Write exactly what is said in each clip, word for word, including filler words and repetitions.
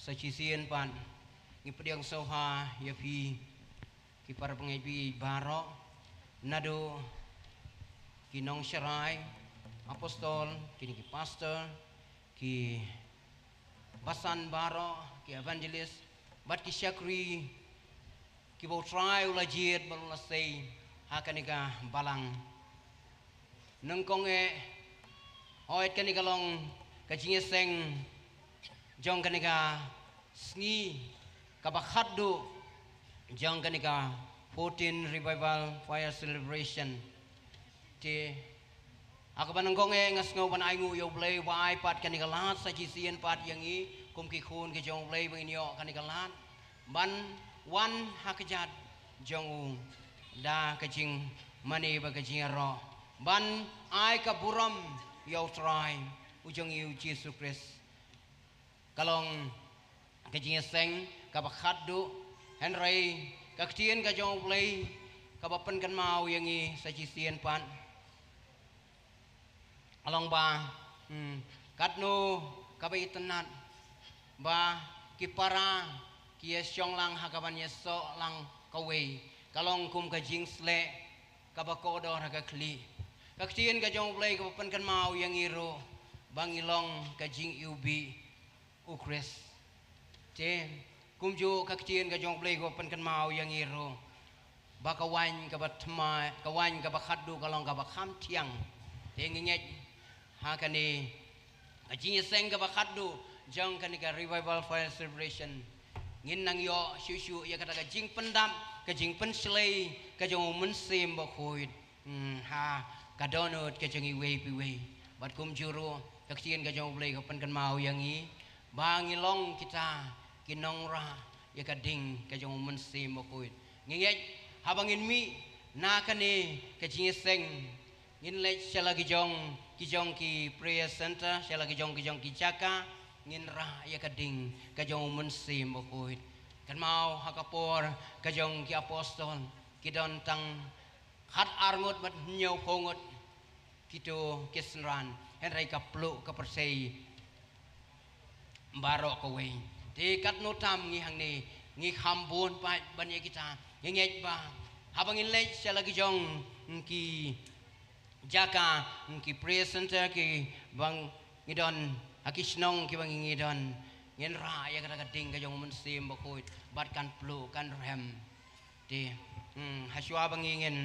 Sa shisien pat ngi pdiang sngewbha ïa phi ki para bangeit baroh, naduh ki nongsharai, apostol, kine ki pastor, ki basan baroh, ki evangelist bad ki shakri kiba U Trai u la jied bad u la sei ha kane ka balang. Nyngkong eh, hooid, kane ka long ka jingïaseng jong kane ka sngi kaba khatduh jong kane ka fourteen Revival Fire Celebration. Te ha kaba nyngkong eh, nga sngew ban ainguh ïa U Blei ba ai pat kane ka lad sa shisien pat ïa ngi kum ki khun ki jong U Blei ba ngin ïoh kane ka lad ban wan ha kjat jong u da ka jingmane bad ka jingïaroh, ban ai ka burom ïa U Trai u jong ngi U Jisu Khrist. Ka long ka jingïaseng kaba khatduh, hynrei ka ktien ka jong U Blei kaba pynkynmaw ïa ngi sa shisien pat ka long ba, hmm, katno kaba itynnad ba ki para ki ïashong lang ha kaban ïasoh lang kawei, ka long kum ka jingsleh kaba kordor ha ka khlieh. Ka ktien ka jong U Blei kaba pynkynmaw ïa ngi ruh ba ngi long ka jingiwbih U Khrist. Te kumjuh ka ktien ka jong U Blei kaba pynkynmaw ïa ngi ruh ba ka waiñ kaba thymmai, ka waiñ kaba khatduh ka long kaba kham thiang. Te ngi ngeit ha kane ka jingïaseng kaba khatduh jong kane ka Revival Fire Celebration, ngin nang ïoh shuh shuh ïa kata ka jingpyndap, ka jingpynshlei ka jong U Mynsiem Bakhuid, hmm, ha ka dohnud ka jong iwei pa iwei. Bad kumjuh ruh ka ktien ka jong U Blei ka pynkynmaw ïa ngi ba ngi long kita ki nongrah ïa ka ding ka jong U Mynsiem Bakhuid. Ngi ngeit haba ngin mih na kane ka jingïaseng, ngin leit sha la ki jong ki jong ki prayer center, sha la ki jong ki jong ki jaka, ngin rah ïa ka ding ka jong U Mynsiem Bakhuid. Kynmaw ha ka por ka jong ki apostol, ki don tang khat ar ngut bad hynñiew phew ngut kito ki synran, hynrei ka pluh ka pyrthei baroh kawei. Te katno tam ngi hangne, ngi kham bun pat ban ïa kita. Ngi ngeit ba haba ngin leit sha la ki jong ki jaka, ki prayer center kiba ngi don, ha ki shnong kiba ngi don, ngin rah ïa kata ka ding ka jong U Mynsiem Bakhuid bad kan pluh kan rem. Te, hmm, ha shuwa ba ngi ngin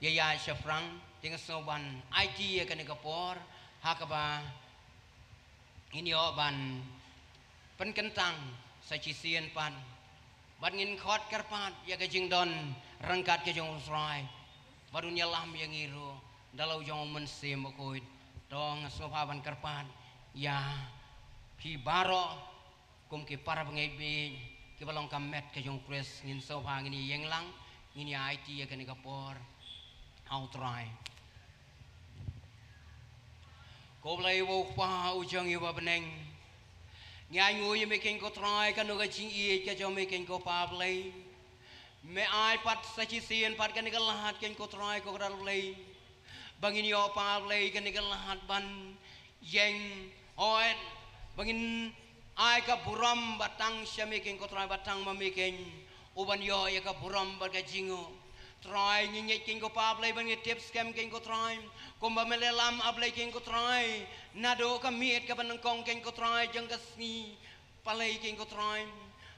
ïa ïaid shaphrang, te nga sngew ban aiti ïa kane ka por ha kaba ngin ïoh ban pynkyntang sa shisien pat bad ngin khot kyrpad ïa ka jingdon ryngkat ka jong U Trai bad un ïalam ïa ngi ruh da la U jong U Mynsiem Bakhuid. To nga sngewbha ban kyrpad ïa phi baroh kum ki para bangeit baieit kiba long ka met ka jong U Khrist. Ngin sngewbha, ngin ïeng lang, ngin ïa aiti ïa kane ka por ha U Trai. Ko Blei U Kpa u jong ngi uba ha bneng, ngi ainguh ïa me keiñ ko Trai, kano ka jingïeit ka jong me keiñ ko Pa Blei. Me ai pat sa shisien pat kane ka lad keiñ ko Trai ko Kpa Blei, ba ngin ïoh Pa Blei kane ka lad ban ïeng, hooid, ba ngin ai ka burom ba tang sha me keiñ ko Trai, ba tang ma me keiñ uban ïoh ïa ka burom bad ka jingnguh. Trai, ngi ngeit keiñ ko Pa Blei, ba ngi tip skhem keiñ ko Trai, kumba me la ïalam A Blei keiñ ko Trai, naduh ka miet kaba nyngkong keiñ ko Trai jong ka sngi. Balei keiñ ko Trai?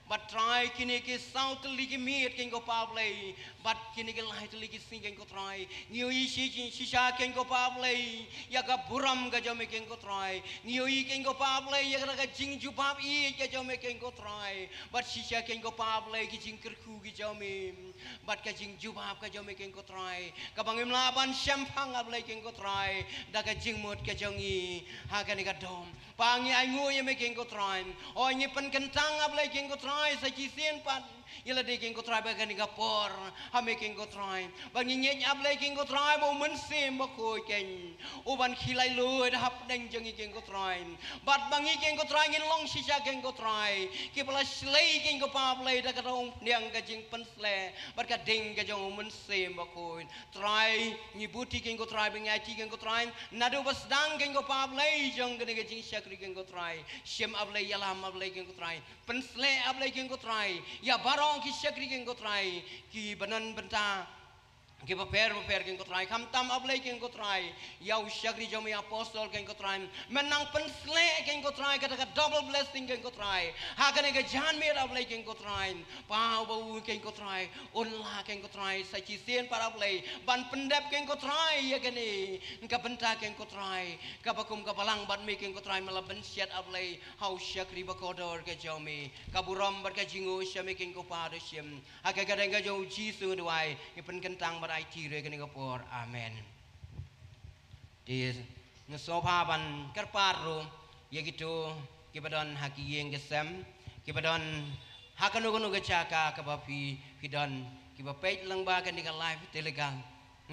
Bad Trai, kine ki saw tylli ki miet keiñ ko Pa Blei, bad kine ki lai tylli ki sngi keiñ ko Trai, ngi ïohi shi, shisha keiñ ko Pa Blei ïa ka burom ka jong me keiñ ko Trai. Ngi ïohi keiñ ko Pa Blei ïa ka jingjubab ïeit ka jong me keiñ ko Trai, bad shisha keiñ ko Pa Blei ki jingkyrkhu ki jong me, bad ka jingjubab ka jong me keiñ ko Trai, kaba ngim lah ban shemphang A Blei keiñ ko Trai da ka jingmut ka jong ngi ha kane ka dom. Pa, ngi ainguh ïa me keiñ ko Trai. Hooid, ngi pynkyntang A Blei keiñ ko Trai sa shisien pat Ïa lade keiñ ko Trai ba kane ka por ha me keiñ ko Trai. Ba ngi ngeit A Blei keiñ ko Trai ba U Mynsiem Bakhuid keiñ u ban khie laitluid hapdeng jong ngi keiñ ko Trai. Bad ba ngi keiñ ko Trai ngin long shisha keiñ ko Trai kiba la shlei keiñ ko Pa Blei da kata ka umphniang ka jingpynshlei bad ka ding ka jong U Mynsiem Bakhuid. Trai ngi buti keiñ ko Trai ba ngi aiti keiñ ko Trai naduh ba sdang keiñ ko Pa Blei jong kane ka jingshakri keiñ ko Trai. Shim A Blei, ïalam A Blei keiñ ko Trai. Pynshlei A Blei keiñ ko Trai ïa baroh ki shakri keiñ ko Trai kiba don bynta kiba pher bapher keiñ ko Trai. Khamtam A Blei keiñ ko Trai ïa u shakri jong me apostol keiñ ko Trai. Men nang pynshlei keiñ ko Trai kata ka double blessing keiñ ko Trai ha kane ka janmiet A Blei keiñ ko Trai. Pa uba u keiñ ko Trai un lah keiñ ko Trai sa shisien pat A Blei ban pyndep keiñ ko Trai ïa kane ka bynta keiñ ko Trai kaba kum ka balang bad me keiñ ko Trai me la bynshet A Blei ha u shakri ba kordor ka jong me. Ka burom bad ka jingnguh sha me keiñ ko Pa, to shim. Ha ka kyrteng ka jong U Jisu nga duwai, nga pynkyntang bad aiti ruh ha kane ka por. Amen. Te nga sngewbha ban kyrpad ruh ïa kito kiba don ha ki ïing ki sem, kiba don ha kano kano ka jaka kaba phi, phi don, kiba peit lyngba kane ka live telecast.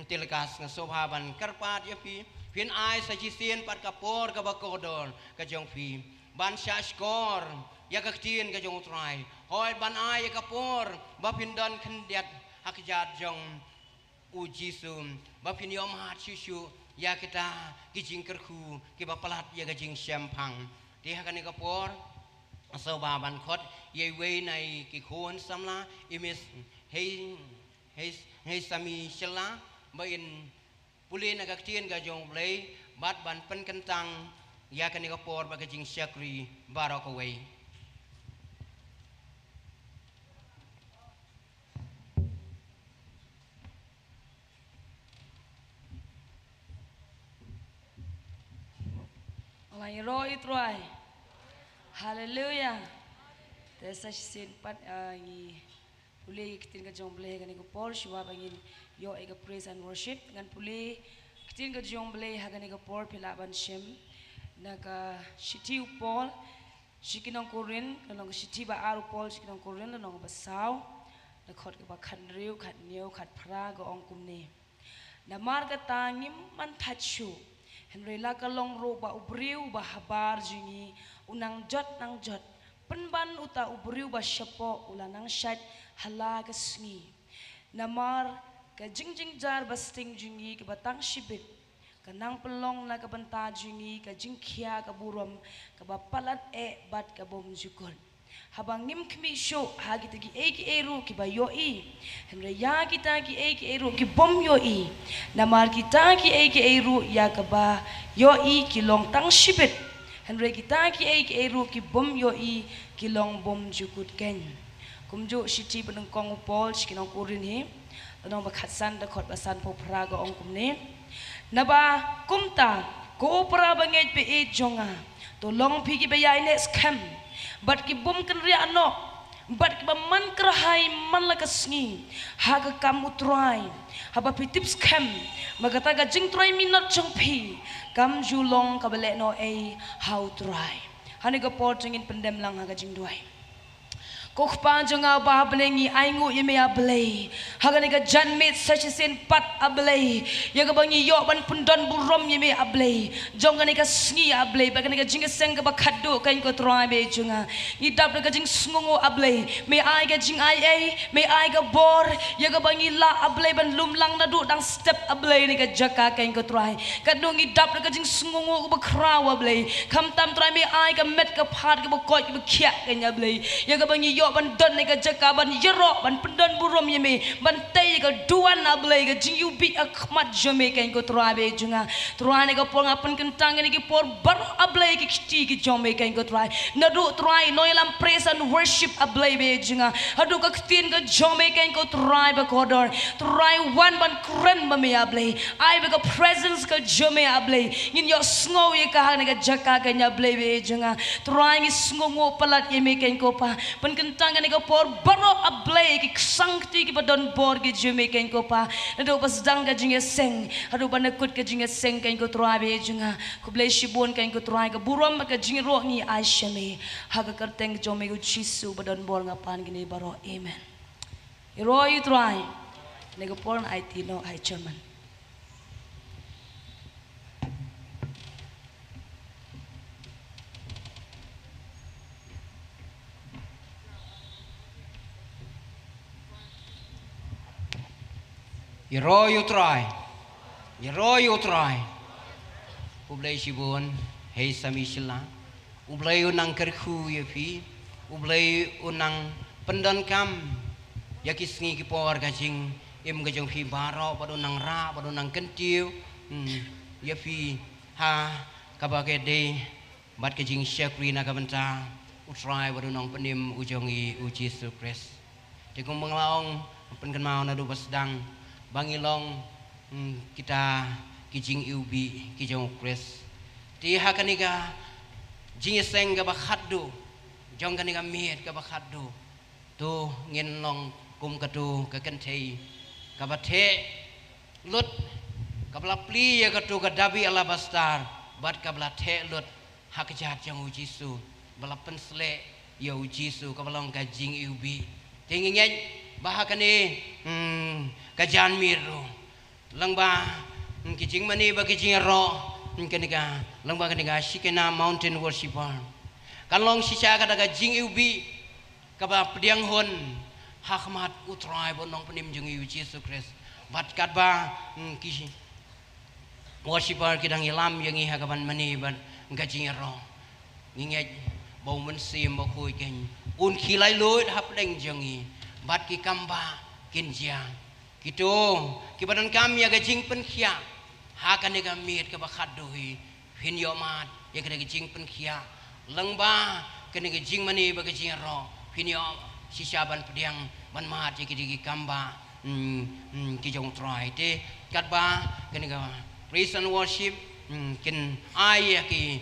Telecast, nga sngewbha ban kyrpad ïa phi, phin ai sa shisien pat ka por kaba kordor ka jong phi ban shah shkor ïa ka ktien ka jong U Trai. Hooid, ban ai ïa ka por ba phin don khyndiat ha kjat jong U Jisu, ba phin ïohmad shuh shuh ïa kita ki jingkyrkhu kiba palat ïa ka jingshemphang. Te ha kane ka por nga sngewbha ban khot ïa iwei na i ki khun samla, i Miss Hei Hei, hei Sami Shylla, ba in pule na ka ktien ka jong U Blei bad ban pynkyntang ïa kane ka por bad ka jingshakri baroh kawei. Nga la ïaroh ïa U Trai. Haleluya. Te sa shisien pat, ah, ngi pule ïa ka ktien ka jong U Blei ha kane ka por, shuwa ba ngin ïoh ïa ka praise and worship. Ngan pule ïa ka ktien ka jong U Blei ha kane ka por, phi lah ban shem na ka shithi u Paul sha ki nong Korinth, lynnong ka shithi ba ar u Paul sha ki nong Korinth, lynnong ba saw, na ka dkhot kaba khathynriew, khathynñiew, khatphra, ka ong kumne. Namar kata ngim man thait shuh, hynrei la ka long ruh ba u briew uba habar jong ngi u nang jot nang jot, pynban uta u briew ba shapoh u la nang shait ha la ka sngi. Namar ka jingjynjar ba sting jong ngi kaba tang shibit ka nang pynlong na ka bynta jong ngi ka jingkhia ka burom kaba palat eh bad ka bymjukut. Haba ngim khmih shuh ha kita kiei kiei ruh kiba ïohi, hynrei ïa kita kiei kiei ruh ki bym ïohi. Namar kita kiei kiei ruh ïa kaba ïohi ki long tang shibit, hynrei kita kiei kiei ruh ki bym ïohi ki long bymjukut keiñ. Kumjuh shithi ba nyngkong u Paul sha ki nong Korinth hi, lynnong ba khatsan, dkhot ba sanphew phra, ka ong kumne. Naba kumta, ko para bangeit baieit jong nga, to long phi kiba ïaineh skhem bad ki bym kynriah noh bad kiba man kyrhai man la ka sngi ha ka kam U Trai. Haba phi tip skhem ba kata ka jingtrei minot jong phi kam ju long kaba lehnohei ha U Trai. Ha kane ka por to ngin pyndem lang ha ka jingduwai. Ko Kpa jong nga uba ha bneng, ngi ainguh ïa me, A Blei, ha kane ka janmiet sa shisien pat, A Blei, ïa kaba ngi ïoh ban pyndon burom ïa me, A Blei, jong kane ka sngi, A Blei, bad kane ka jingïaseng kaba khatduh keiñ, ko Trai baieit jong nga. Ngi dap da ka jingsngewnguh, A Blei, me ai ka jingaiei, me ai ka bor ïa kaba ngi lah, A Blei, ban lum lang naduh dang step, A Blei, na ka jaka keiñ, ko Trai. Katno ngi dap da ka jingsngewnguh kaba khraw, A Blei. Khamtam, Trai, me ai ka met ka phad kaba koit kaba khiah keiñ, A Blei, ïa kaba ngi ïoh ban don ha ka jaka ban ïaroh, ban pyndon burom ïa me, ban tei ïa ka duwan, A Blei, ka jingïubit ha khmat jong me keiñ, ko Trai baieit jong nga. Trai, ha kane ka por nga pynkyntang ïa kine ki por baroh, A Blei, ki kti ki jong me keiñ, ko Trai. Naduh, Trai, nongïalam praise and worship, A Blei baieit jong nga, haduh ka ktien ka jong me keiñ, ko Trai bakordor. Trai, wan ban kren ma me, A Blei. Ai ba ka presence ka jong me, A Blei, ngin ïohsngew ïa ka ha kane ka jaka keiñ, A Blei baieit jong nga. Trai, ngi sngewnguh palat ïa me keiñ, ko Pa. Pynkyntang Tang kane ka por baroh, A Blei, ki ksang kti kiba don bor ki jong me, kane ko Pa. Naduh ba sdang ka jingïaseng haduh ba na kut ka jingïaseng, kane ko Trai ba ïeit jong nga. Khublei shibun, kane ko Trai, ka burom bad ka jingïaroh ngi ai sha me. Ha ka kyrteng jong me ko Jisu ba don bor nga pan kine baroh. Amen. Ïaroh ïa u Trai. Kane ka por ngan aiti noh ha i chairman. Ïaroh ïa u Trai. Ïaroh ïa u Trai. Khublei shibun, hei Sami Shylla. U Blei un nang kyrkhu ïa phi. U Blei un nang pyndonkam ïa ki sngi ki por ka jingim ka jong phi baroh, bad un nang rah, bad un nang kyntiew, hmm, ïa phi ha kaba ka dei bad ka jingshakri na ka bynta u Trai bad u Nongpynim u jong ngi u Jisu Khrist. Te kumba nga la ong, pynkynmaw naduh ba sdang ba ngi long, mm, kita ki jingiwbih ki jong u Khrist. Te ha kane ka jingïaseng kaba khatduh jong kane ka miet kaba khatduh, to ngin long kum kato ka kynthei kaba theh lut, kaba la plie ïa kato ka dabi alabastar bad kaba la theh lut ha kjat jong u Jisu, ba la pynsleh ïa u Jisu, kaba long ka jingiwbih. Te ngi ngeit ba ha kane, hmm, ka janmiet ruh, lyngba, hmm, ki jingmane bad ki jingïaroh, hmm, kane ka, lyngba kane ka Shekinah Mountain Worshipper, kan long shisha kata ka jingiwbih kaba pdiang hun ha khmat u Trai bad u Nongpynim jong ngi u Jisu Khrist. Bad katba, hmm, ki worshipper ki dang ïalam ïa ngi ha kaban mane bad ka jingïaroh, ngi ngeit ba u Mynsiem Bakhuid un khie laitluid hapdeng jong ngi, bad ki kambah kin jia. Kito kiba donkam ïa ka jingpynkhiah ha kane ka miet kaba khatduh hi, phin ïoh mad ïa kane ka jingpynkhiah lyngba kane ka jingmane bad ka jingïaroh, phin ïoh shisha ban pdiang ban mad ïa kine ki kambah, mm, mm, ki jong u Trai. Te katba kane ka praise and worship, mm, kin ai ïa ki,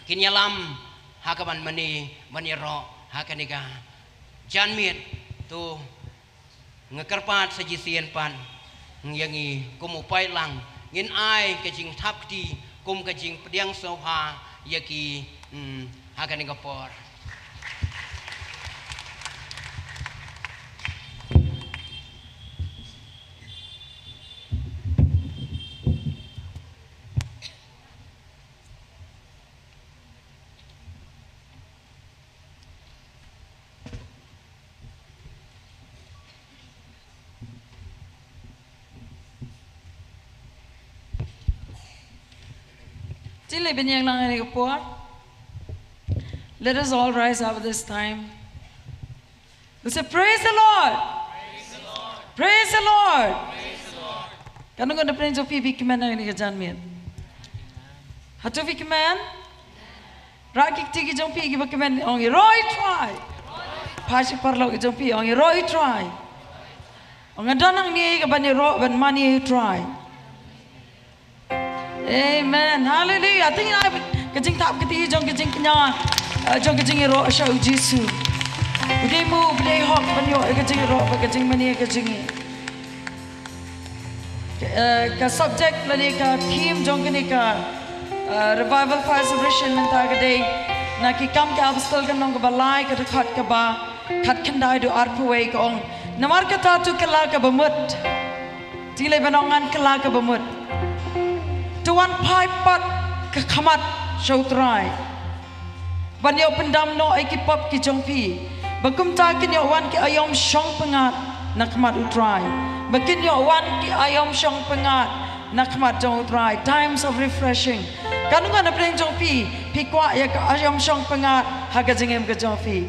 kin ïalam ha kaban mane ban ïaroh ha kane ka janmiet, to nga kyrpad sa shisien pat, ïa ngi kum u paidlang, ngin ai ka jingthap kti kum ka jingpdiang sngewbha ïa ki, mm, ha kane ka por. Te leit bniah lang ïa kane ka por. Let us all rise up this time. We'll say, "Praise the Lord." Praise the Lord. Katno ngut na pdeng jong phi phi kmen ha kane ka janmiet? Hato phi kmen? Rah ki kti ki jong phi kiba kmen, ong, "Ïaroh ïa u Trai." Phai sha paralok ki jong phi, ong, "Ïaroh ïa u Trai." Ong, "Nga don hangne kaban ïaroh ban mane ïa u Trai." Amen. Hallelujah. Te ngin ai ka jingthap kti jong ka jingkñia, eh, jong ka jingïaroh sha u Jisu. U dei mo, u dei hok ban ïoh ïa ka jingïaroh bad ka jingmane ïa ka jong ngi. Ka, eh, ka subject lane ka theme jong kane ka, eh, Revival Fire Celebration mynta ka dei na Ki Kam ki Apostol ka lynnong kaba lai, ka dkhot kaba khatkhyndai haduh arphew wei, ka ong, "Namar kata to kylla kaba mut." Te leit ban ong, "Ngan kylla kaba mut. To wan phai pat ha khmat sha u Trai, ban ïoh pyndam noh ïa ki pop ki jong phi, ba kumta kin ïoh wan ki aïom shong pyngngad na khmat u Trai, ba kin ïoh wan ki aïom shong pyngngad na khmat jong u Trai." Times of refreshing. Katno ngut na pdeng jong phi phi kwah ïa ka aïom shong pyngngad ha ka jingim ka jong phi?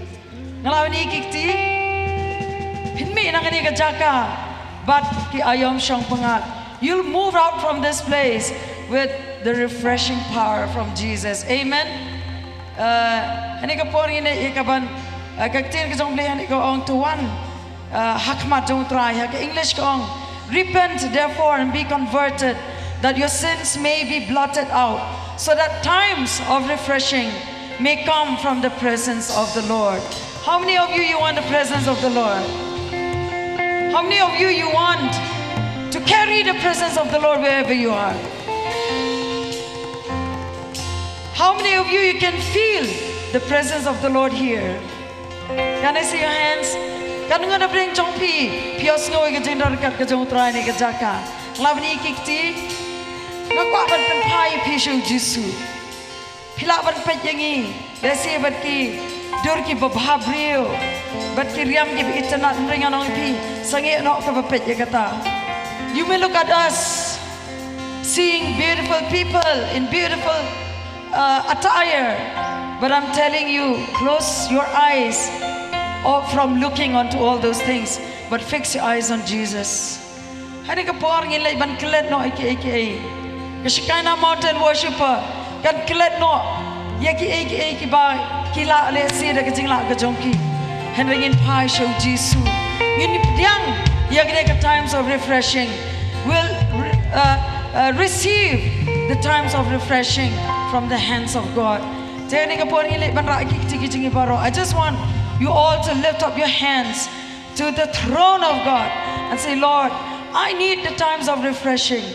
Nga la wan ïa ki kti. Phin mih na kane ka jaka bad ki aïom shong pyngngad. You'll move out from this place with the refreshing power from Jesus. Amen. Uh, ha kane ka por ngin ïa kaban, uh, ka ktien ka jong U Blei ha kane ka ong, "To wan, uh, ha khmat jong u Trai." Ha ka English ka ong, "Repent, therefore, and be converted, that your sins may be blotted out, so that times of refreshing may come from the presence of the Lord." How many of you, you want the presence of the Lord? How many of you, you want to carry the presence of the Lord wherever you are? How many of you, you can feel the presence of the Lord here? Can I see your hands? Katno ngut na pdeng jong phi, phi ïohsngew ïa ka jingdonkam ka jong U Trai ha kane ka jaka? Nga la ban ïa ki kti. Nga kwah ban pynphai ïa phi sha U Jisu. Phi lah ban peit ïa ngi, lehse bad ki dur kiba bhabriew, bad ki riam kiba itynnad, hynrei ngan ong ïa phi, sangeh noh kaba peit ïa kata. You may look at us, seeing beautiful people in beautiful, uh, attire, but I'm telling you, close your eyes, or from looking onto all those things, but fix your eyes on Jesus. Ha kane ka por ngin leit ban klet noh ïa kiei kiei. Ka Shekinah Mountain Worshipper kan klet noh ïa kiei kiei kiba ki lah lehse da ka jinglah ka jong ki. Hynrei ngin phai sha U Jisu. Ngin ïa pdiang ïa kane ka times of refreshing. We'll, uh, uh, receive the times of refreshing from the hands of God. Te ha kane ka por ngin leit ban rah ïa ki kti ki jong ngi baroh. I just want you all to lift up your hands to the throne of God and say, "Lord, I need the times of refreshing.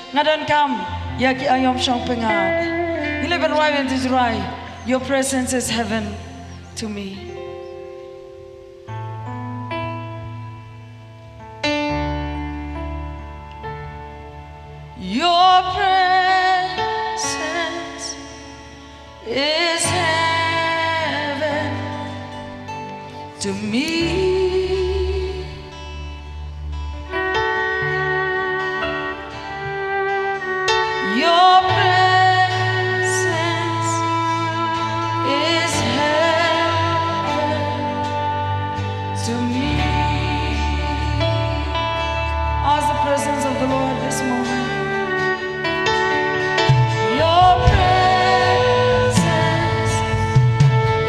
Nga donkam ïa ki aïom shongpyngngad." Ngin leit ban rwai, ban rwai, "Your presence is heaven to me." Your presence is heaven to me. Your presence is heaven to me. Ask the presence of the Lord this moment. Your presence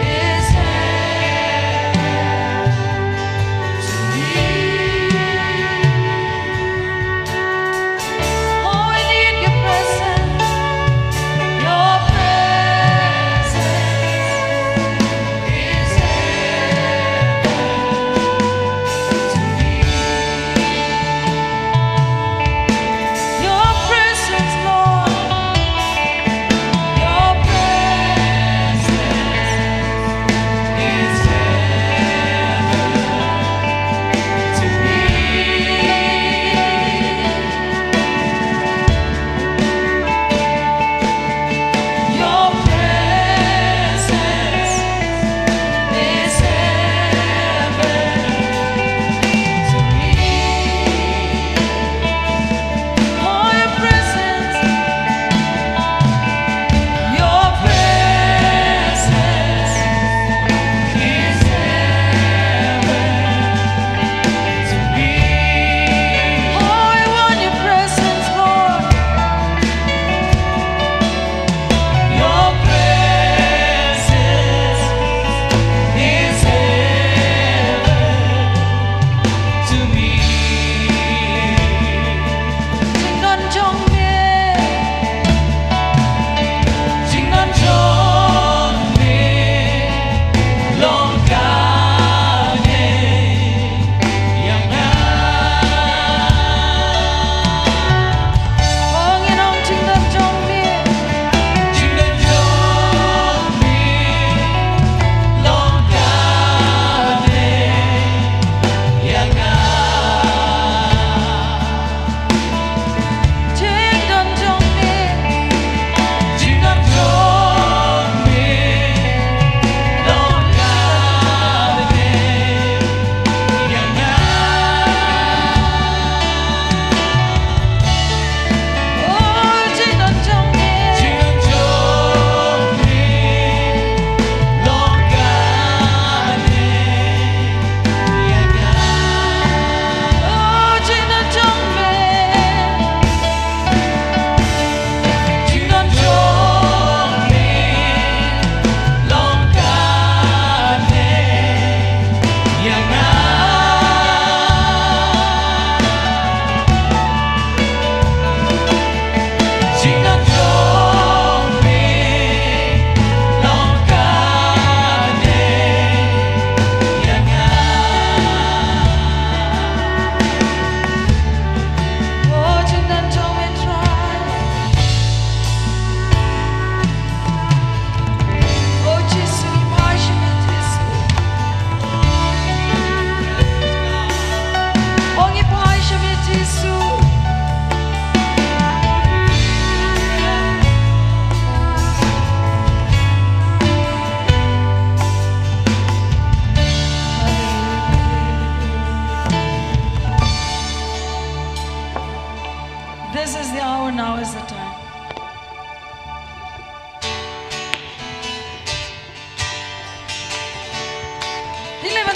is heaven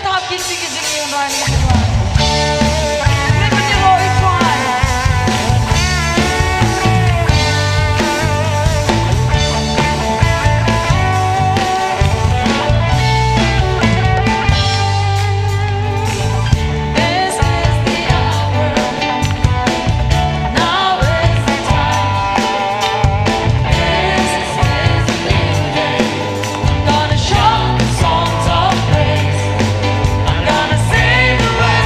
Tap ki chi ki jingïaid rai ni ki rai. Leh ba ki lo i tuan. This is the hour. Now is the time. This is the day. I'm gonna shout the songs of praise. I'm gonna sing the words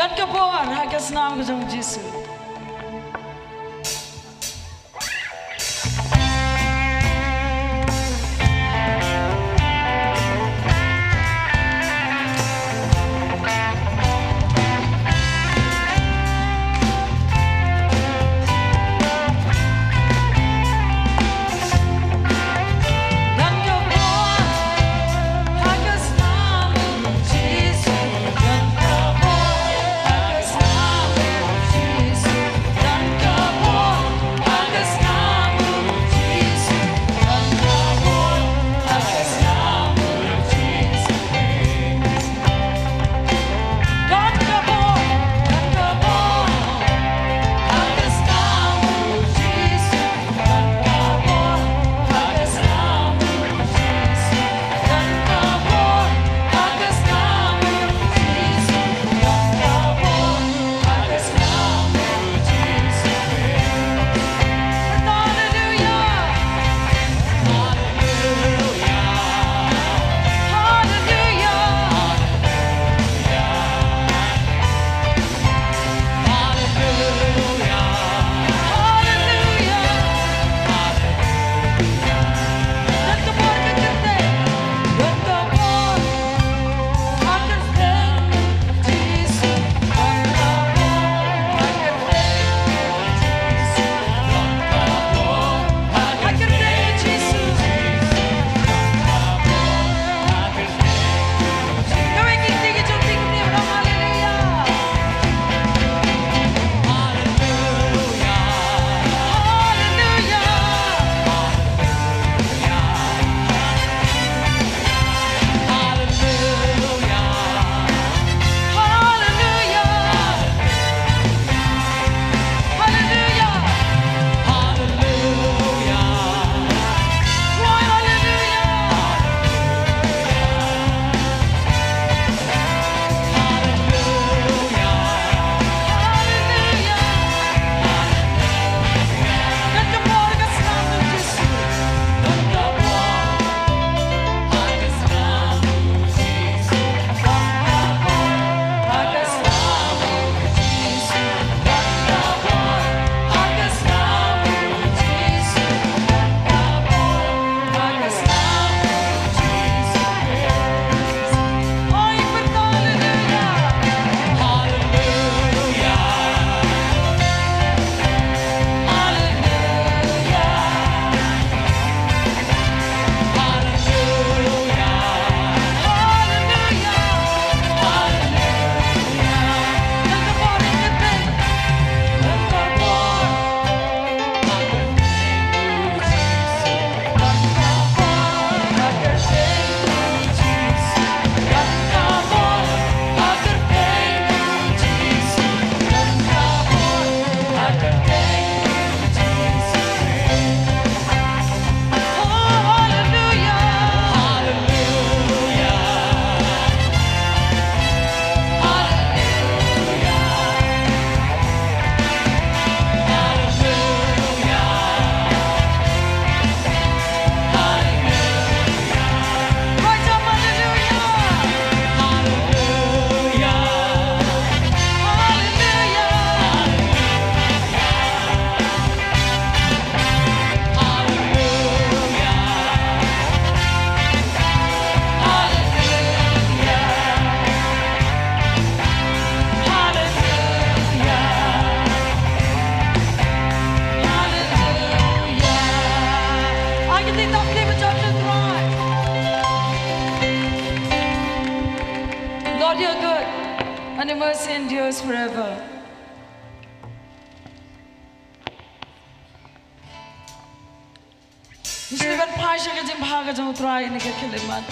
Don ka bor ha ka snam ka jong u Jisu. Lord, you're good, and your mercy endures forever. Ngi shu ban phai sha ka jingbha ka jong U Trai ïa kine ki khyllipmat.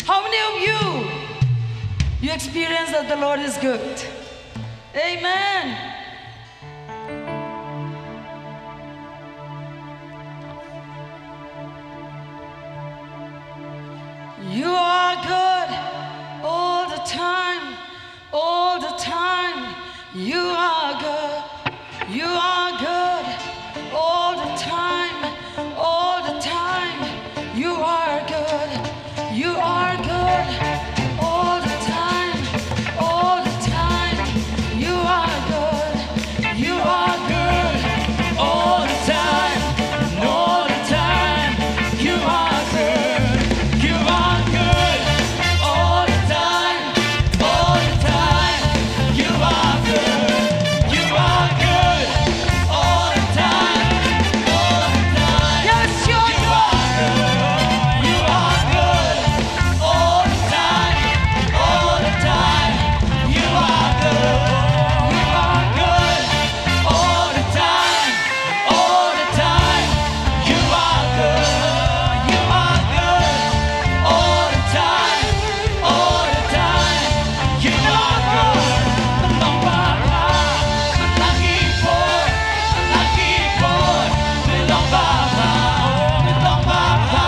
How many of you, you experience that the Lord is good? Amen. You are good all the time, all the time. You are good, you are good all the time, all the time. You are good, you are good all the time, all the time. You are good, you are good all the time, all the time. You are good, you are good all the time, all the time. You are good, you are good all the time, all the time. Yes, you're good. You are good all the time, all the time. You are good, you are good all the time, all the time. You are good, you are good all the time, all the time. You are good. Long ba ba, long ki por, long ki por. Long ba ba, long ba ba.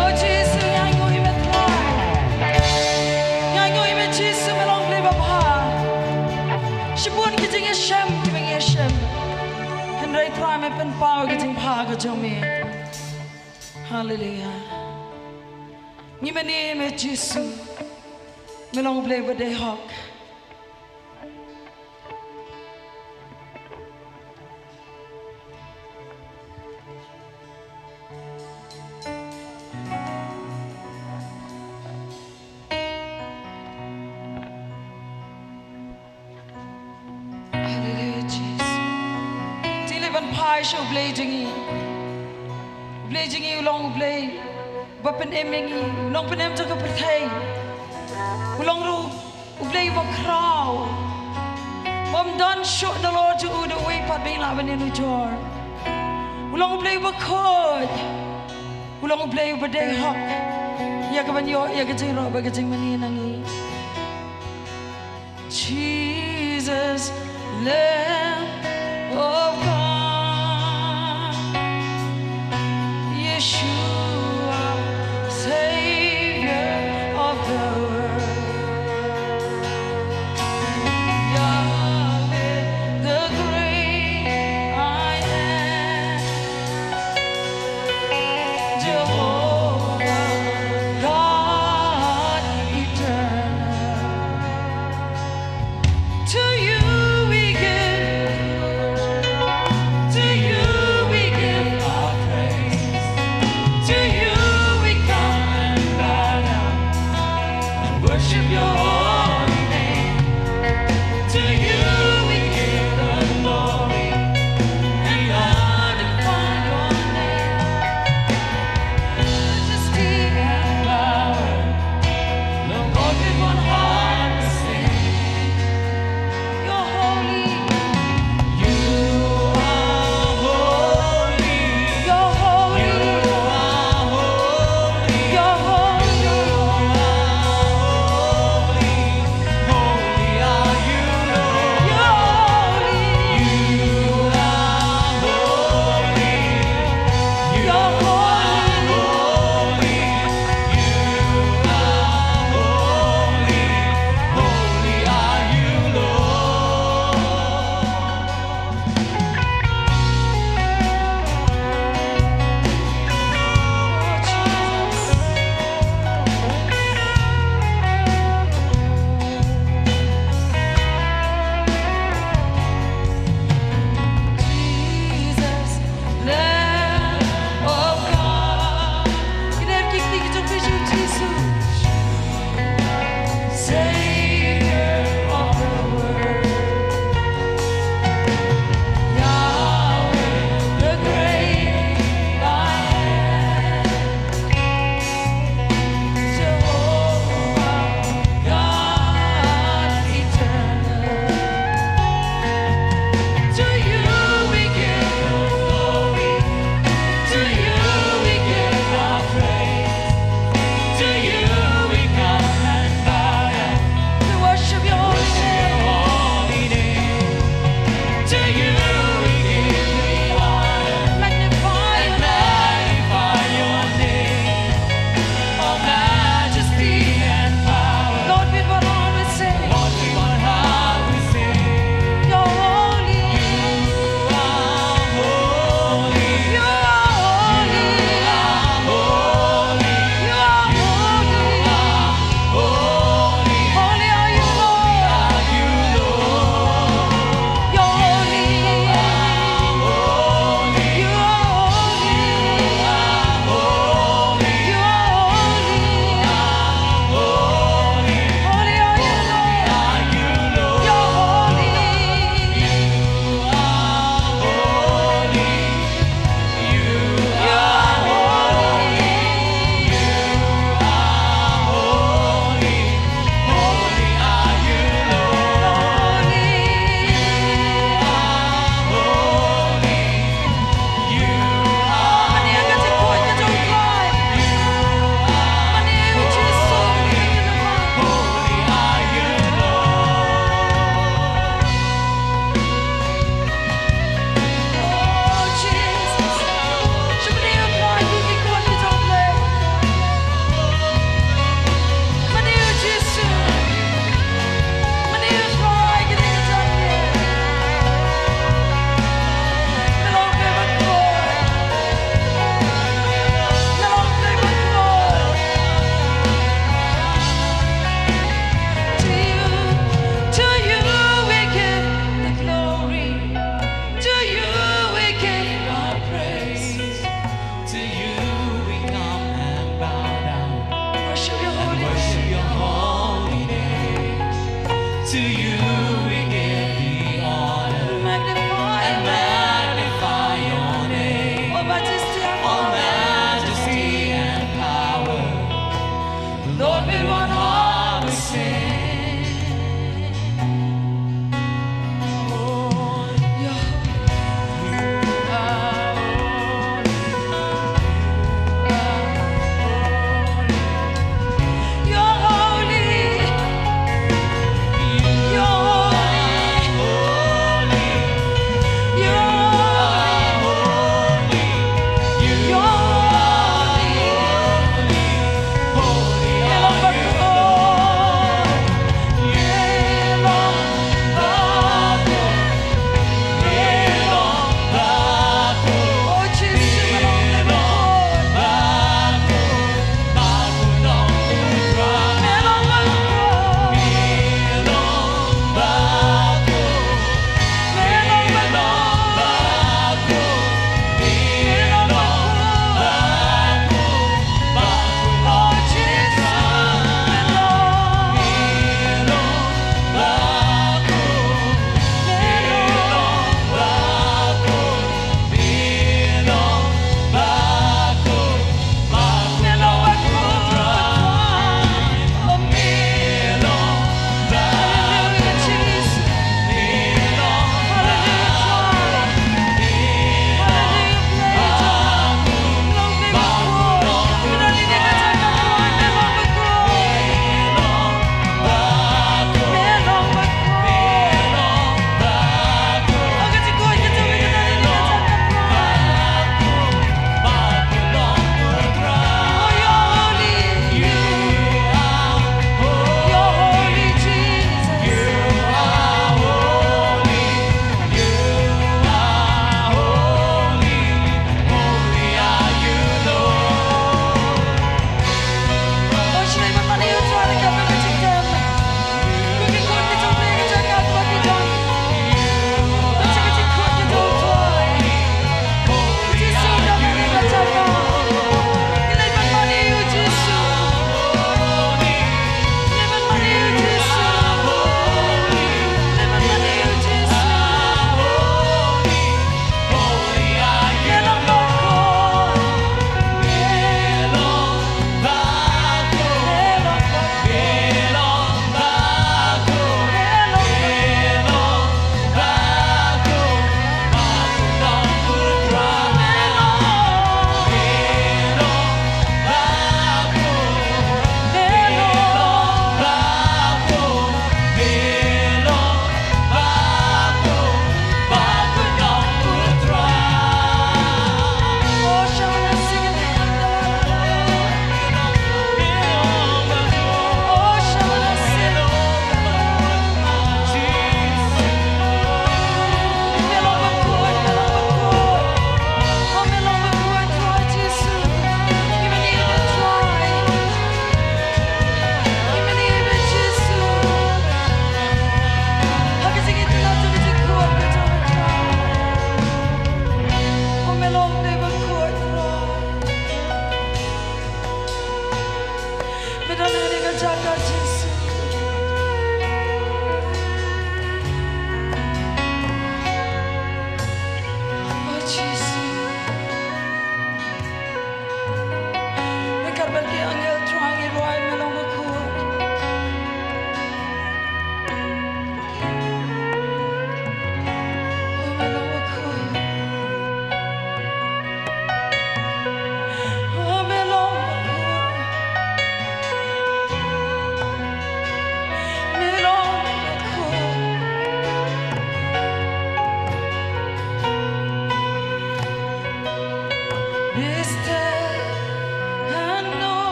O Jisu, ngi ainguh ïa me Trai. Ngi ainguh ïa me Jisu, me long Blei babha. Shibun ki jingïashem kiba ngi ïashem, hynrei Trai me pynpaw ki jingbha ka jong me. Haleluya. Ngi mane ïa me Jisu, me long Blei ba dei hok. Haleluya, Jisu. Te leit ban phai sha U Blei jong ngi. U Blei jong ngi u long U Blei ba pynim ïa ngi, u nongpynim jong ka pyrthei. U long ruh U Blei uba khraw, bym don shuh da lor jong u da uwei pat ba ngin lah ban ïanujor. U long U Blei uba khuid, u long U Blei uba dei hok ïa ka ban ïoh ïa ka jingroi bad ka jingmane na ngi. Jesus, Lamb of God, Yeshua, Savior of the world, Yahweh, the great I am. Jehovah, God eternal. To you we give To you we give the honor and magnify your name. All majesty and power. Lord, with one heart we sing. You're holy. You're holy. You're holy. You're holy.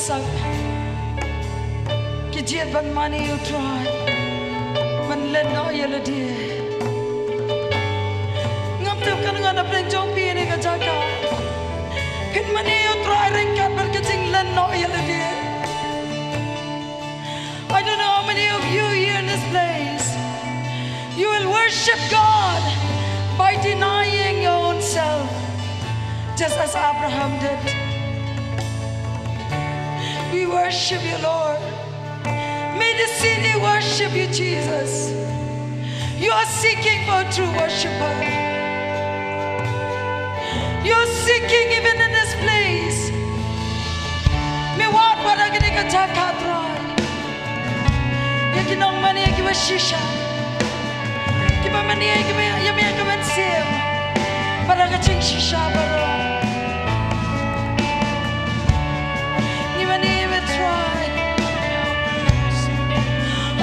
Sak. Ki jied ban mane ïa u Trai. Ban lehnoh ïa lade. Ngam tip kan ngan hapdeng jong phi ne ka jaka. Phin mane ïa u Trai ryngkat bad ka jinglehnoh ïa lade. I don't know how many of you here in this place. You will worship God by denying your own self, just as Abraham did. We worship you, Lord. May the city worship you, Jesus. You are seeking for a true worshiper. You are seeking even in this place. Me wad wad ha kane ka jaka, Trai. Ïa ki nongmane, ïa kiba shisha. Kiba mane ïa me, ïa me ka mynsiem. Bad ha ka jingshisha baroh. Ngi mane ïa me, Trai.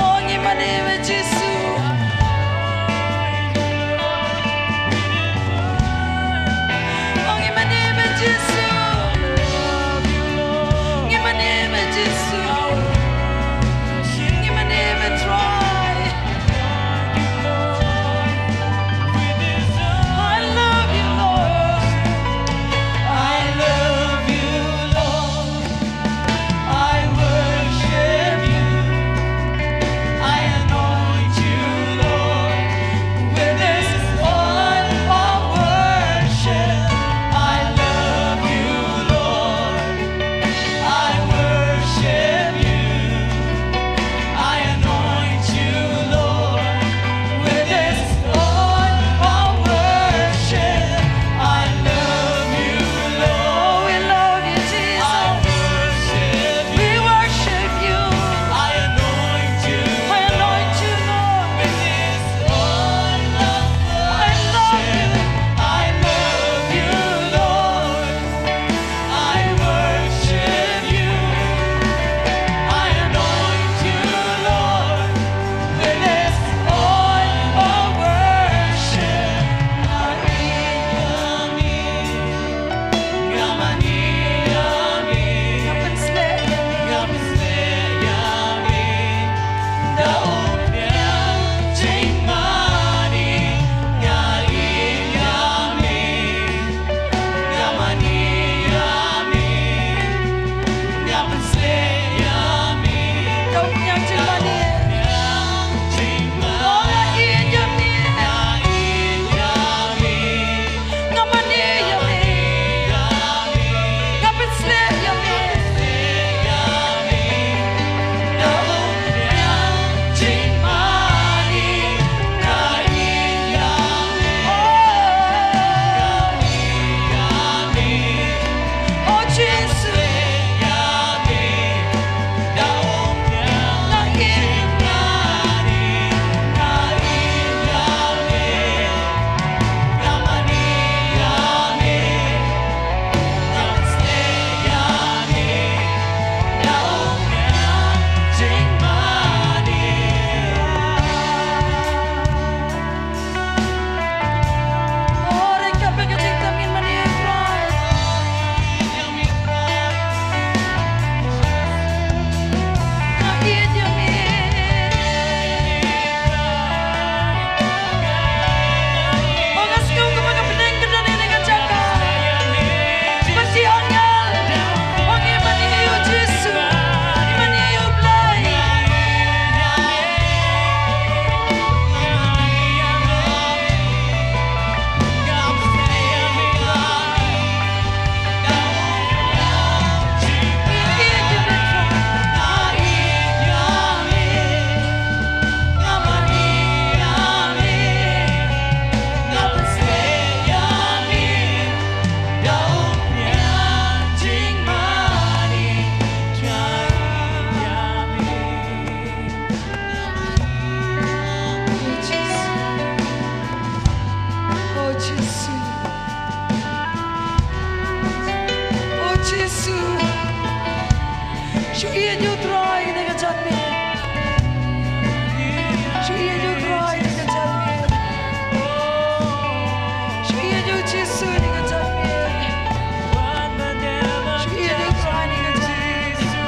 Oh, ngi mane ïa me, Jisu. Oh, ngi mane ïa me, Jisu. Ngi mane ïa me, Jisu. Ngi mane ïa me, Trai. I love you, Lord. I love you, Lord. I worship you. I anoint you, Lord, with this oil of worship. I love you, Lord. I worship you. I anoint you, Lord, with this oil of worship. I love you, Lord. We love you, Jesus. I worship you. We worship you. I anoint you, I anoint you, Lord, with this oil of worship. I love you. I love you, Lord. I worship you. I anoint you, Lord, with this oil of worship. Nga mane ïa me. Nga mane ïa me. Nga pynshlur ïa me. Nga pynshlur ïa me. Da u Mynsiem Bakhuid nga ïeit ïa me. Nga mane ïa me. Nga pynshlur ïa me. Da u Mynsiem Bakhuid. Oh, nga ïeit ïa me. Nga ïeit ïa me. Nga mane ïa me. Nga pynshlur ïa me. Oh, Jesus. Oh, Jisu. Oh, Jisu. Shu ïeit ïa u Trai kane ka janmiet. Shu ïeit ïa u Trai kane ka janmiet. Shu ïeit ïa u Jisu kane ka janmiet. Shu ïeit ïa u Trai kane ka janmiet.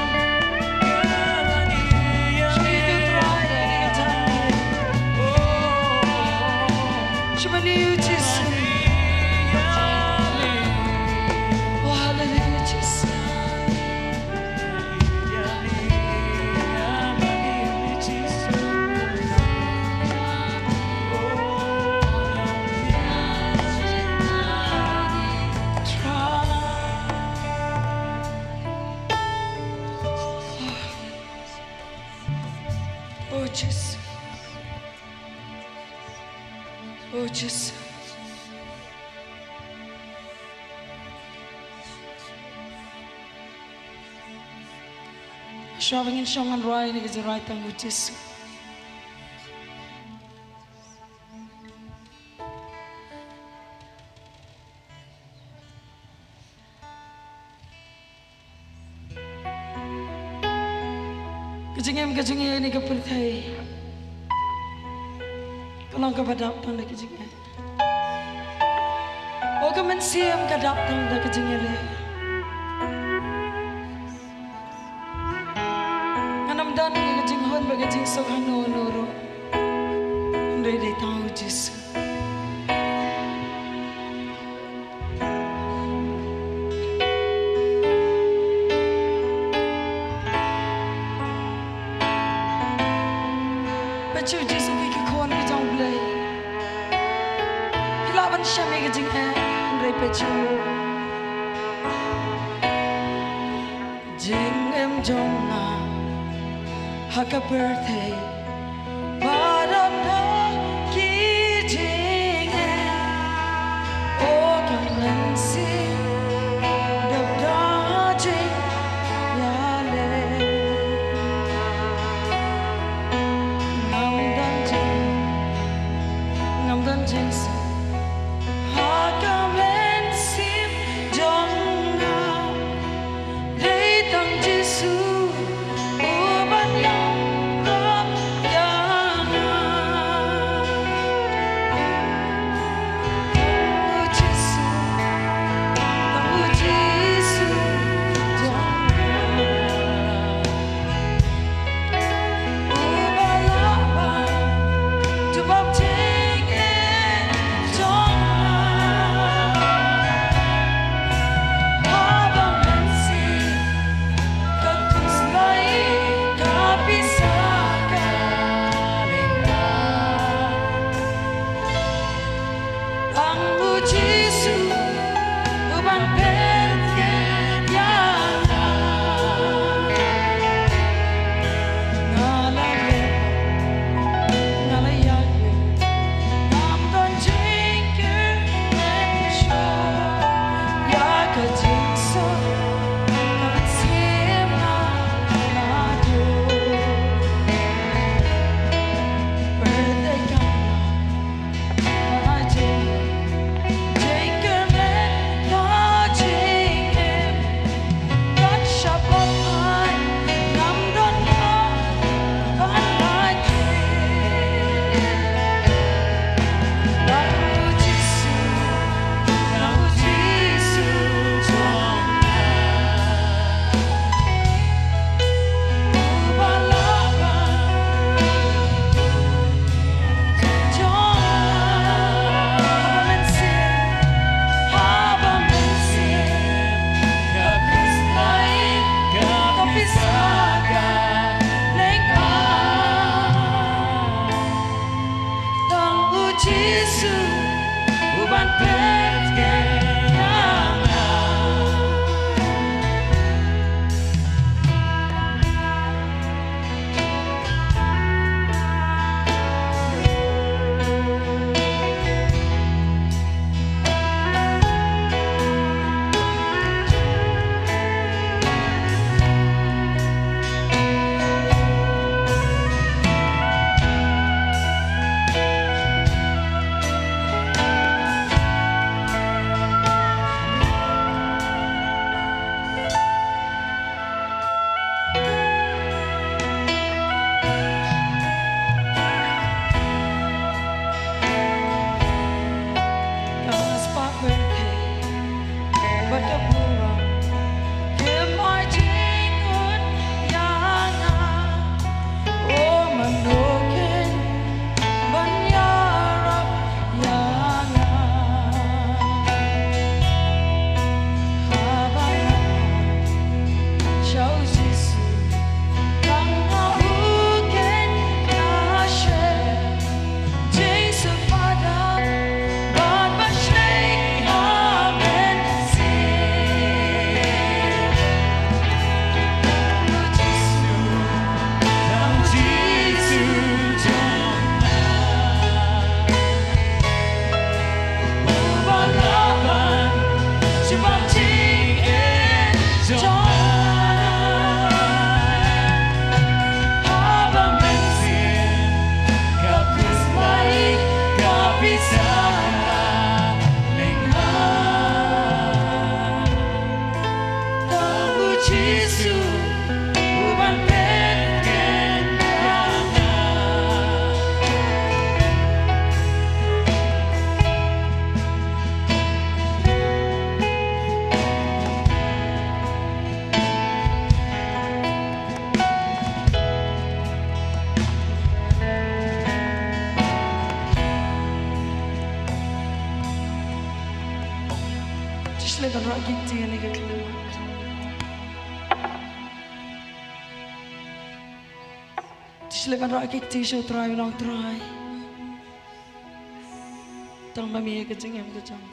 Jisu. Shuwa ba ngin shong ngan rwai ïa ka jingrwai tang u Jisu. Ka jingim ka jingim ïa kane ka pyrthei ka long kaba dap tang da ka jingeh. O ka mynsiem ka dap tang da ka jingeh leh. Ngan ym don ïa ka jinghun bad ka jingsuk hano hano ruh. Hynrei dei tang u Jisu. Peit sha u Jisu, phi ki khun ki jong U Blei. Phi lah ban shem ïa ka jingeh, hynrei peit sha u. Jingim jong nga ha ka pyrthei ba don da ki jingeh. O ka mynsiem dap da jingïaleh. Ngam don jing, ngam don jingsuh ha ka mynsiem jong nga. Dei tang Jisu uban ïarap Just let the rock get to you, nigga. Te shlei ban rah kti sha U Trai, U Nongtrai. Tang ma me ka jingim ka jong.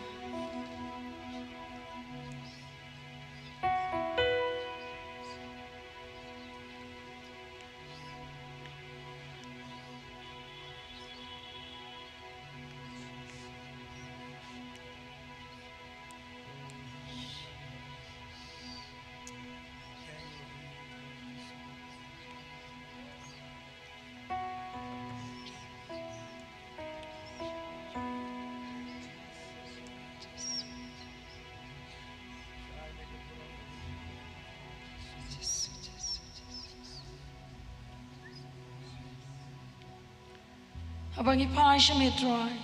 Haba ngi phai sha me Trai,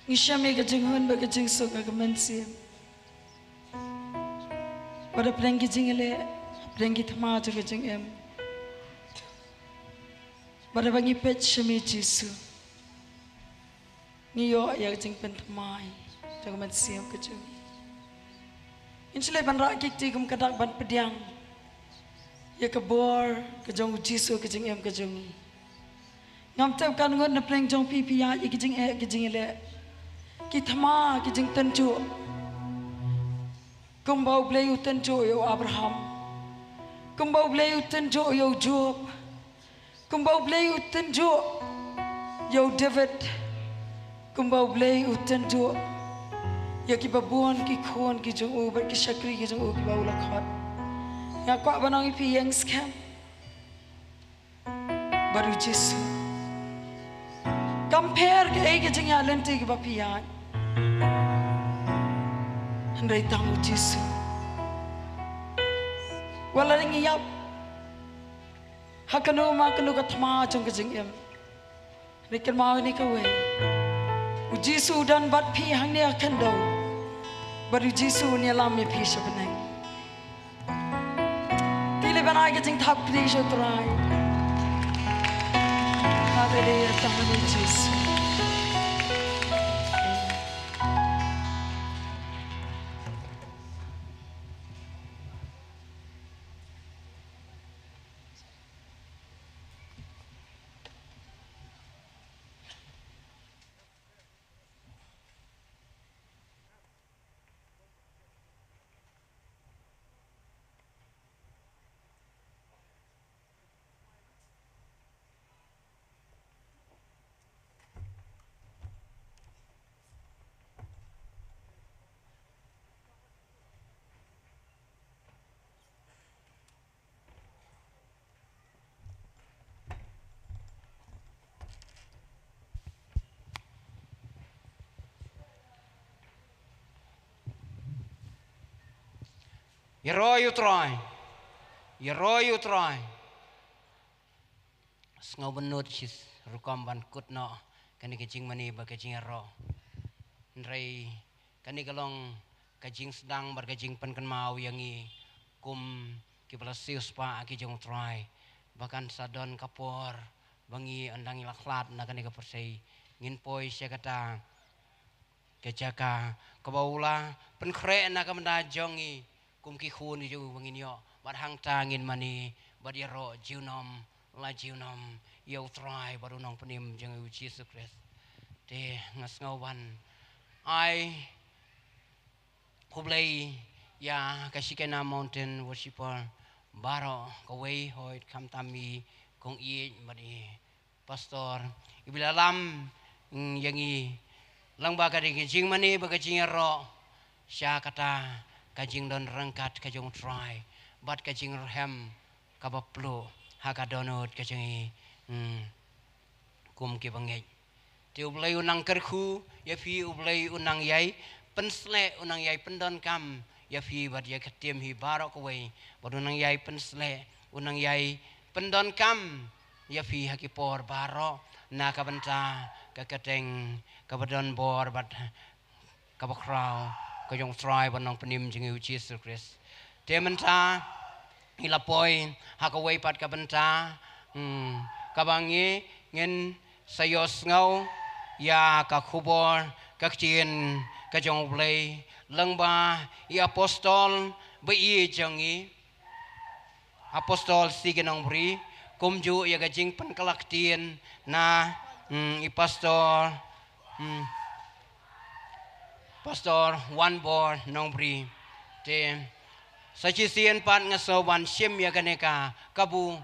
ngi shem ïa ka jinghun bad ka jingsuk ha ka mynsiem. Bad hapdeng ki jingïaleh, hapdeng ki thma jong ka jingim. Bad haba ngi peit sha me Jisu, ngi ïoh ïa ka jingpynthymmai jong ka mynsiem ka jong ngi. Ngin shlei ban rah kti kum ka dak ban pdiang ïa ka bor ka jong U Jisu ha ka jingim ka jong ngi. Ngam tip kan ngut na pdeng jong phi phi ïaid ïa ki jingeh ki jingïaleh, ki thma ki jingtynjuh. Kumba U Blei u tynjuh ïa u Abraham. Kumba U Blei u tynjuh ïa u Job. Kumba U Blei u tynjuh ïa u David. Kumba U Blei u tynjuh ïa kiba bun ki khun ki jong u bad ki shakri ki jong u kiba u la khot. Nga kwah ban ong ïa phi ïeng skhem bad U Jisu. Kam pher kaei ka jingïaid lynti kaba phi ïaid, hynrei tang U Jisu. Wat la ngi ïap ha kano ma kano ka thma jong ka jingim, ngi kynmaw ïa kawei. U Jisu u don bad phi hangne ha khyndew. Bad U Jisu un ïalam ïa phi sha bneng. Te leit ban ai ka jingthap kti sha U Trai. Haleluia, tang ha U Jisu. Ïaroh ïa U Trai. Ïaroh ïa U Trai. Sngewbha nud shi rukom ban kut noh kane ka jingmane bad ka jingïaroh. Hynrei kane ka long ka jingsdang bad ka jingpynkynmaw ïa ngi kum kiba la siewspah ki jong U Trai ba kan sa don ka por ba ngi ynda ngi la khlad na kane ka pyrthei ngin poi sha kata ka jaka kaba u la pynkhreh na ka bynta jong ngi kum ki khun ki jong u ba ngin ïoh bad hangta ngin mane bad ïaroh junom la junom ïa U Trai bad U Nongpynim jong ngi U Jisu Khrist. Te nga sngew ban ai khublei ïa ka Shekinah Mountain Worshipper baroh kawei, hooid khamtam i kong ïeit bad i pastor iba la lam, mm, ïa ngi lyngba ka dei ka jingmane bad ka jingïaroh sha kata ka jingdon ryngkat ka jong U Trai bad ka jingrhem kaba pluh ha ka dohnud ka jong ngi, mm, kum ki bangeit. Te U Blei u nang kyrkhu ïa phi, U Blei u nang ïai pynsleh, u nang ïai pyndonkam ïa phi bad ïa ka team hi baroh kawei, bad u nang ïai pynsleh, u nang ïai pyndonkam ïa phi ha ki por baroh, na ka bynta ka kyrteng kaba don bor bad kaba khraw ka jong u Trai bad Nongpynim jong ngi u Jisu Khrist. Te mynta ngi la poi ha kawei pat ka bynta, hmm, kaba ngi ngin sa ïohsngew ïa ka khubor ka ktien ka jong u Blei lyngba i apostol ba-ïeit jong ngi, Apostol C K Nongbri, kumjuh ïa ka jingpynkylla ktien na, mm, i Pastor, mm, Pastor Wanbor Nongbri. Te sa shisien pat nga sngew ban shim ïa kane ka kabu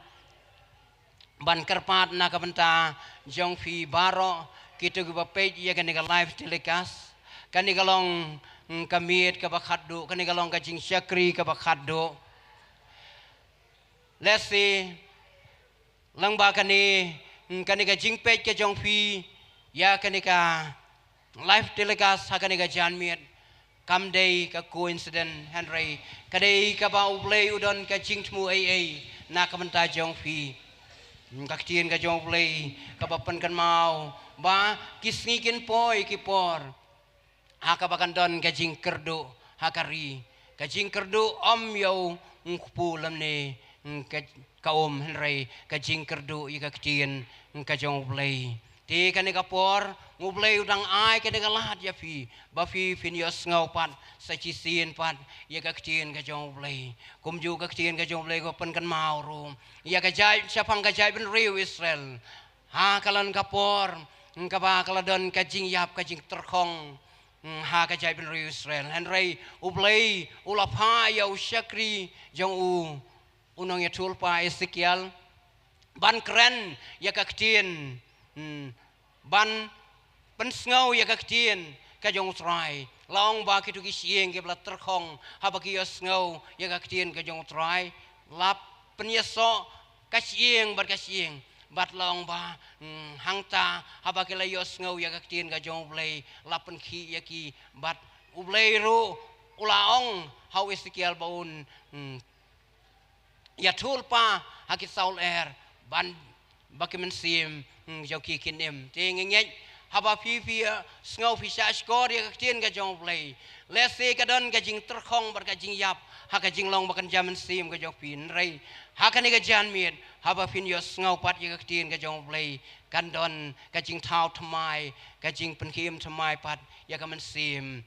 ban kyrpad na ka bynta jong phi baroh kito kiba peit ïa kane ka live telecast. Kane ka long, mm, ka miet kaba khatduh, kane ka long ka jingshakri kaba khatduh. Lehse lyngba kane, mm, kane ka jingpeit ka jong phi ïa kane ka live telecast ha kane ka janmiet kam dei ka coincidence, hynrei ka dei kaba u Blei u don ka jingthmu ei ei na ka bynta jong phi. Mm, ka ktien ka jong u Blei kaba pynkynmaw ba ki sngi kin poi ki por ha kaba kan don ka jingkyrduh ha ka ri. Ka jingkyrduh ym ïa u kpu lymne, mm, ka, ka um, hynrei ka jingkyrduh ïa ka ktien, mm, ka jong u Blei. Te kane ka por u Blei u dang ai kane ka lad ïa phi ba phi phin ïohsngew pat sa shisien pat ïa ka ktien ka jong u Blei. Kumjuh ka ktien ka jong u Blei ka pynkynmaw ruh ïa ka jait, shaphang ka jaitbynriew Israel ha ka lon ka por, mm, kaba ka la don ka jingïap, ka jingtyrkhong, mm, ha ka jaitbynriew Israel. Hynrei u Blei u la phah ïa u shakri jong u, u nongïathuhlypa Esekiel ban kren ïa ka ktien, mm, ban pynsngew ïa ka ktien ka jong u Trai. La ong ba kito ki shyieng kiba la tyrkhong haba ki ïohsngew ïa ka ktien ka jong u Trai, la pynïasoh ka shyieng bad ka shyieng. Bad la ong ba, mm, hangta haba ki la ïohsngew ïa ka ktien ka jong u Blei, la pynkhih ïa ki. Bad u Blei ruh u la ong ha u Esekiel ba un, mm, ïathuhlypa ha ki saw lyer ban ba ki mynsiem, mm, jong ki kin im. Te ngi ngeit haba phi, phi, eh, sngew phi shahshkor ïa ka ktien ka jong u Blei, lehse ka don ka jingtyrkhong bad ka jingïap ha ka jinglong ba kynja mynsiem ka jong phi, hynrei ha kane ka janmiet haba phin ïohsngew pat ïa ka ktien ka jong u Blei, kan don ka jingthaw thymmai, ka jingpynkhie im thymmai pat ïa ka mynsiem,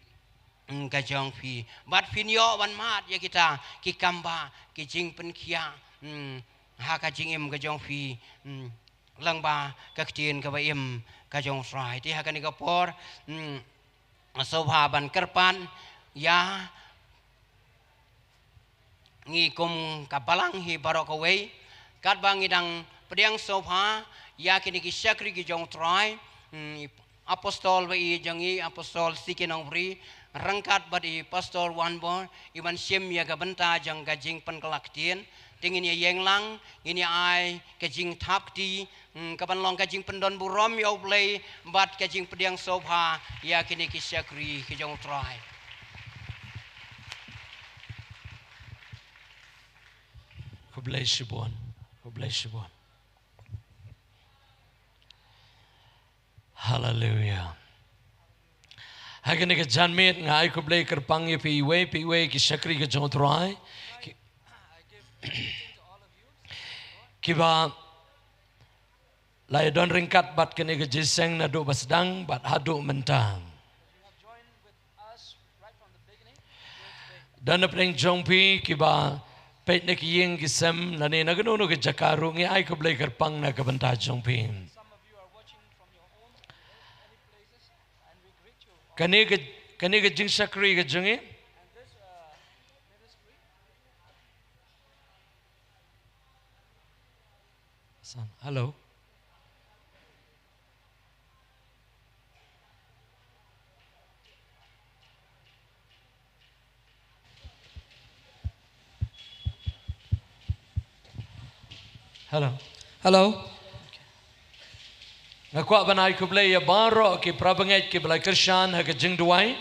mm, ka jong phi. Bad phin ïoh ban mad ïa kita ki kambah, ki jingpynkhiah, mm, ha ka jingim ka jong phi, mm, lyngba ka ktien kaba im ka jong u Trai. Te ha kane ka por, mm, sngewbha ban kyrpad ïa ngi kum ka balang hi baroh kawei, katba ngi dang pdiang sngewbha ïa kine ki shakri ki jong u Trai, mm, i apostol ba-ïeit jong ngi, Apostol C K Nongbri, ryngkat bad i Pastor Wanbor, i ban shim ïa ka bynta jong ka jingpynkylla ktien. Te ngin ïa ïeng lang, ngin ïa ai ka jingthap kti, mm, kaban long ka jingpyndonburom ïa u Blei bad ka jingpdiang sngewbha ïa kine ki shakri ki jong u Trai. Khublei shibun. Khublei shibun. Haleluia. Ha kane ka janmiet nga ai khublei kyrpang ïa phi iwei pa iwei ki shakri ka jong u Trai. Ki-, kiba la ïadon ryngkat bad kane ka jingïaseng naduh ba sdang bad haduh mynta. Don napdeng jong phi kiba peit na ki ïing ki sem lane na kano kano ka jaka ruh, ngi ai khublei kyrpang na ka bynta jong phi. Kane ka, kane ka jingshakri ka jong ngi. Hello. Hello. Hello. Nga kwah ban ai khublei ïa baroh ki para bangeit kiba la kyrshan ha ka jingduwai.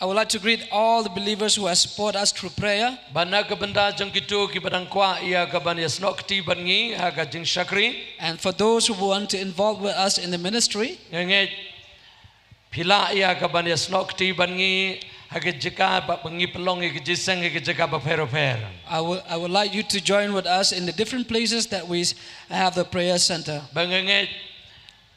I would like to greet all the believers who have supported us through prayer. Bad na ka bynta jong kito kiba dang kwah ïa ka ban ïasnoh kti bad ngi ha ka jingshakri. And for those who want to involve with us in the ministry, nga ngeit phi lah ïa ka ban ïasnoh kti bad ngi ha ka jaka ba ngi pynlong ïa ka jingïaseng ha ka jaka bapher bapher. I would, I would like you to join with us in the different places that we have the prayer center. Ba nga ngeit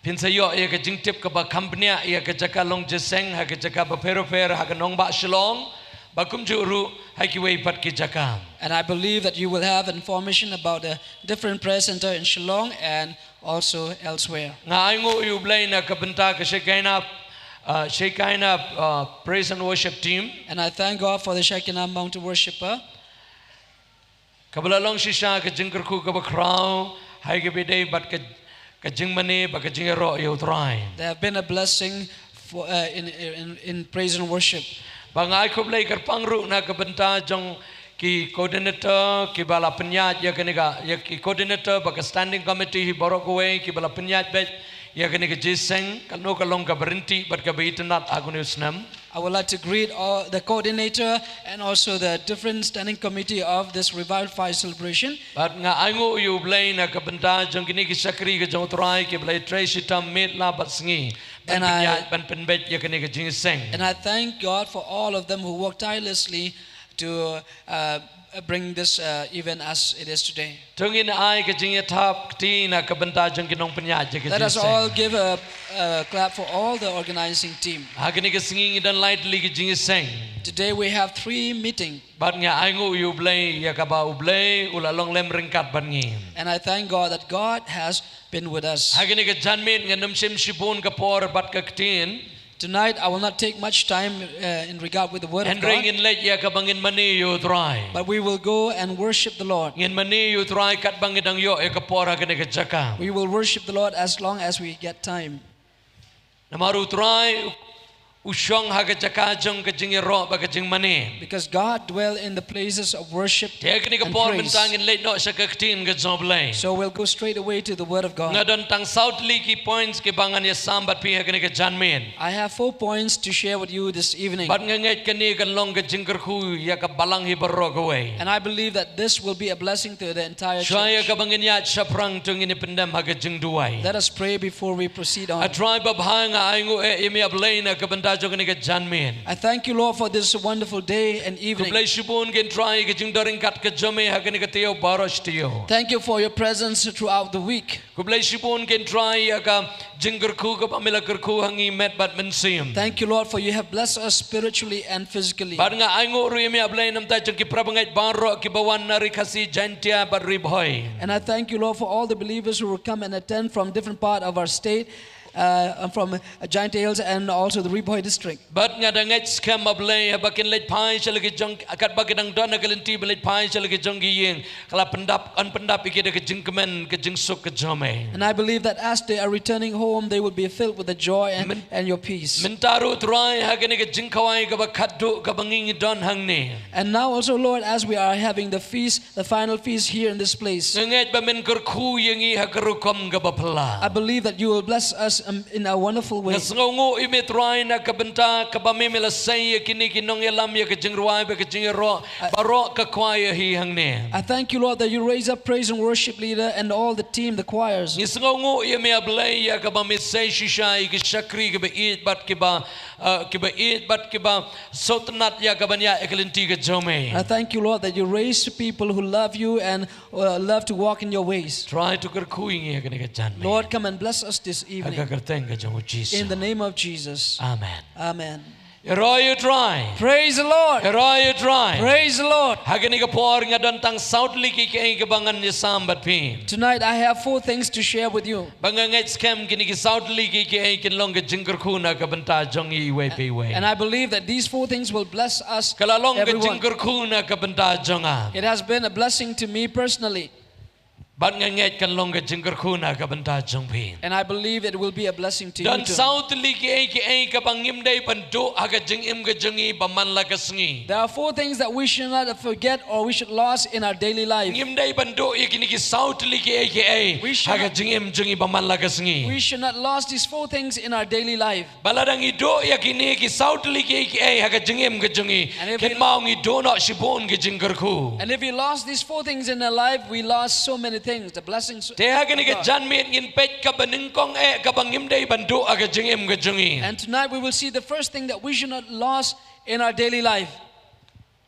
phin sa ïoh ïa ka jingtip kaba kham bniah ïa ka jaka long jingïaseng ha ka jaka bapher bapher ha ka nongbah Shillong, ba kumjuh ruh ha kiwei pat ki jaka. And I believe that you will have information about the different prayer center in Shillong and also elsewhere. Nga ainguh ïa U Blei na ka bynta ka Shekinah, uh, Shekinah, uh, praise and worship team. And I thank God for the Shekinah Mountain Worshipper. Kaba la long shisha ka jingkyrkhu kaba khraw ha kaba ïadei bad ka, ka jingmane bad ka jingïaroh ïa U Trai. They have been a blessing for, uh, in, in, in praise and worship. Ba nga ai khublei kyrpang ruh na ka bynta jong ki coordinator kiba la pynïaid ïa kane ka, ïa ki coordinator bad ka standing committee hi baroh kawei kiba la pynïaid beit ïa kane ka jingïaseng, kano ka long kaba ryntih bad kaba itynnad ha une u snem. I would like to greet all the coordinator and also the different standing committee of this Revival Fire celebration. Bad nga ainguh ïa U Blei na ka bynta jong kine ki shakri ka jong U Trai kiba la ïatrei shitom miet la bad sngi ban pynïaid, ban pynbeit ïa kane ka jingïaseng. And I thank God for all of them who work tirelessly to, uh, bring this, uh, event as it is today. To ngin ai ka jingïathap kti na ka bynta jong ki nongpynïaid ïa ka jingïaseng. Let us all give a, a clap for all the organizing team. Ha kane ka sngi ngi don lai tylli ka jingïaseng. Today we have three meeting. Bad nga ainguh ïa U Blei ïa kaba U Blei u la long lem ryngkat bad ngi. And I thank God that God has been with us. Ha kane ka janmiet ngan ym shim shibun ka por bad ka ktien. Tonight, I will not take much time, uh, in regard with the word of God. Hynrei ngin leit ïa kaba ngin mane ïa U Trai. But we will go and worship the Lord. Ngin mane ïa U Trai katba ngi dang ïoh ïa ka por ha kane ka jaka. We will worship the Lord as long as we get time. Namar U Trai u shong ha ka jaka jong ka jingïaroh bad ka jingmane. Because God dwell in the places of worship and praise. Te ha kane ka por mynta ngin leit noh sha ka ktien ka jong U Blei. So we'll go straight away to the word of God. Nga don tang saw tylli ki points kiba ngan ïasam bad phi ha kane ka janmiet. I have four points to share with you this evening. Bad nga ngeit kane kan long ka jingkyrkhu ïa ka balang hi baroh kawei. And I believe that this will be a blessing to the entire church. Shuwa ïa kaba ngin ïaid shaphrang to ngin ïa pyndem ha ka jingduwai. Let us pray before we proceed on. A Trai babha, nga ainguh eh ïa me A Blei na ka bynta jong kane ka janmiet. I thank you, Lord, for this wonderful day and evening. Khublei shibun khein Trai ka jingdon ryngkat ka jong me ha kane ka taïew baroh shi taïew. Thank you for your presence throughout the week. Khublei shibun khein Trai ïa ka jingkyrkhu kaba me la kyrkhu ha ngi met bad mynsiem. Thank you, Lord, for you have blessed us spiritually and physically. Bad nga ainguh ruh ïa me A Blei namar jong ki parabangeit baroh kiba wan na Ri Khasi, Jaintia bad Ri Bhoi. And I thank you, Lord, for all the believers who will come and attend from different part of our state, uh, and from, uh, Jaintia Hills and also the Ri Bhoi district. Bad nga da ngeit skhem A Blei haba kin leit phai sha la ki jong, katba ki dang don ha ka lynti ban leit phai sha la ki jong ki ïing, ka la pyndap, yn pyndap ïa ki da ka jingkmen, ka jingsuk ka jong me. And I believe that as they are returning home, they will be filled with the joy and, and your peace. Mynta ruh Trai ha kane ka jingkhawai kaba khatduh kaba ngi ngi don hangne. And now also, Lord, as we are having the feast, the final feast here in this place, nga ngeit ba men kyrkhu ïa ngi ha ka rukom kaba phylla. I believe that you will bless us, um, in a wonderful way. Nga sngewnguh ïa me Trai na ka bynta kaba me me la sei ïa kine ki nongïalam ïa ka jingrwai bad ka jingïaroh, baroh ka choir hi hangne. I thank you, Lord, that you raise up praise and worship leader and all the team, the choirs. Ngi sngewnguh ïa me A Blei ïa kaba me sei shisha ïa ki shakri kiba ïeit bad kiba, uh, kiba ïeit bad kiba sngewtynnat ïa ka ban ïaid ha ka lynti ka jong me. I thank you, Lord, that you raise people who love you and, uh, love to walk in your ways. Trai to kyrkhu ïa ngi ha kane ka janmiet. Lord, come and bless us this evening. Ha ka kyrteng ka jong U Jisu. In the name of Jesus. Amen. Amen. Ïaroh ïa U Trai. Praise the Lord. Ïaroh ïa U Trai. Praise the Lord. Ha kane ka por nga don tang saw tylli ki kaei kaba ngan ïasam bad phi. Tonight I have four things to share with you. Bad nga ngeit skhem kine ki saw tylli ki kaei kin long ka jingkyrkhu na ka bynta jong ngi iwei pa iwei. And I believe that these four things will bless us, everyone. Ka la long ka jingkyrkhu na ka bynta jong nga. It has been a blessing to me personally. Bad nga ngeit kan long ka jingkyrkhu na ka bynta jong phi. And I believe it will be a blessing to you too. Don saw tylli kiei kiei kaba ngim dei ban duh ha ka jingim ka jong ngi ba man la ka sngi. There are four things that we should not forget or we should lose in our daily life. Ngim dei ban duh ïa kine ki saw tylli kiei kiei ha ka jingim jong ngi ba man la ka sngi. We should not lose these four things in our daily life. Ba lada ngi duh ïa kine ki saw tylli kiei kiei ha ka jingim ka jong ngi, kynmaw ngi duh noh shibun ki jingkyrkhu. And if we lost these four things in our life, we lost so many things, the blessings of God. Te ha kane ka janmiet ngin peit kaba nyngkong eh kaba ngim dei ban duh ha ka jingim ka jong ngi. And tonight we will see the first thing that we should not lose in our daily life.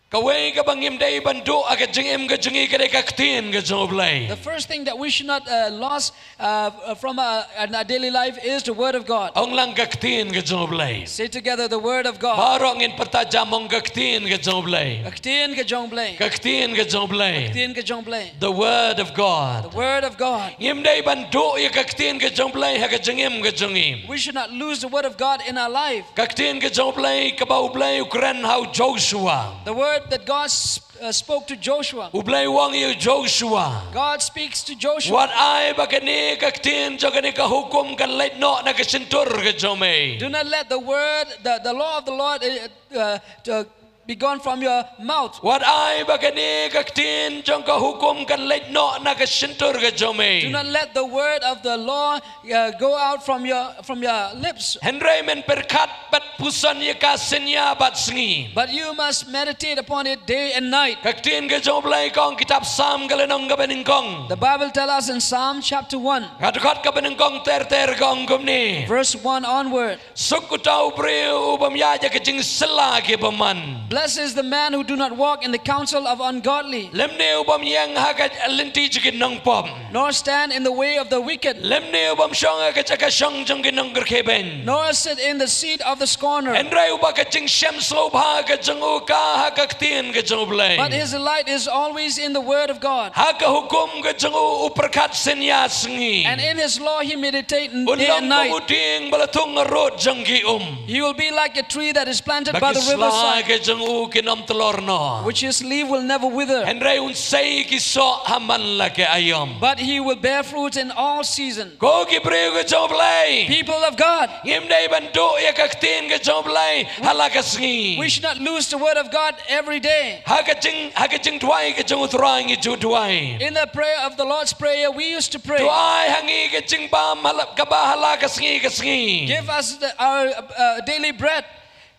Kawei kaba ngim dei ban duh ha ka jingim ka jong ngi ka dei ka ktien ka jong U Blei. The first thing that we should not uh, lose uh, from our, in our daily life is the word of God. Ong lang ka ktien ka jong U Blei. Say together the word of God. Baroh ngin pyrta jam, ong ka ktien ka jong U Blei. Ka ktien ka jong U Blei. Ka ktien ka jong U Blei. Ka ktien ka jong U Blei. The word of God. The word of God. Ngim dei ban duh ïa ka ktien ka jong U Blei ha ka jingim ka jong ngi. We should not lose the word of God in our life. Ka ktien ka jong U Blei kaba U Blei u kren ha u Joshua. The word that God s- uh, spoke to Joshua. U Blei u ong ïa u Joshua. God speaks to Joshua. Wat ai ba kane ka ktien jong kane ka hukum kan leit noh na ka shyntur ka jong me. Do not let the word, the, the law of the Lord, uh, uh, to be gone from your mouth. Wat ai ba kane ka ktien jong ka hukum kan leit noh na ka shyntur ka jong me. Do not let the word of the law uh, go out from your from your lips. Hynrei men pyrkhat bad puson ïa ka synñia bad sngi. But you must meditate upon it day and night. Ka ktien ka jong U Blei ka ong, kitab Salm ka lynnong kaba nyngkong. The Bible tells us in Psalm chapter one, ka dkhot kaba nyngkong ter ter ka ong kumne. Verse one onward. Suk uta u briew u bym ïaid ha ka jingsylla ki bymman. Blessed is the man who do not walk in the counsel of ungodly. Lymne u bym ïeng ha ka lynti jong ki nongpop. Nor stand in the way of the wicked. Lymne u bym shong ha ka jaka shong jong ki nongkyrkhebeiñ. Nor sit in the seat of the scorner. Hynrei uba ka jingshem sngewbha ka jong u ka ha ka ktien ka jong U Blei. But his delight is always in the word of God. Ha ka hukum ka jong u u pyrkhat synñia sngi. And in his law he meditate day and night. Un long kum u dieng ba la thung ha rud jong ki um. He will be like a tree that is planted by the riverside. Ba ki sla ka jong u kin ym tlor noh. Which his leaf will never wither. Hynrei un sei ki soh ha man la ki aïom. But he will bear fruit in all season. Ko ki briew ka jong U Blei. People of God. Ngim dei ban duh ïa ka ktien ka jong U Blei ha la ka sngi. We should not lose the word of God every day. Ha ka jing, ha ka jingduwai ka jong U Trai ngi ju duwai. In the prayer of the Lord's Prayer, we used to pray. Duwai ha ngi ka jingbam ha la, kaba ha la ka sngi ka sngi. Give us the, our uh, daily bread.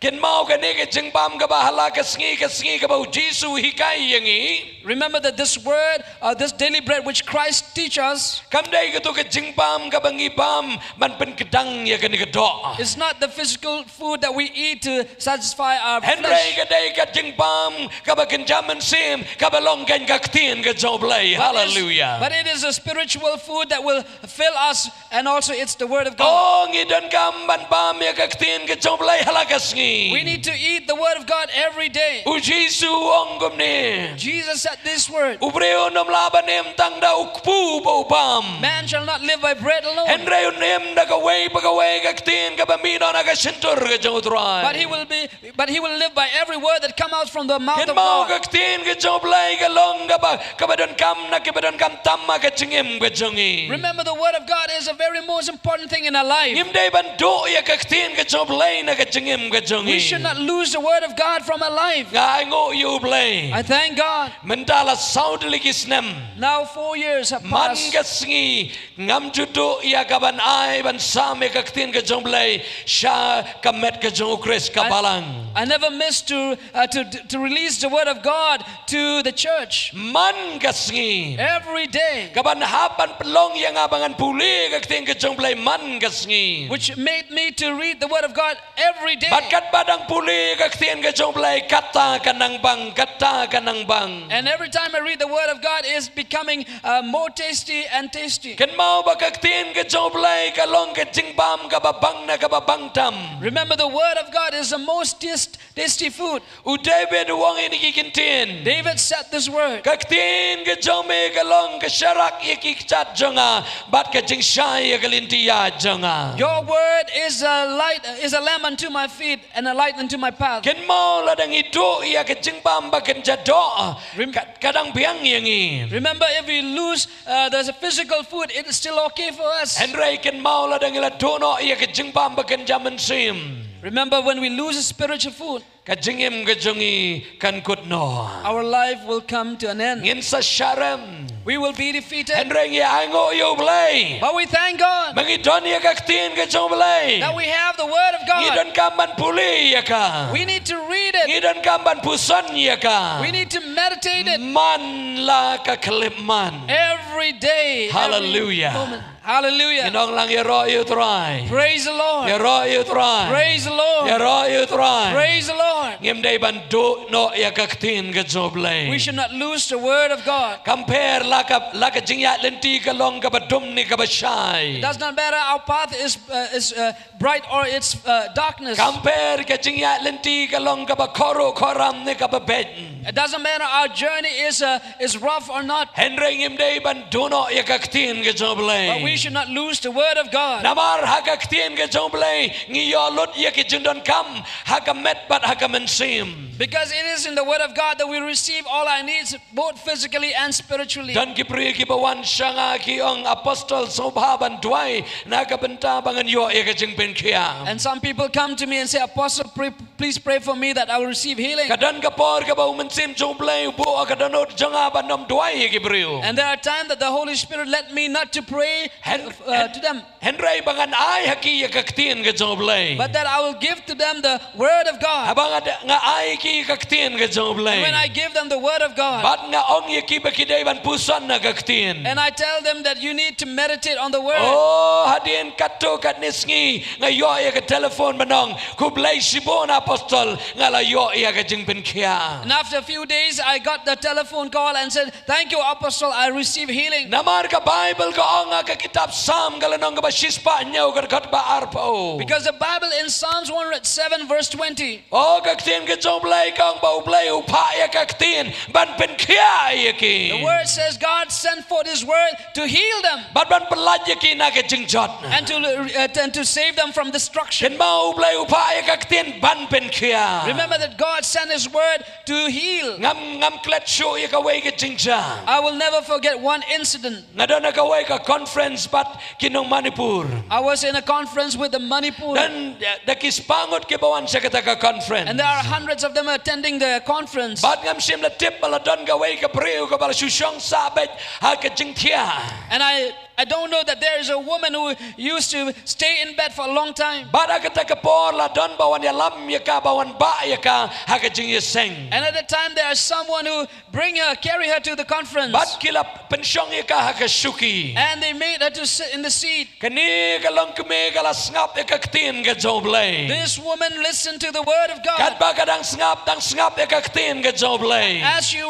Kynmaw kane ka jingbam kaba ha la ka sngi ka sngi kaba U Jisu u hikai ïa ngi. Remember that this word, uh, this daily bread which Christ teach us, kam dei kato ka jingbam kaba ngi bam ban pynkdang ïa kane ka doh. Is not the physical food that we eat to satisfy our flesh. Hynrei ka dei ka jingbam kaba kynja mynsiem kaba long kein ka ktien ka jong U Blei. Hallelujah. But it is a spiritual food that will fill us, and also it's the word of God. Oh, ngi donkam ban bam ïa ka ktien ka jong U Blei ha la ka sngi. We need to eat the word of God every day. U Jisu u ong kumne. Jesus said this word. U briew um lah ban im tang da u kpu ba u bam. Man shall not live by bread alone. Hynrei un im da kawei pa kawei ka ktien kaba mih noh na ka shyntur ka jong U Trai. But he will be But he will live by every word that come out from the mouth of God. Kynmaw ka ktien ka jong U Blei ka long kaba, kaba donkam na kiba donkam tam ha ka jingim ka jong ngi. Remember, the word of God is a very most important thing in our life. Ngim dei ban duh ïa ka ktien ka jong U Blei na ka jingim ka jong ngi. We should not lose the word of God from our life. Nga ainguh ïa U Blei. I thank God. Mynta la saw tylli ki snem. Now four years have passed. Man ka sngi ngam ju duh ïa ka ban ai ban sam ïa ka ktien ka jong U Blei sha ka met ka jong U Khrist ka balang. I never missed to, uh, to, to release the word of God to the church. Man ka sngi. Every day. Ka ban hap ban pynlong ïa nga ba ngan pule ka ktien ka jong U Blei man ka sngi. Which made me to read the word of God every day. Bad katba dang pule ka ktien ka jong U Blei, kata ka nang bang, kata ka nang bang. And every time I read the word of God, is becoming uh, more tasty and tasty. Kynmaw ba ka ktien ka jong U Blei ka long ka jingbam kaba bang na kaba bang tam. Remember, the word of God is the most taste, tasty food. U David u ong ïa kine ki ktien. David said this word. Ka ktien ka jong me ka long ka sharak ïa ki kjat jong nga bad ka jingshai ïa ka lynti ïaid jong nga. Your word is a light, is a lamp unto my feet, and a light unto my path. Kynmaw lada ngi duh ïa ka jingbam ba kynja doh, Rem- ka, ka dang biang ïa ngi. Remember, if we lose uh, the physical food, it is still okay for us. Hynrei kynmaw lada ngi la duh noh ïa ka jingbam ba kynja mynsiem, Remember, when we lose spiritual food, ka jingim ka jong ngi kan kut noh. Our life will come to an end. Ngin sa sharem. We will be defeated. Hynrei ngi ainguh ïa U Blei. But we thank God Ba ngi don ïa ka ktien ka jong U Blei. That we have the word of God. Ngi donkam ban pule ïa ka. We need to read it. Ngi donkam ban puson ïa ka. We need to meditate it. Man la ka khyllipmat. Every day. Hallelujah. Every moment. Hallelujah. Ngin ong lang, ïaroh ïa U Trai. Praise the Lord. Ïaroh ïa U Trai. Praise the Lord. Ïaroh ïa U Trai. Praise the Lord. Ngim dei ban duh noh ïa ka ktien ka jong U Blei. We should not lose the word of God. Kam pher la ka, la ka jingïaid lynti ka long kaba dum ne kaba shai. It does not matter our path is uh, is uh, bright or its uh, darkness. Kam pher ka jingïaid lynti ka long kaba khoro khoram ne kaba beit. It doesn't matter our journey is uh, is rough or not. Hynrei ngim dei ban duh noh ïa ka ktien ka jong U Blei. But we should not lose the word of God. Namar ha ka ktien ka jong U Blei ngi ïoh lut ïa ki jingdonkam ha ka met bad ha ka mynsiem. Because it is in the word of God that we receive all our needs, both physically and spiritually. Don ki briew kiba wan sha nga ki ong, Apostle, sngewbha ban duwai na ka bynta ba ngan ïoh ïa ka jingpynkhiah. And some people come to me and say, Apostle, pray, please pray for me that I will receive healing. Ka don ka por kaba U Mynsiem jong U Blei u buh ha ka dohnud jong nga ban ym duwai ïa ki briew. And there are times that the Holy Spirit led me not to pray Hen- uh, hen- to them. Hynrei ba ngan ai ha ki ïa ka ktien ka jong U Blei. But that I will give to them the word of God. Haba nga, nga ai ki ïa ka ktien ka jong U Blei. And when I give them the word of God, Bad nga ong ïa ki ba ki dei ban puson na ka ktien. And I tell them that you need to meditate on the word. Oh, hadien katto katne sngi nga ïoh ïa ka telephone ban ong, khublei shibun Apostle, nga la ïoh ïa ka jingpynkhiah. And after a few days, I got the telephone call and said, Thank you, Apostle, I receive healing. Namar ka Baibl ka ong ha ka kitab Salm ka lynnong kaba shispah hynñiew ka dkhot ba arphew. Because the Bible in Psalms one hundred seven verse twenty. Oh, ka ktien ka jong U Blei ka ong ba U Blei u phah ïa ka ktien ban pynkhiah ïa ki. The word says God sent forth his word to heal them. Bad ban pyllait ïa ki na ka jingjot. And to, uh, and to save them from destruction. Kynmaw U Blei u phah ïa ka ktien ban pynkhiah. Remember that God sent his word to heal. Ngam, ngam klet shuh ïa kawei ka jingjia. I will never forget one incident. Nga don ha kawei ka conference bad ki nong Manipur. I was in a conference with the Manipur. Don, eh, da ki spah ngut kiba wan sha kata ka conference. And there are hundreds of them attending the conference. Bad ngam shym la tip ba la don kawei ka briew kaba la shu shong sah beit ha ka jingthiah. And I I don't know that there is a woman who used to stay in bed for a long time. Bad ha kata ka por la don ba wan ïalam ïa ka, ba wan bah ïa ka ha ka jingïaseng. And at the time there is someone who bring her, carry her to the conference. Bad ki la pynshong ïa ka ha ka shuki. And they made her to sit in the seat. Kane ka longkmie ka la sngap ïa ka ktien ka jong U Blei. This woman listened to the word of God. Katba ka dang sngap, dang sngap ïa ka ktien ka jong U Blei. As she,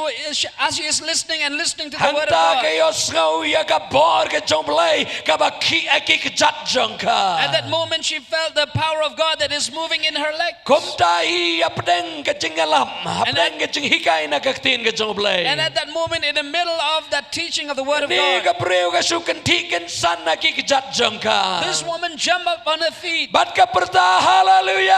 as she is listening and listening to the word of God. Hangta ka ïohsngew ïa ka bor ka jong U Blei kaba khih ha ki kjat jong ka. At that moment, she felt the power of God that is moving in her leg. Kumta hi hapdeng ka jingïalam, hapdeng ka jinghikai na ka ktien ka jong U Blei. And at that moment, in the middle of that teaching of the word of God, kane ka briew ka shu kynthih kynsan ha ki kjat jong ka. This woman jumped up on her feet. Bad ka pyrta, Hallelujah,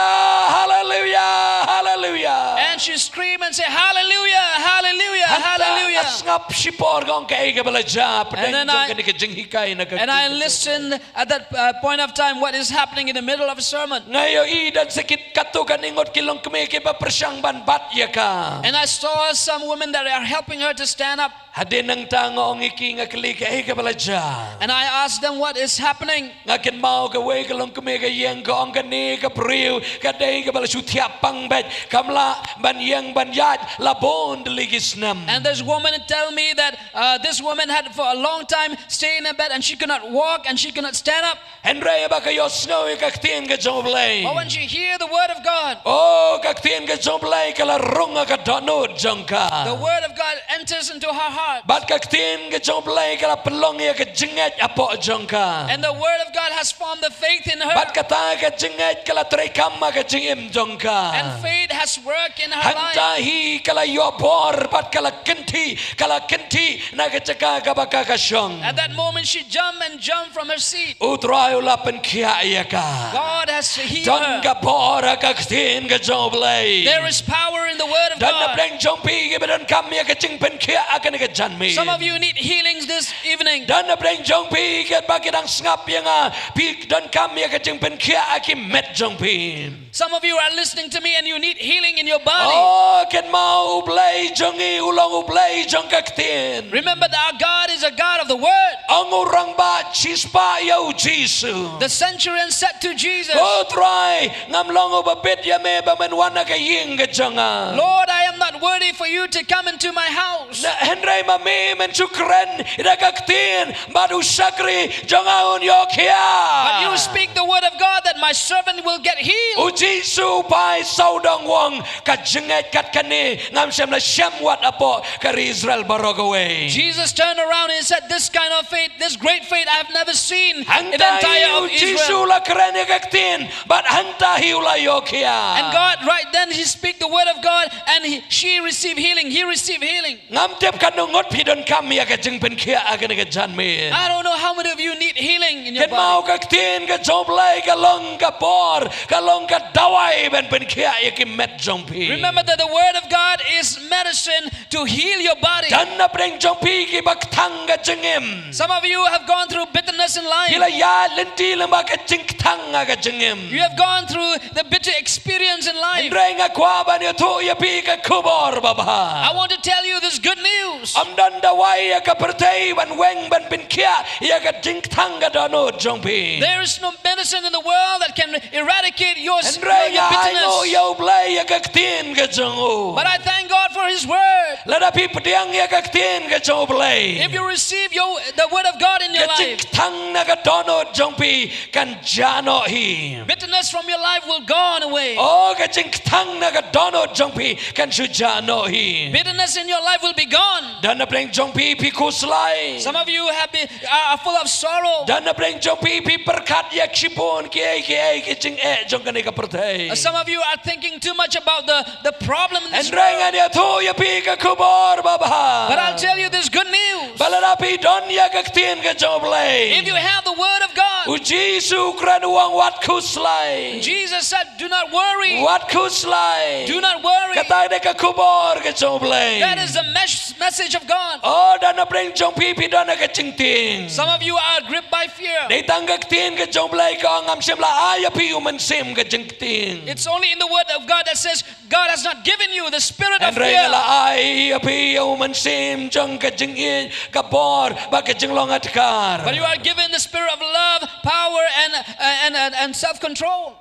Hallelujah, Hallelujah. And she screamed and said, Hallelujah, Hallelujah, Hallelujah. Hangta nga sngap shipor, nga ong kaei kaba la jia hapdeng jong kane ka jinghikai na ka ktien ka jong U Blei. And I listened at that uh, point of time what is happening in the middle of a sermon. Nga ïohi don sa kit katto katne ngut ki longkmie kiba pyrshang ban bat ïa ka. And I saw some women that are helping her to stand up. Hadien nangta nga ong ïa ki, nga kylli kaei kaba la jia. And I asked them what is happening. Nga kynmaw kawei ka longkmie ka ïeng, ka ong kane ka briew ka dei kaba la shu thiah pang beit, kam lah ban ïeng ban ïaid la bun tylli ki snem. And this woman tell me that uh, this woman had for a long time stay in a bed and she could not walk and she could not stand up. Hynrei haba ka ïohsngew ïa ka ktien ka jong U Blei, but when she hear the word of God, oh, ka ktien ka jong U Blei ka la rung ha ka dohnud jong ka. The word of God enters into her heart. Bad ka ktien ka jong U Blei ka la pynlong ïa ka jingngeit hapoh jong ka. And the word of God has formed the faith in her. Bad kata ka jingngeit ka la treikam ha ka jingim jong ka. And faith has worked in her Hangta hi ka la ïoh bor bad ka la kynthih, ka la kynthih na ka jaka kaba ka ka shong. At that moment, she jumped and jumped from her seat. U Trai u la pynkhiah ïa ka. God has healed her. Don ka bor ha ka ktien ka jong U Blei. There is power in the word of God. Don na pdeng jong phi kiba donkam ïa ka jingpynkhiah ha kane ka janmiet. Some of you need healings this evening. Don na pdeng jong phi kiba ki dang sngap ïa nga, phi donkam ïa ka jingpynkhiah ha ki met jong phi. Some of you are listening to me and you need healing in your body. Oh, kynmaw U Blei jong ngi u long U Blei jong ka ktien. Remember that our God is a God of the word. Ong u rangbah shispah ïa U Jisu. The centurion said to Jesus, "Ko Trai, ngam long uba bit ïa me ba men wan ha ka ïing ka jong nga. Lord, I am not worthy for you to come into my house. Na hynrei ma me men shu kren ïa ka ktien bad u shakri jong nga un ïoh khia." But you speak the word of God that my servant will get healed. U Jisu u phai sawdong u ong, ka jingngeit kat kane ngam shym la shem wat hapoh ka ri Israel baroh kawei. Jesus turned around and said, "This kind of faith, this great faith, I have never seen in the entire of Israel." Hangta hi U Jisu u la kren ïa ka ktien bad hangta hi u la ïoh khia. And God, right then, he speak the word of God, and he, she received healing. He received healing. Ngam tip katno ngut phi donkam ïa ka jingpynkhiah ha kane ka janmiet. I don't know how many of you need healing in your body. Kynmaw ka ktien ka jong U Blei ka long ka bor, ka long ka dawai ban pynkhiah ïa ki met jong phi. Remember that the word of God is medicine to heal your body. Don na pdeng jong phi kiba kthang ka jingim. Some of you have gone through bitterness in life. Phi la ïaid lynti lyngba ka jingkthang ha ka jingim. You have gone through the bitter experience in life. Hynrei nga kwah ban ïathuh ïa phi ka khubor babha. I want to tell you this good news. Ym don dawai ha ka pyrthei ban weng ban pynkhiah ïa ka jingkthang ka dohnud jong phi. There is no medicine in the world that can eradicate your, your, your bitterness. Hynrei nga ainguh ïa U Blei ïa ka ktien ka jong u. But I thank God for his word. Lada phi pdiang ïa ka ktien ka jong U Blei, if you receive your, the word of God in your life, ka jingkthang na ka dohnud jong phi kan jah noh hi. Bitterness from your life will gone away. Oh, ka jingkthang na ka dohnud jong phi kan shu jah noh hi. Bitterness in your life will be gone. Don na pdeng jong phi phi khuslai. Some of you have been, are, are full of sorrow. Don na pdeng jong phi phi pyrkhat ïa shibun kiei kiei ki jingeh jong kane ka pyrthei. Uh, some of you are thinking too much about the, the problem in this world. Hynrei ngan ïathuh ïa phi ka khubor babha. But I'll tell you this good news. Ba lada phi don ïa ka ktien ka jong U Blei, if you have the word of God, U Jisu u kren u ong wat khuslai. Jesus said, "Do not worry." Wat khuslai. Do not worry. Kata dei ka khubor ka jong U Blei. That is the mes-, message of God. Oh, don na pdeng jong phi phi don ha ka jingtieng. Some of you are gripped by fear. Dei tang ka ktien ka jong U Blei ka ong, ngam shym la ai ïa phi u mynsiem ka jingtieng. It's only in the word of God that says, God has not given you the spirit of fear. Hynrei nga la ai ïa phi ïa u mynsiem jong ka jingïeit, ka bor bad ka jinglong adkar. But you are given the spirit of love, power, and, and, and, and self-control.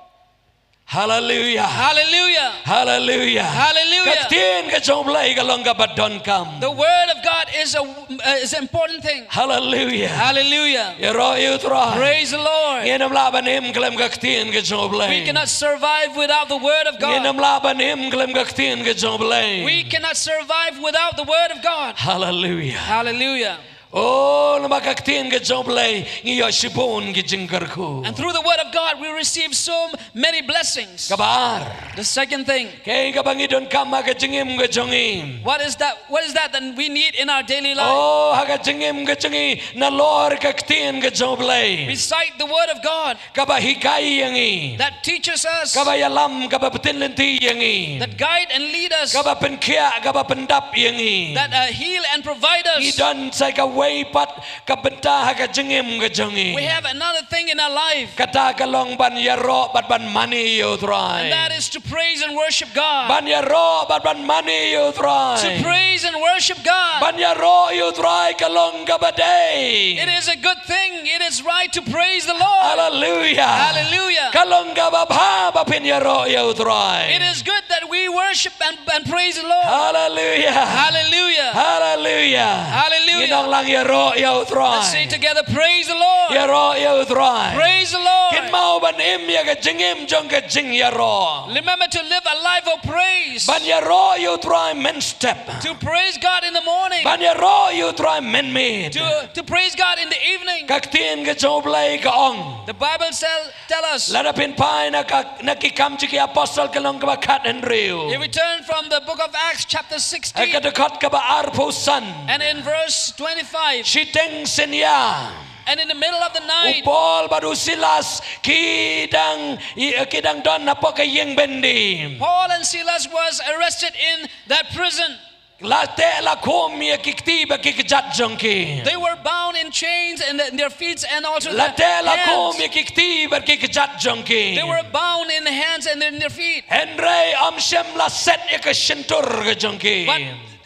Hallelujah. Hallelujah. Hallelujah. Hallelujah. Ka ktien ka jong U Blei ka long kaba donkam. The word of God is a, uh, is an important thing. Hallelujah. Hallelujah. Ïaroh ïa U Trai. Praise the Lord. Ngin ym lah ban im khlem ka ktien ka jong U Blei. We cannot survive without the word of God. Ngin ym lah ban im khlem ka ktien ka jong U Blei. We cannot survive without the word of God. Hallelujah. Hallelujah. Oh, namar ka ktien ka jong U Blei ngi ïoh shibun ki jingkyrkhu. And through the word of God, we receive so many blessings. Kaba ar. The second thing. Kaei kaba ngi donkam ha ka jingim ka jong ngi? What is that? What is that that we need in our daily life? Oh, ha ka jingim ka jong ngi nalor ka ktien ka jong U Blei. Beside the word of God. Kaba hikai ïa ngi. That teaches us. Kaba ïalam, kaba btin lynti ïa ngi. That guide and lead us. Kaba pynkhiah, kaba pyndap ïa ngi. That, uh, heal and provide us. Ngi don sa kawei pat ka bynta ha ka jingim ka jong ngi. We have another thing in our life. Kata ka long ban ïaroh bad ban mane ïa U Trai. And that is to praise and worship God. Ban ïaroh bad ban mane ïa U Trai. To praise and worship God. Ban ïaroh ïa U Trai ka long kaba dei. It is a good thing. It is right to praise the Lord. Hallelujah. Hallelujah. Ka long kaba bha ba phin ïaroh ïa U Trai. It is good that we worship and, and praise the Lord. Hallelujah. Hallelujah. Hallelujah. Hallelujah. Ngin ong lang, ïaroh ïa U Trai. Let's say together, "Praise the Lord." Ïaroh ïa U Trai. Praise the Lord. Kynmaw ban im ïa ka jingim jong ka jingïaroh. Remember to live a life of praise. Ban ïaroh ïa u Trai mynstep. To praise God in the morning. Ban ïaroh ïa u Trai mynmiet. To, to praise God in the evening. Ka ktien ka jong U Blei ka ong. The Bible tell, tell us. Lada phin phai na ka, na Ki Kam jong ki Apostol ka lynnong kaba khathynriew. If we turn from the book of Acts chapter sixteen. Ha ka dkhot kaba arphew san. And in verse twenty-five. Shiteng synñia. And in the middle of the night, u Paul bad u Silas ki dang, i, ki dang don hapoh ka ïing byndi. Paul and Silas was arrested in that prison. La teh la khum ïa ki kti bad ki kjat jong ki. They were bound in chains in, the, in their feet and also la teh la khum ïa ki kti bad ki kjat jong ki. They were bound in the hands and in their feet. Hynrei ym shym la set ïa ka shyntur ka jong ki. But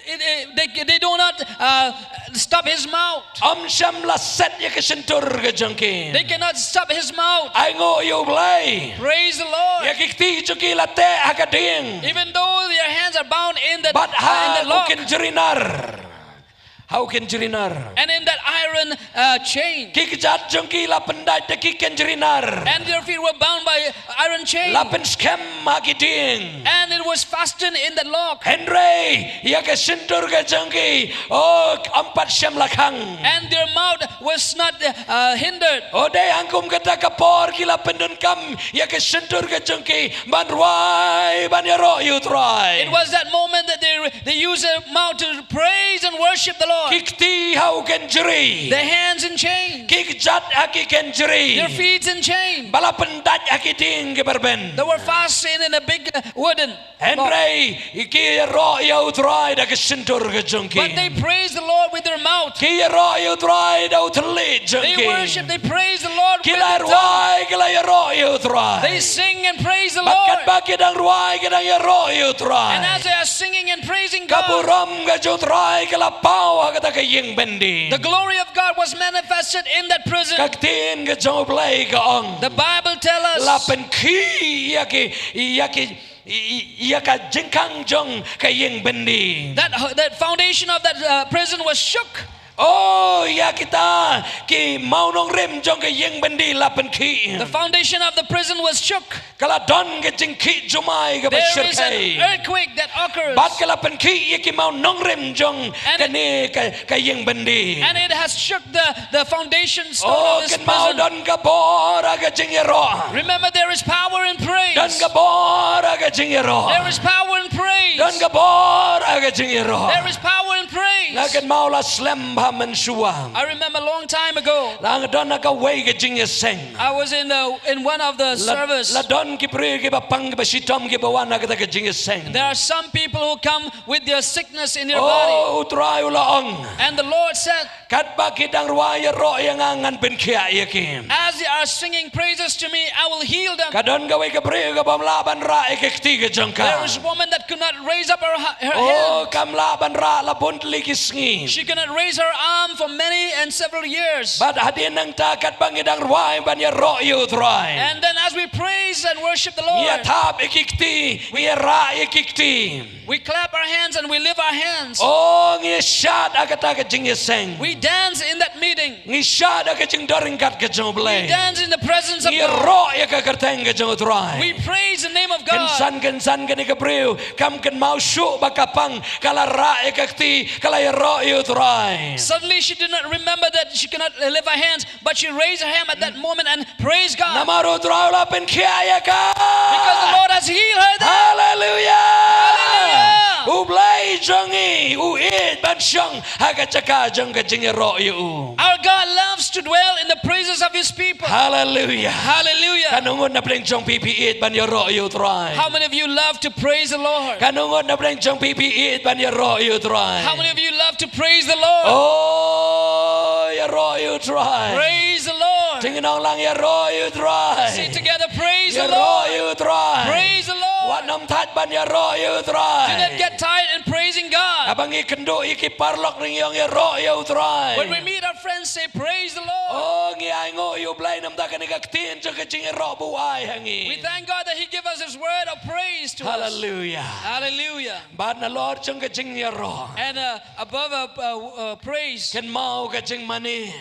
it, it, they, they do not uh, stop his mouth. Ym shym la set ïa ka shyntur ka jong ki. They cannot stop his mouth. Ai nguh ïa U Blei. Praise the Lord. Ïa ki kti jong ki la teh ha ka dieng. Even though their hands are bound in the, bad ha u kynjri nar. Ha u kynjri nar. And in that iron uh, chain. Ki kjat jong ki la pyndait da ki kynjri nar. And their feet were bound by iron chain. La pynskhem ha ki dieng. And it was fastened in the lock. Hynrei ïa ka shyntur ka jong ki, oh, ym pat shym la khang. And their mouth was not uh, hindered. Oh, dei hangkum kata ka por ki la pyndonkam ïa ka shyntur ka jong ki ban rwai ban ïaroh ïa U Trai. It was that moment that they, they used their mouth to praise and worship the Lord. Ki kti ha u kynjri. Their hands in chains. Ki kjat ha ki kynjri. Their feet in chains. Ba la pyndait ha ki dieng kiba rben. They were fastened in a big uh, wooden lock. Hynrei ki ïaroh ïa U Trai da ka shyntur ka jong ki. But they praise the Lord with their mouth. Ki ïaroh ïa U Trai da u thylliej jong ki. They worship, they praise the Lord with their tongue. Ki la rwai, ki la ïaroh ïa U Trai. They sing and praise the Lord. Bad katba ki dang rwai, ki dang ïaroh ïa U Trai. And as they are singing and praising God, ka burom ka jong U Trai ka la paw ha kata ka ïing byndi. The glory of God was manifested in that prison. Ka ktien ka jong U Blei ka ong. The Bible tell us. La pynkhih ïa ki, ïa ki, ïa ka jingkhang jong ka ïing byndi. That, that foundation of that uh, prison was shook. Oh, ïa kita ki mawnongrim jong ka ïing byndi la pynkhih. The foundation of the prison was shook. Ka la don ka jingkhih jumai kaba shyrkhei. There is an earthquake that occurs. Bad ka la pynkhih ïa ki mawnongrim jong kane ka, ka ïing byndi. And it has shook the, the foundation stone of this prison. Oh, kynmaw don ka bor ha ka jingïaroh. Remember, there is power in praise. Don ka bor ha ka jingïaroh. There is power in praise. Don ka bor ha ka jingïaroh. There is power in praise. Nga kynmaw la slem bha mynshuwa. I remember a long time ago. La nga don ha kawei ka jingïaseng. I was in the, in one of the service. La, la don ki briew kiba pang kiba shitom kiba wan ha kata ka jingïaseng. There are some people who come with their sickness in their body. Oh, U Trai u la ong. And the Lord said, katba ki dang rwai ïaroh ïa nga ngan pynkhiah ïa ki. As they are singing praises to me, I will heal them. Ka don kawei ka briew kaba ym lah ban rah ïa ka kti ka jong ka. There is a woman that could not raise up her, ha-, her hand. Oh, kam lah ban rah la bun tylli ki sngi. She cannot raise her arm for many and several years. Bad hadien nangta katba ngi dang rwai ban ïaroh ïa U Trai. And then as we praise and worship the Lord, ngi ïa thap ïa ki kti, ngi ïa rah ïa ki kti. We clap our hands and we lift our hands. Oh, ngi shad ha kata ka jingïaseng. We dance in that meeting. Ngi shad ha ka jingdon ryngkat ka jong U Blei. We dance in the presence of God. Ngi ïaroh ïa ka kyrteng ka jong U Trai. We praise the name of God. Kynsan kynsan kane ka briew kam kynmaw shuh ba ka pang, ka la rah ïa ka kti, ka la ïaroh ïa U Trai. Suddenly she did not remember that she cannot, uh, lift her hands, but she raised her hand at that moment and praised God. Namar U Trai u la pynkhiah ïa ka. Because the Lord has healed her there. Hallelujah. Hallelujah. U Blei jong ngi u ïeit ban shong ha ka jaka jong ka jingïaroh ïa u. Our God loves to dwell in the praises of his people. Hallelujah. Hallelujah. Katno ngut na pdeng jong phi phi ïeit ban ïaroh ïa U Trai? How many of you love to praise the Lord? Katno ngut na pdeng jong phi phi ïeit ban ïaroh ïa U Trai? How many of you love to praise the Lord? Oh, ïaroh ïa U Trai. Praise the Lord. Jingïalang ïaroh ïa U Trai. Say together, praise the Lord. Ïaroh ïa U Trai. Praise the Lord. Wat nym thait ban ïaroh ïa U Trai. Do not get tired in praising God. Haba ngi kynduh ïa ki paralok ngi ong ïaroh ïa U Trai. When we meet our friends, say, praise the Lord. Oh, ngi ainguh ïa U Blei namar kane ka ktien jong ka jingïaroh ba u ai ha ngi. We thank God that he give us his word of praise to us. Hallelujah. Hallelujah. Bad nalor jong ka jingïaroh. And, uh, above, uh, uh, uh, praise. Kynmaw ka jingmane.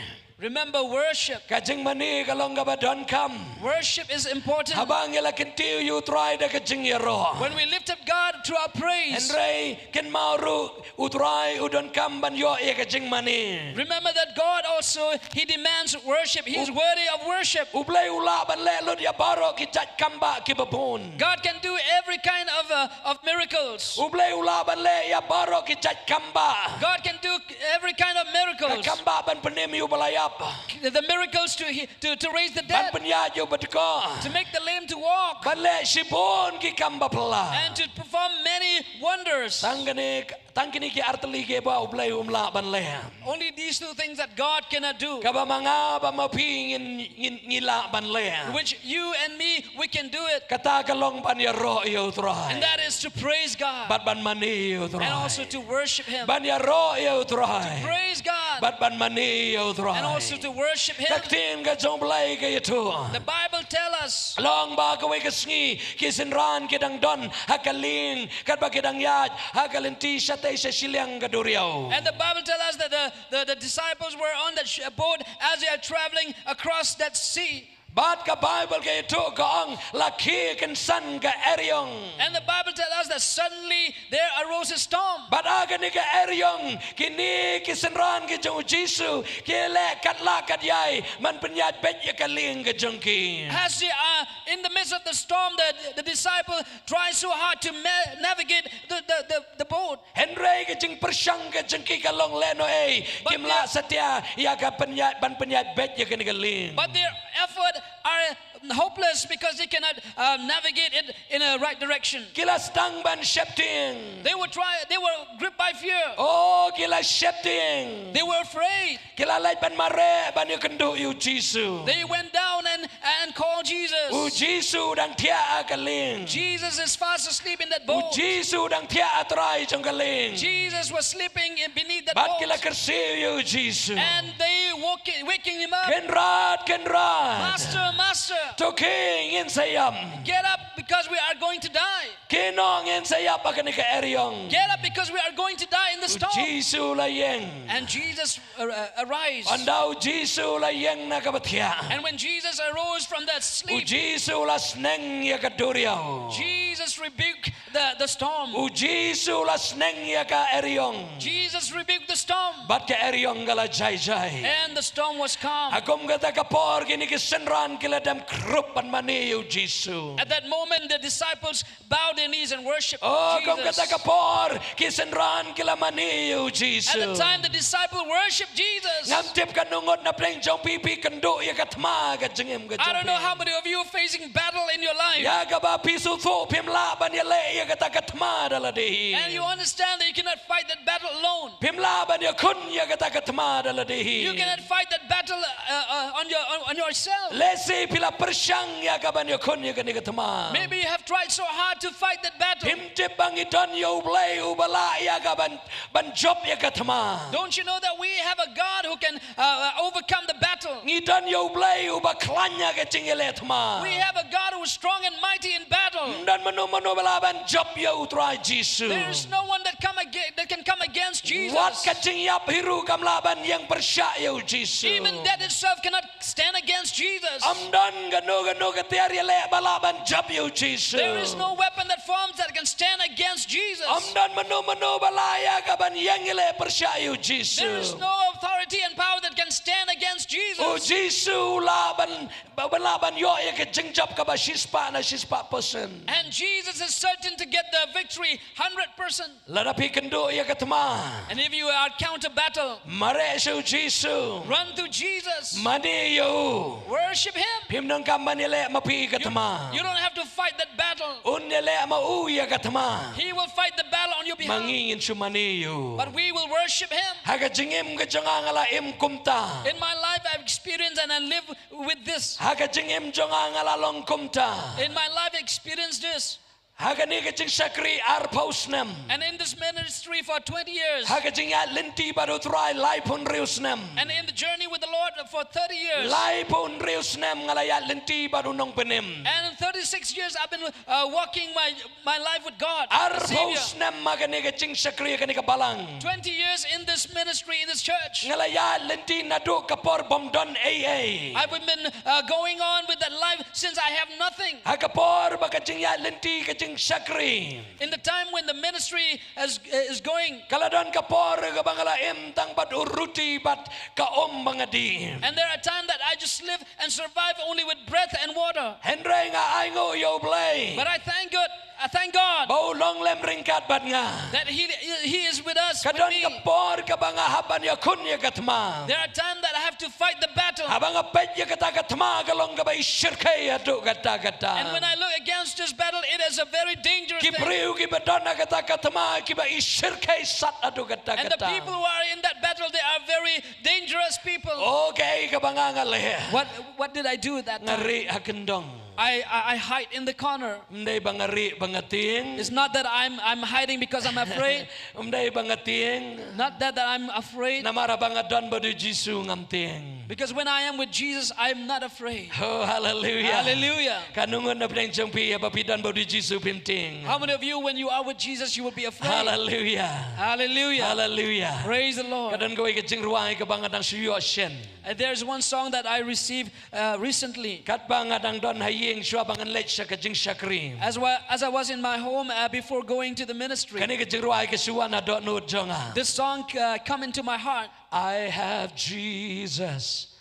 Remember worship. Ka jingmane ka long kaba donkam. Worship is important. Haba ngi la kyntiew ïa u Trai da ka jingïaroh. When we lift up God through our praise, Hynrei kynmaw ruh u Trai u donkam ban ïoh ïa ka jingmane. Remember that God also, He demands worship. He is worthy of worship. U Blei u lah ban leh lut ïa baroh ki jait kam bah kiba bun. God can do every kind of, uh, of miracles. U Blei u lah ban leh ïa baroh ki jait kam bah. God can do every kind of Ka miracles. kam bah ban pynim ïa uba la ïap. The miracles to, he- to, to raise the Ban dead, pynïaid ïa uba dkoh. to make the lame to walk, Ban leh shibun ki kam ba phylla. and to perform many wonders. Tang kane, tang kine ki artylli kiba u Blei um lah ban leh. Only these two things that God cannot do, Kaba ma nga bad ma phi ngin, ngin, ngi lah ban leh. which you and me, we can do it. Kata ka long ban ïaroh ïa u Trai. And that is to praise God Bad ban mane ïa u Trai. and also to worship Him. Ban ïaroh ïa u Trai. Praise God Bad ban mane ïa u Trai. And also to worship Him. Ka ktien ka jong u Blei ka ïathuh. The Bible tells us Long ba kawei ka sngi ki synran ki dang don ha ka lieng katba ki dang ïaid ha ka lynti shatei sha shiliang ka duriaw. And the Bible tells us that the, the, the disciples were on that sh- boat as they are traveling across that sea. Bad ka Baibl ka ïathuh ka ong la khie kynsan ka eriong. And the Bible tells us that suddenly there arose a storm. Bad ha kane ka eriong kine ki synran ki jong u Jisu ki leh katba kat ïai ban pynïaid beit ïa ka lieng ka jong ki. As they are in the midst of the storm, the, the disciple tries so hard to ma- navigate the, the, the, the boat. Hynrei ka jingpyrshang ka jong ki ka long lehnohei. But Kim lah satia ïa ka pynïaid ban pynïaid beit ïa kane ka lieng. But their effort are hopeless because they cannot uh, navigate it in a right direction. Ki la sdang ban sheptieng. They were try, they were gripped by fear. Oh, ki la sheptieng. They were afraid. Ki la leit ban mareh ban ïakynduh ïa u Jisu. They went down and, and called Jesus. U Jisu u dang thiah ha ka lieng. Jesus is fast asleep in that U boat. Jisu u dang thiah ha trai jong ka lieng. Jesus was sleeping in beneath that Bad ki la boat. kyrsiew ïa u Jisu. And they woke, waking him up. Kynrad, Kynrad. Master, Master, To khie ngin sa ïap. Get up because we are going to die. Khie noh ngin sa ïap ha kane ka eriong. Get up because we are going to die in the U storm. Jisu u la ïeng. And Jesus uh, uh, arise. Ynda u Jisu u la ïeng na kaba thiah. And when Jesus arose from that U sleep, Jisu u la sneng ïa ka duriaw. Jesus rebuked the, the storm. U Jisu u la sneng ïa ka eriong. Jesus rebuked the storm. Bad ka eriong ka la jai jai. And the storm was calm. Ha kum kata ka por kine ki synran ki la dem khrup ban mane ïa u Jisu. At that moment, the disciples bowed their knees and worshiped Oh, kum Jesus. Kata ka por ki synran ki la mane ïa u Jisu. At the time, the disciple worshipped Jesus. Ngam tip kano ngut na pdeng jong phi phi kynduh ïa ka thma ka jingim ka jong phi. I don't know how many of you are facing battle in your life. Ïa kaba phi sngewthuh phim lah ban ïaleh ïa kata ka thma da lade hi. And you understand that you cannot fight that battle alone. Phim lah ban ïakhun ïa kata ka thma da lade hi. You cannot fight that battle uh, uh, on, your, on, on yourself. Lehse phi la pyrshang ïa ka ban ïakhun ïa kane ka thma. Maybe you have tried so hard to fight that battle. Phim tip ba ngi don ïa u Blei uba lah ïa ka ban, ban jop ïa ka thma. Don't you know that we have a God who can uh, uh, overcome the battle? Ngi don ïa u Blei uba khlaiñ ha ka jingïaleh thma. We have a God who is strong and mighty in battle. Ym don mano mano ba lah ban jop ïa u Trai Jisu. There is no one that come against, that can come against Jesus. Wat ka jingïap hi ruh kam lah ban ïeng pyrshah ïa u Jisu. Even death itself cannot stand against Jesus. Ym don kano kano ka tiar ïaleh ba lah ban jop ïa u Jisu. There is no weapon that forms that can stand against Jesus. Ym don mano mano ba lah ïa ka ban ïeng ïaleh pyrshah ïa u Jisu. There is no authority and power that can stand against Jesus. U Jisu u lah ban, ba, ba lah ban ïoh ïa ka jingjop kaba shispah na shispah percent. And Jesus is certain to get the victory hundred percent. Lada phi kynduh ïa ka thma, And if you are counter battle, mareh sha u Jisu. Run to Jesus. Mane ïa u. Worship Him. Phim donkam ban ïaleh ma phi ka thma. You don't have to fight that battle. Un ïaleh ma u ïa ka thma. He will fight the battle on your Ma behalf. ngi ngin shu mane ïa u. But we will worship Him. Ha ka jingim ka jong nga nga la im kumta. In my life, I've experienced and I live with this. Ha ka jingim jong nga nga la long kumta. In my life, I experienced this. Ha kane ka jingshakri arphew snem. And in this ministry for twenty years. Ha ka jingïaid lynti bad U Trai laiphew hynriew snem. And in the journey with the Lord for thirty years. Laiphew hynriew snem nga la ïaid lynti bad U Nongpynim. And in thirty-six years I've been uh, walking my, my life with God, the Arphew Savior. Snem ha kane ka jingshakri ha kane ka balang. Twenty years in this ministry, in this church. Nga la ïaid lynti naduh ka por bym don ei ei. I've been uh, going on with that life since I have nothing. Ha ka por ba ka jingïaid lynti ka jingshakri. In the time when the ministry is, is going. Ka la don ka por kaba nga la im tang bad u ruti bad ka um ba nga dih. And there are times that I just live and survive only with breath and water. Hynrei nga ainguh ïa U Blei. But I thank God. I thank God Ba u long lem ryngkat bad nga. That he, he is with us, Ka with don me. Ka por kaba nga hap ban ïakhun ïa ka thma. There are times that I have to fight the battle. Haba nga peit ïa kata ka thma ka long kaba i shyrkhei haduh katta katta. And when I look against this battle, it is a very dangerous Ki thing. Briew kiba don ha kata ka thma kiba i shyrkhei sat haduh katta katta. And the people who are in that battle, they are very dangerous people. Oh, kaei kaba nga nga leh. What, what did I do that time? Nga rieh ha kyndong. I, I, I hide in the corner. Ym dei ba nga rieh ba nga tieng. It's not that I'm, I'm hiding because I'm afraid. Ym dei ba nga tieng. Not that, that I'm afraid. Namar haba nga don bad U Jisu ngam tieng. Because when I am with Jesus, I am not afraid. Oh, hallelujah. Hallelujah. Katno ngut na pdeng jong phi haba phi don bad U Jisu phim tieng? How many of you, when you are with Jesus, you will be afraid? Hallelujah. Hallelujah. Hallelujah. Praise the Lord. Ka don kawei ka jingrwai kaba nga dang shu ïoh shen. And there's one song that I received uh, recently. Katba nga dang don ha ïing shuwa ba ngan leit sha ka jingshakri. As, wa- as I was in my home uh, before going to the ministry. Kane ka jingrwai ka shu wan ha dohnud jong nga. This song uh, come into my heart. I have Jesus.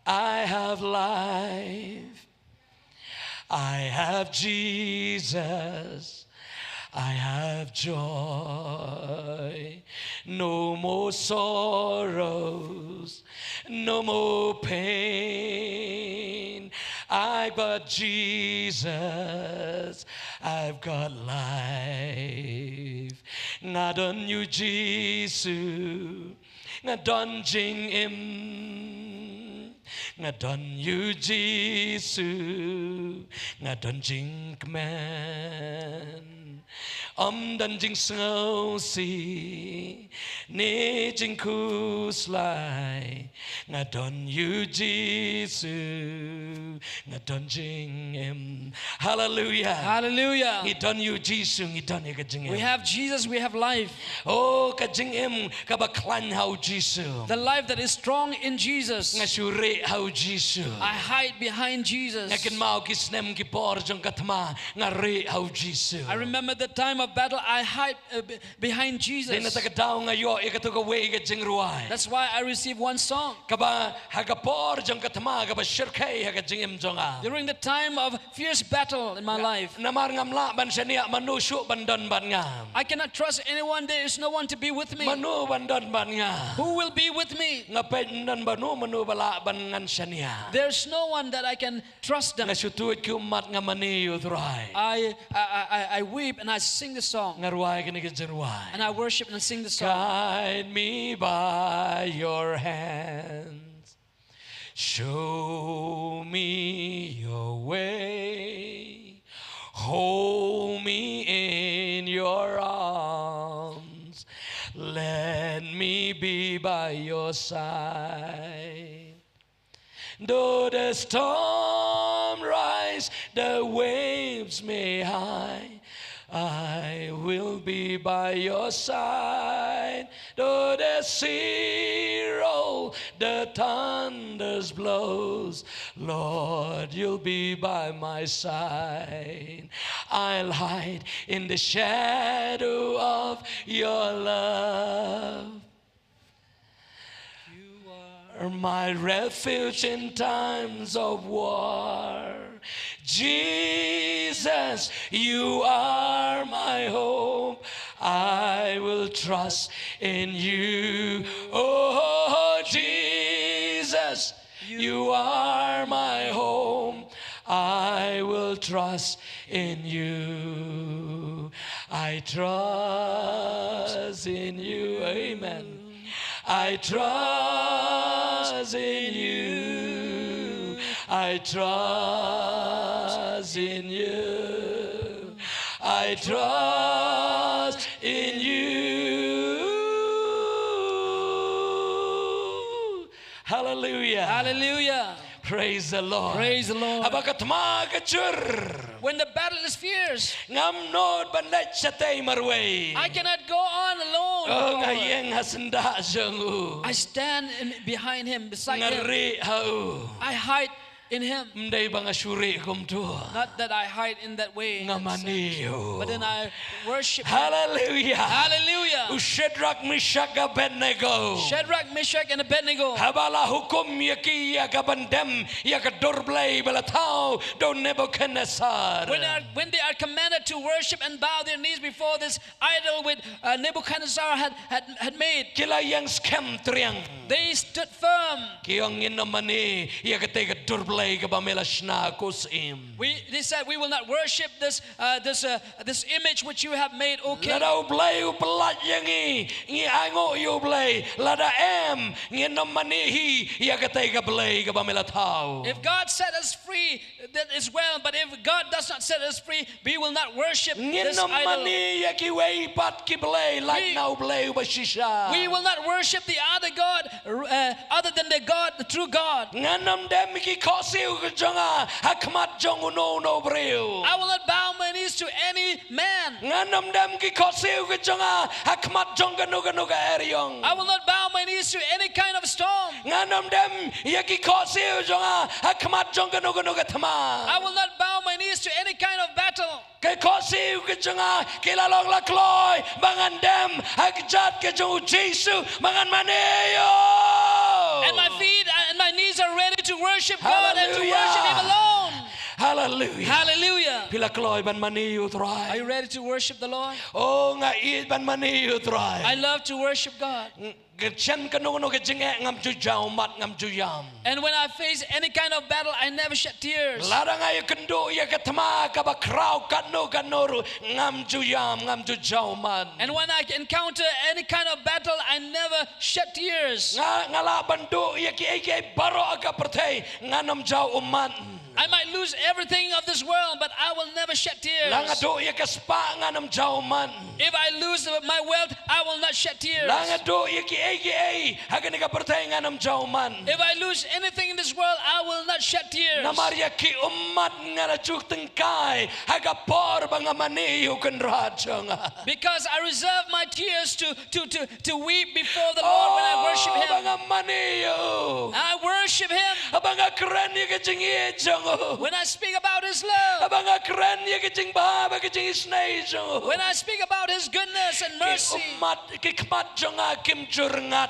I have life. I have Jesus. I have joy. No more sorrows. No more pain. I've got Jesus. I've got life. Nga don ïa U Jisu. Nga don jingim. Nga don ïa U Jisu. Nga don jingkmen. Ym don jingsngewsih ne jingkhuslai. Nga don ïa U Jisu. Nga don jingim. Hallelujah. Hallelujah. Ngi don ïa U Jisu, ngi don ïa ka jingim. We have Jesus, we have life. Oh, ka jingim kaba khlaiñ ha U Jisu. The life that is strong in Jesus. Nga shu rieh ha U Jisu. I hide behind Jesus. Nga kynmaw ki snem ki por jong ka thma, nga rieh ha U Jisu. I remember the time of battle, I hide uh, be- behind Jesus. Dei na kata ka daw nga ïoh ïa kato kawei ka jingrwai. That's why I receive one song. Kaba ha ka por jong ka thma kaba shyrkhei ha ka jingim jong nga. During the time of fierce battle in my life. Namar ngam lah ban shaniah mano shuh ban don bad nga. I cannot trust anyone. There is no one to be with me. Mano ban don bad nga. Who will be with me? Nga peit ym don mano mano ba lah ban ngan shaniah. There's no one that I can trust them. Nga shu tuid ki ummat, nga mane ïa U Trai. I, I, I, I weep and I sing the song. Nga rwai kane ka jingrwai. And I worship and sing the song. Guide me by your hands. Show me your way. Hold me in your arms. Let me be by your side. Though the storm rise, the waves may high, I will be by your side. Though the sea roll, the thunders blows, Lord, you'll be by my side. I'll hide in the shadow of your love. You are my refuge in times of war. Jesus, you are my hope. I will trust in you. Oh, Jesus, you are my home. I will trust in you. I trust in you. Amen. I trust in you. I trust in you. I trust in you. Hallelujah. Hallelujah. Praise the Lord. Praise the Lord. Haba ka thma ka jur. When the battle is fierce, Ngam nud ban leit shatei marwei. I cannot go on alone. Oh, nga forward. ïeng ha syndah jong u. I stand in, behind him, beside Nga him. rieh ha u. I hide in him. Ym dei ba nga shu rieh kumtu. Not that I hide in that way. Nga in that sense. Mane ïa u. But then I worship him. Hallelujah. Hallelujah. U Shadrach, Meshach, Abednego. Shadrach, Meshach, and Abednego. Haba la hukum ïa ki ïa ka ban dem ïa ka dur blei ba la thaw da u Nebuchadnezzar. When, are, when they are commanded to worship and bow their knees before this idol which uh, Nebuchadnezzar had, had, had made, Ki la ïeng skhem triang. they stood firm. Ki ong ngin ym mane ïa katei ka dur blei kaba me la shna, khusim. We, they said, "We will not worship this, uh, this, uh, this image which you have made, O king." Lada u blei u pyllait ïa ngi, ngi ainguh ïa u blei. Lada em, ngin ym mane hi ïa katei ka blei kaba me la thaw. If God set us free, that is well. But if God does not set us free, we will not worship Ngin this ym idol. mane ïa kiwei pat ki blei, lait We- na u blei uba shisha. We will not worship the other God uh, other than the God, the true God. Ngan ym dem ki khohsiew ki jong nga ha khmat jong uno uno u briew. I will not bow my knees to any man. Ngan ym dem ki khohsiew ki jong nga ha khmat jong kano kano ka eriong. I will not bow my knees to any kind of storm. Ngan ym dem ïa ki khohsiew jong nga ha khmat jong kano kano ka thma. I will not bow my knees to any kind of battle. Ki khohsiew ki jong nga ki la long la kloi ba ngan dem ha ka jait ka jong u Jisu, ba ngan mane ïa u. And my feet and my knees are ready to worship God and to Hallelujah. Worship Him alone. Hallelujah. Hallelujah. Phi la kloi ban mane ïa u Are Trai. You ready to worship the Lord? Oh, nga ïeit ban mane ïa u Trai. I love to worship God. Ka chen kano kano ka jingeh ngam ju jaw ummat, ngam ju ïam. And when I face any kind of battle, I never shed tears. Lada nga ïakynduh ïa ka thma kaba khraw katno katno ruh, ngam ju ïam, ngam ju jaw ummat. And when I encounter any kind of battle, I never shed tears. Nga, nga lah ban duh ïa kiei kiei baroh ha ka pyrthei, ngan ym jaw ummat. I might lose everything of this world, but I will never shed tears. La nga duh ïa ka spah, ngan ym jaw ummat. If I lose my wealth, I will not shed tears. La nga duh ïa kiei kiei ha kane ka pyrthei, ngan ym jaw ummat. If I lose anything in this world, I will not shed tears. Namar ïa ki ummat nga la ju tyngkai ha ka por ba nga mane ïa u Kynrad jong nga. Because I reserve my tears to, to, to, to weep before the Lord when I worship Oh, ba Him. nga mane ïa u. I worship Him. Ba nga kren ïa ka jingïeit jong u. When I speak about His love, Ba nga kren ïa ka jingbha bad ka jingisynei jong u. when I speak about His goodness and Ki mercy, ummat, ki khmat jong nga kim ju rngat.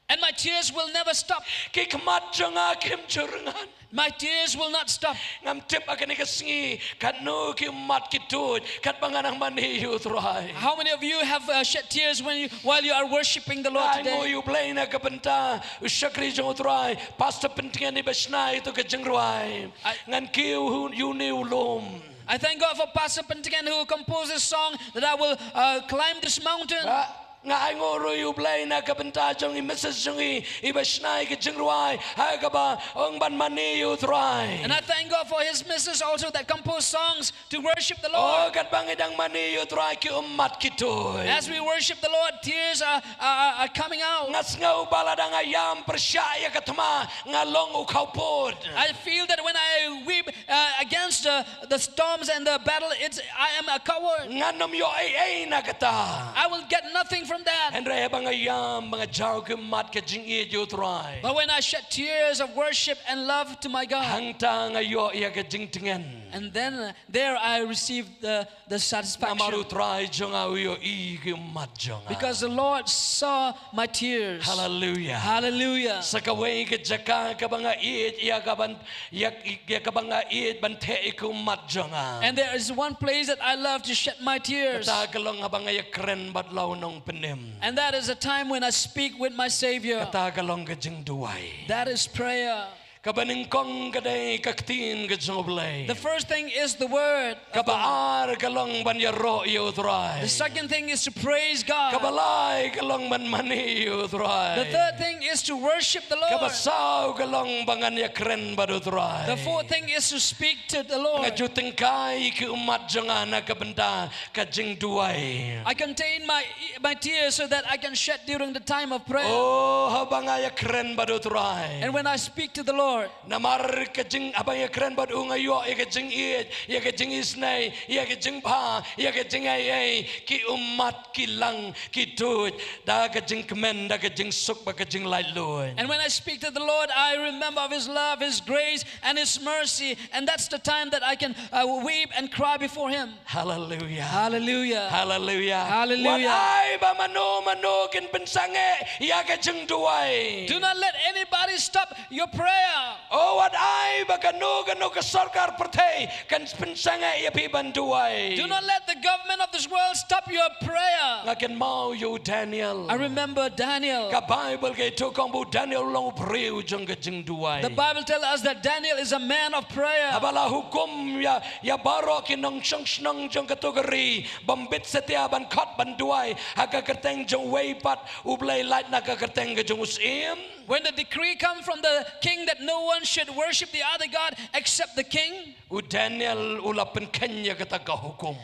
and my tears will never stop. Ki khmat jong nga kim ju rngat. My tears will not stop. Ngam tip ha kane ka sngi katno ki ummat ki tuid katba nga nang mane ïa u Trai. How many of you have uh, shed tears when you, while you are worshiping the Lord Ai today? mo ïa u Blei na ka bynta u shakri jong u Trai, Pastor Pyntngen, iba shna ïa ka jingrwai. I- Ngan kiew ïa une u lum. I thank God for Pastor Pyntngen who composed this song that I will uh, climb this mountain. Ba, nga ainguh ruh ïa u Blei na ka bynta jong i Missus jong i, iba shna ïa ka jingrwai ha kaba ong ban mane ïa u Trai. And I thank God for his missus also that composed songs to worship the Oh, Lord. katba ngi dang mane ïa u Trai ki ummat ki tuid. As we worship the Lord, tears are, are, are coming out. Nga sngew ba lada nga ïam pyrshah ïa ka thma, nga long u khawpud. I feel that when I weep uh, against the, the storms and the battle, it's, I am a coward. Ngan ym ïoh ei ei na kata. I will get nothing from that. Hynrei ba nga ïam, ba nga jaw ki ummat ka jingïeit ïa u Trai. But when I shed tears of worship and love to my God, Hangta nga ïoh ïa ka jingtngen. and then uh, there I received the, the Namar u satisfaction. Trai jong nga u ïohi ki ummat jong nga. Because the Lord saw my tears. Hallelujah. Hallelujah. Sa kawei ka jaka kaba nga ïeit ïa ka ban, ïa, ïa kaba nga ïeit ban theh ïa ki ummat jong nga. And there is one place that I love to shed my tears. Kata ka long haba nga ïakren bad la u nongpynim. And that is a time when I speak with my Savior. Kata ka long ka jingduwai. That is prayer. Kaba nyngkong ka dei ka ktien ka jong U Blei. The first thing is the word of God. Kaba ar ka long ban ïaroh ïa U Trai. The second thing is to praise God. Kaba lai ka long ban mane ïa U Trai. The third thing is to worship the Lord. Kaba saw ka long ba ngan ïakren bad U Trai. The fourth thing is to speak to the Lord. Nga ju tyngkai ki ummat jong nga na ka bynta ka jingduwai. I contain my, my tears so that I can shed during the time of prayer. Oh, haba nga ïakren bad U Trai. And when I speak to the Lord. Namar ka jing, haba nga ïakren bad U nga ïoh ïa ka jingïeit, ïa ka jingisynei, ïa ka jingbha, ïa ka jingaiei, ki ummat ki lang, ki tuid da ka jingkmen, da ka jingsuk bad ka jinglaitluid. And when I speak to the Lord, I remember of His love, His grace, and His mercy, and that's the time that I can uh, weep and cry before Him. Hallelujah. Hallelujah. Hallelujah. Hallelujah. Wat ai ba mano mano kin pynsangeh ïa ka jingduwai. Do not let anybody stop your prayer. Oh, wat ai ba kano kano ka sorkar pyrthei kan pynsangeh ïa phi ban duwai. Do not let the government of this world stop your prayer. Nga kynmaw ïa u Daniel. I remember Daniel. Ka Baibl ka ïathuh ong ba u Daniel u long u briew jong ka jingduwai. The Bible tells us that Daniel is a man of prayer. Haba la hukum ïa, ïa baroh ki nongshong shnong jong kato ka ri bym bit satia ban khot ban duwai ha ka kyrteng jong uwei pat U Blei, lait na ka kyrteng ka jong u Syiem. When the decree come from the king that no one should worship the other god except the king, u Daniel u la pynkheiñ ïa kata ka hukum.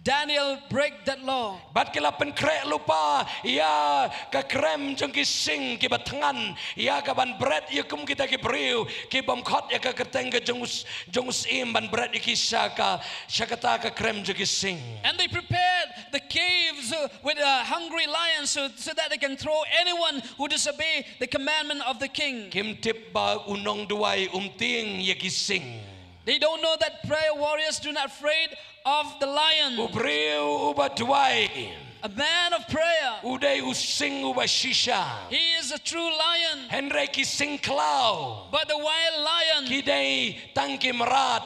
Daniel break that law. Bad ki la pynkhreh lypa ïa ka krem jong ki sing kiba thngan, ïa ka ban bret ïa kum kita ki briew ki bym khot ïa ka kyrteng ka jong u s-, jong u Syiem, ban bret ïa ki sha ka, sha kata ka krem jong ki sing. And they prepared the caves uh, with uh, hungry lions so, so that they can throw anyone who disobey the commandment of the king. Kim tip ba u nongduwai um tieng ïa ki sing. They don't know that prayer warriors do not afraid of the lion. U briew uba duwai. A man of prayer. U dei u sing uba shisha. He is a true lion. Hynrei ki sing khlaw. But the wild lion. Ki dei tang ki mrad.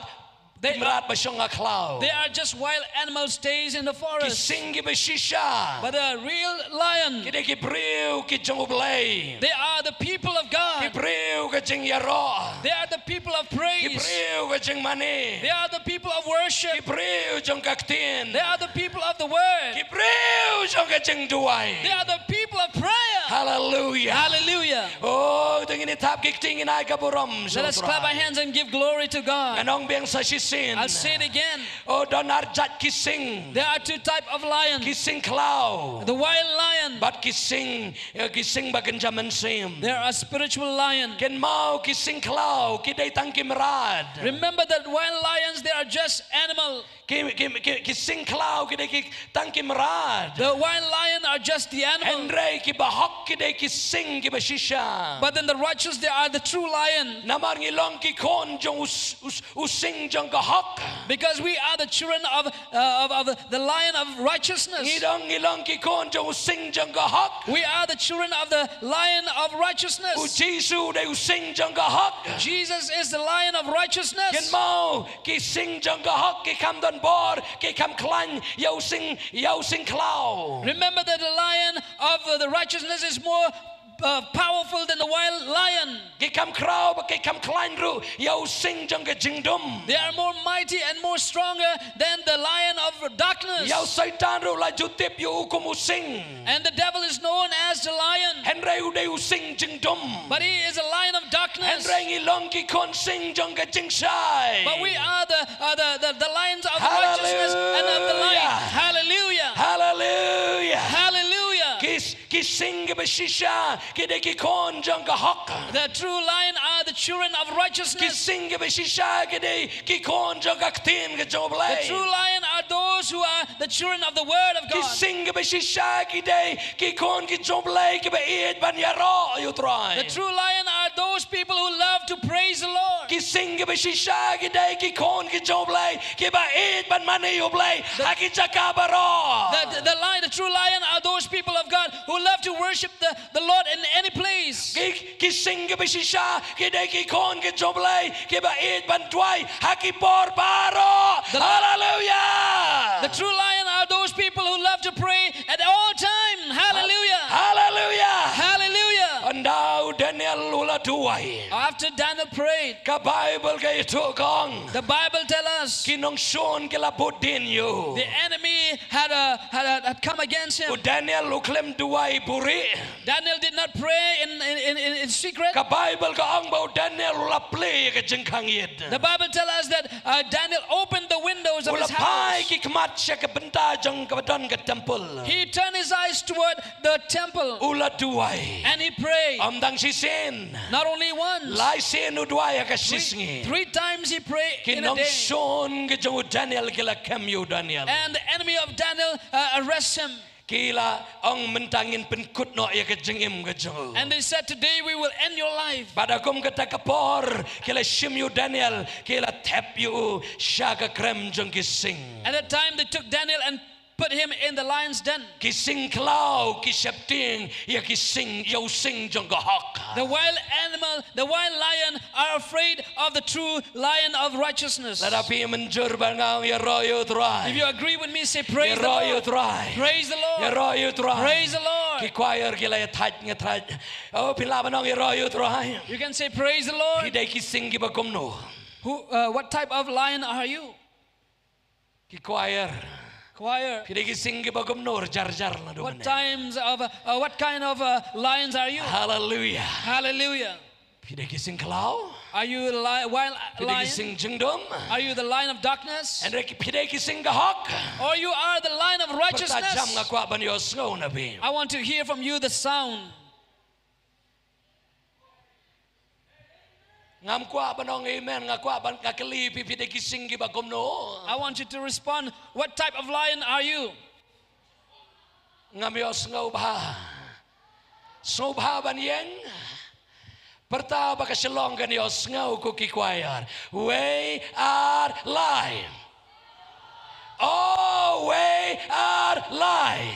They ki mrad ba shong ha khlaw. They are just wild animals stays in the forest. Ki sing kiba shisha. But the real lion. Ki dei ki briew ki jong U Blei. They are the people of God. Ki briew ka jingïaroh. They are the people of praise. Ki briew ka jingmane. They are the people of worship. Ki briew jong ka ktien. They are the people of the word. Ki briew jong ka jingduwai. They are the people of prayer. Hallelujah. Hallelujah. Oh, to ngin ïa thap ki kti ngin ai ka burom. Let us clap our hands and give glory to God. Ngan ong biang sa shisien. I'll say it again. Oh, don ar jait ki sing. There are two type of lion. Ki sing khlaw. The wild lion. Bad ki sing, eh, ki sing ba kynja mynsiem. There are spiritual lion. Kynmaw ki sing khlaw ki dei tang ki mrad. Remember that wild lions, they are just animal. Ki, ki, ki, ki sing khlaw ki dei ki tang ki mrad. The wild lion are just the animal. Hynrei kiba hok ki dei ki sing kiba shisha. But then the righteous, they are the true lion. Namar ngi long ki khun jong u s-, u s-, u sing jong ka hok. Because we are the children of, uh, of, of the lion of righteousness. Ngi dang, ngi long ki khun jong u sing jong ka hok. We are the children of the lion of righteousness. U Jisu u dei u sing jong ka hok. Jesus is the lion of righteousness. Kynmaw, ki sing jong ka hok ki kham don bor, ki kham khlaiñ ïa u sing, ïa u sing khlaw. Remember that the lion of the righteousness is more uh, powerful than the wild lion. Ki kham khraw bad ki kham khlaiñ ruh ïa u sing jong ka jingdum. They are more mighty and more stronger than the lion of darkness. Ïa u Soitan ruh la ju tip ïa u kum u sing. And the devil is known as the lion. Hynrei u dei u sing jingdum. But he is a lion of darkness. Hynrei ngi long ki khun sing jong ka jingshai. But we are the, uh, the, the, the lions of righteousness and of the light. Hallelujah. Hallelujah. Hallelujah. Hallelujah. Ki s-, ki sing kiba shisha ki dei ki khun jong ka hok. The true lion are the children of righteousness. Ki sing kiba shisha ki dei ki khun jong ka ktien ka jong U Blei. The true lion are those who are the children of the word of God. Ki sing kiba shisha ki dei ki khun ki jong U Blei kiba ïeit ban ïaroh ïa u Trai. The true lion are those people who love to praise the Lord. Ki sing kiba shisha ki dei ki khun ki jong U Blei kiba ïeit ban mane ïa U Blei ha ki jaka baroh. The, the, the lion, the true lion are those people of God who love to worship the, the Lord in any place. Ki, ki sing kiba shisha ki dei ki khun ki jong U Blei kiba ïeit ban duwai ha ki por baroh. The, hallelujah. The true lion are those people who love to pray at all time. Hallelujah. Hallelujah. Hallelujah. Ynda u Daniel u la duwai. After Daniel prayed, ka Bible ka ïathuh ka ong, the Bible tell us, ki nongshun ki la bud dien ïa u. The enemy had, a, had, a, had come against him. U Daniel u khlem duwai buhrieh. Daniel did not pray in, in, in, in, in secret. Ka Bible ka ong ba u Daniel u la plie ïa ka jingkhang ïit. The Bible tell us that, uh, Daniel opened the windows of his house. U la phai ki khmat sha ka bynta jong kaba don ka temple. He turned his eyes toward the temple. U la duwai. And he prayed. Ym tang shisien. Not only once. Lai sien u duwai ha ka shisngi. Three times he prayed in a day. Ki nongshun ki jong u Daniel ki la kem ïa u Daniel. And the enemy of Daniel, uh, arrest him. Ki la ong mynta ngin pynkut noh ïa ka jingim ka jong u. And they said, "Today we will end your life." Bad ha kum kata ka por ki la shim ïa u Daniel, ki la thep ïa u sha ka krem jong ki sing. At that time they took Daniel and put him in the lion's den. Ki sing khlaw ki sheptieng ïa ki sing, ïa u sing jong ka hok. The wild animal, the wild lion are afraid of the true lion of righteousness. Lada phi mynjur bad nga, ong ïaroh ïa u Trai. If you agree with me, say, "Praise the Lord." Ïaroh ïa u Trai. Praise the Lord. Ïaroh ïa u Trai. Praise the Lord. Ki choir ki la ïa thait nga thait. Oh, phi lah ban ong ïaroh ïa u Trai. You can say, "Praise the Lord." Phi dei ki sing kiba kumno? Who, uh, what type of lion are you? Ki choir. Choir. Phi dei ki sing kiba kumno, jar jar la dum. What times of, uh, uh, what kind of, uh, lions are you? Hallelujah. Hallelujah. Phi dei ki sing khlaw? Are you a li-, wild lion? Phi dei ki sing jingdum? Are you the lion of darkness? Hynrei phi dei ki sing ka hok? Or you are the lion of righteousness? Pyrta jam, nga kwah ban ïohsngew na phi. I want to hear from you the sound. Ngam kwah ban ong amen, nga kwah ban, nga kylli phi, phi dei ki sing kiba kumno? I want you to respond. What type of lion are you? Ngam ïohsngew bha. Sngewbha ban ïeng. Pyrta ba ka Shillong kan ïohsngew, ko ki choir. We are lion. Oh, we are lion.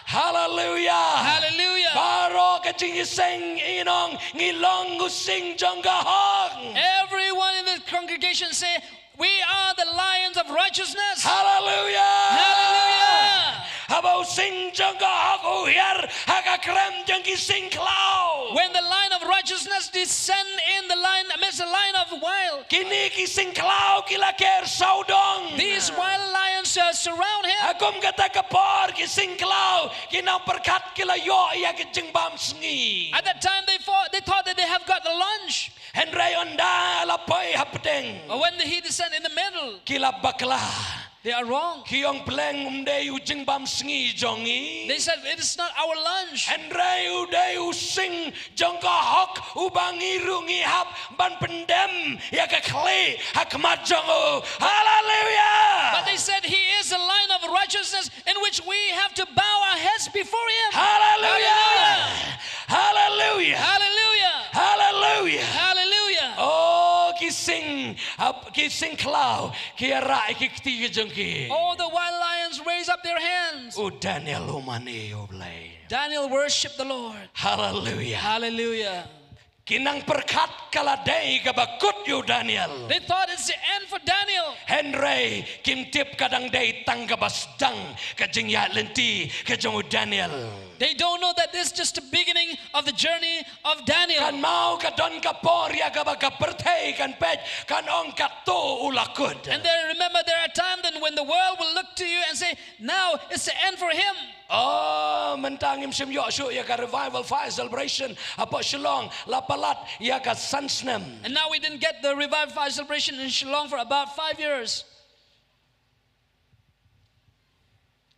Hallelujah. Hallelujah. Baroh ka jingïaseng in ong, ngi long u sing jong ka hok. Everyone in the congregation say, "We are the lions of righteousness." Hallelujah. Hallelujah. Haba u sing jong ka hok u hiar ha ka krem jong ki sing khlaw. When the lion of righteousness descend in the lion, amidst the lion of wild. Kine ki sing khlaw ki la ker sawdong. These wild lions, uh, surround him. Ha kum kata ka por ki sing khlaw ki nang pyrkhat ki la ïoh ïa ka jingbam sngi. At that time they thought, they thought that they have got the lunch. Hynrei ynda la poi hapdeng. But when he descend in the middle, ki la bakla. They are wrong. Ki ong, "Pleng, um dei u jingbam sngi jong ngi." They said, "It is not our lunch." Hynrei u dei u sing jong ka hok uba ngi ruh ngi hap ban pyndem ïa ka khlieh ha khmat jong u. Hallelujah! But they said, "He is the lion of righteousness in which we have to bow our heads before him." Hallelujah! Hallelujah! Hallelujah! Hallelujah! Hallelujah! Oh, ki sing, ap-, ki sing khlaw ki ïarah ïa ki kti ki jong ki. All the wild lions raise up their hands. U Daniel u mane ïa U Blei. Daniel worshiped the Lord. Hallelujah. Hallelujah. Ki nang pyrkhat ka la dei kaba kut ïa u Daniel. They thought it's the end for Daniel. Hynrei kim tip ka dang dei tang kaba sdang ka jingïaid lynti ka jong u Daniel. They don't know that this is just the beginning of the journey of Daniel. Kan mut ka don ka por ïa kaba ka pyrthei kan peit, kan ong, "Kato u la kut." And they remember there are times then when the world will look to you and say, "Now it's the end for him." Oh, mynta ngim shym ïoh shuh ïa ka Revival Fire Celebration hapoh Shillong, la palat ïa ka san snem. And now we didn't get the Revival Fire Celebration in Shillong for about five years.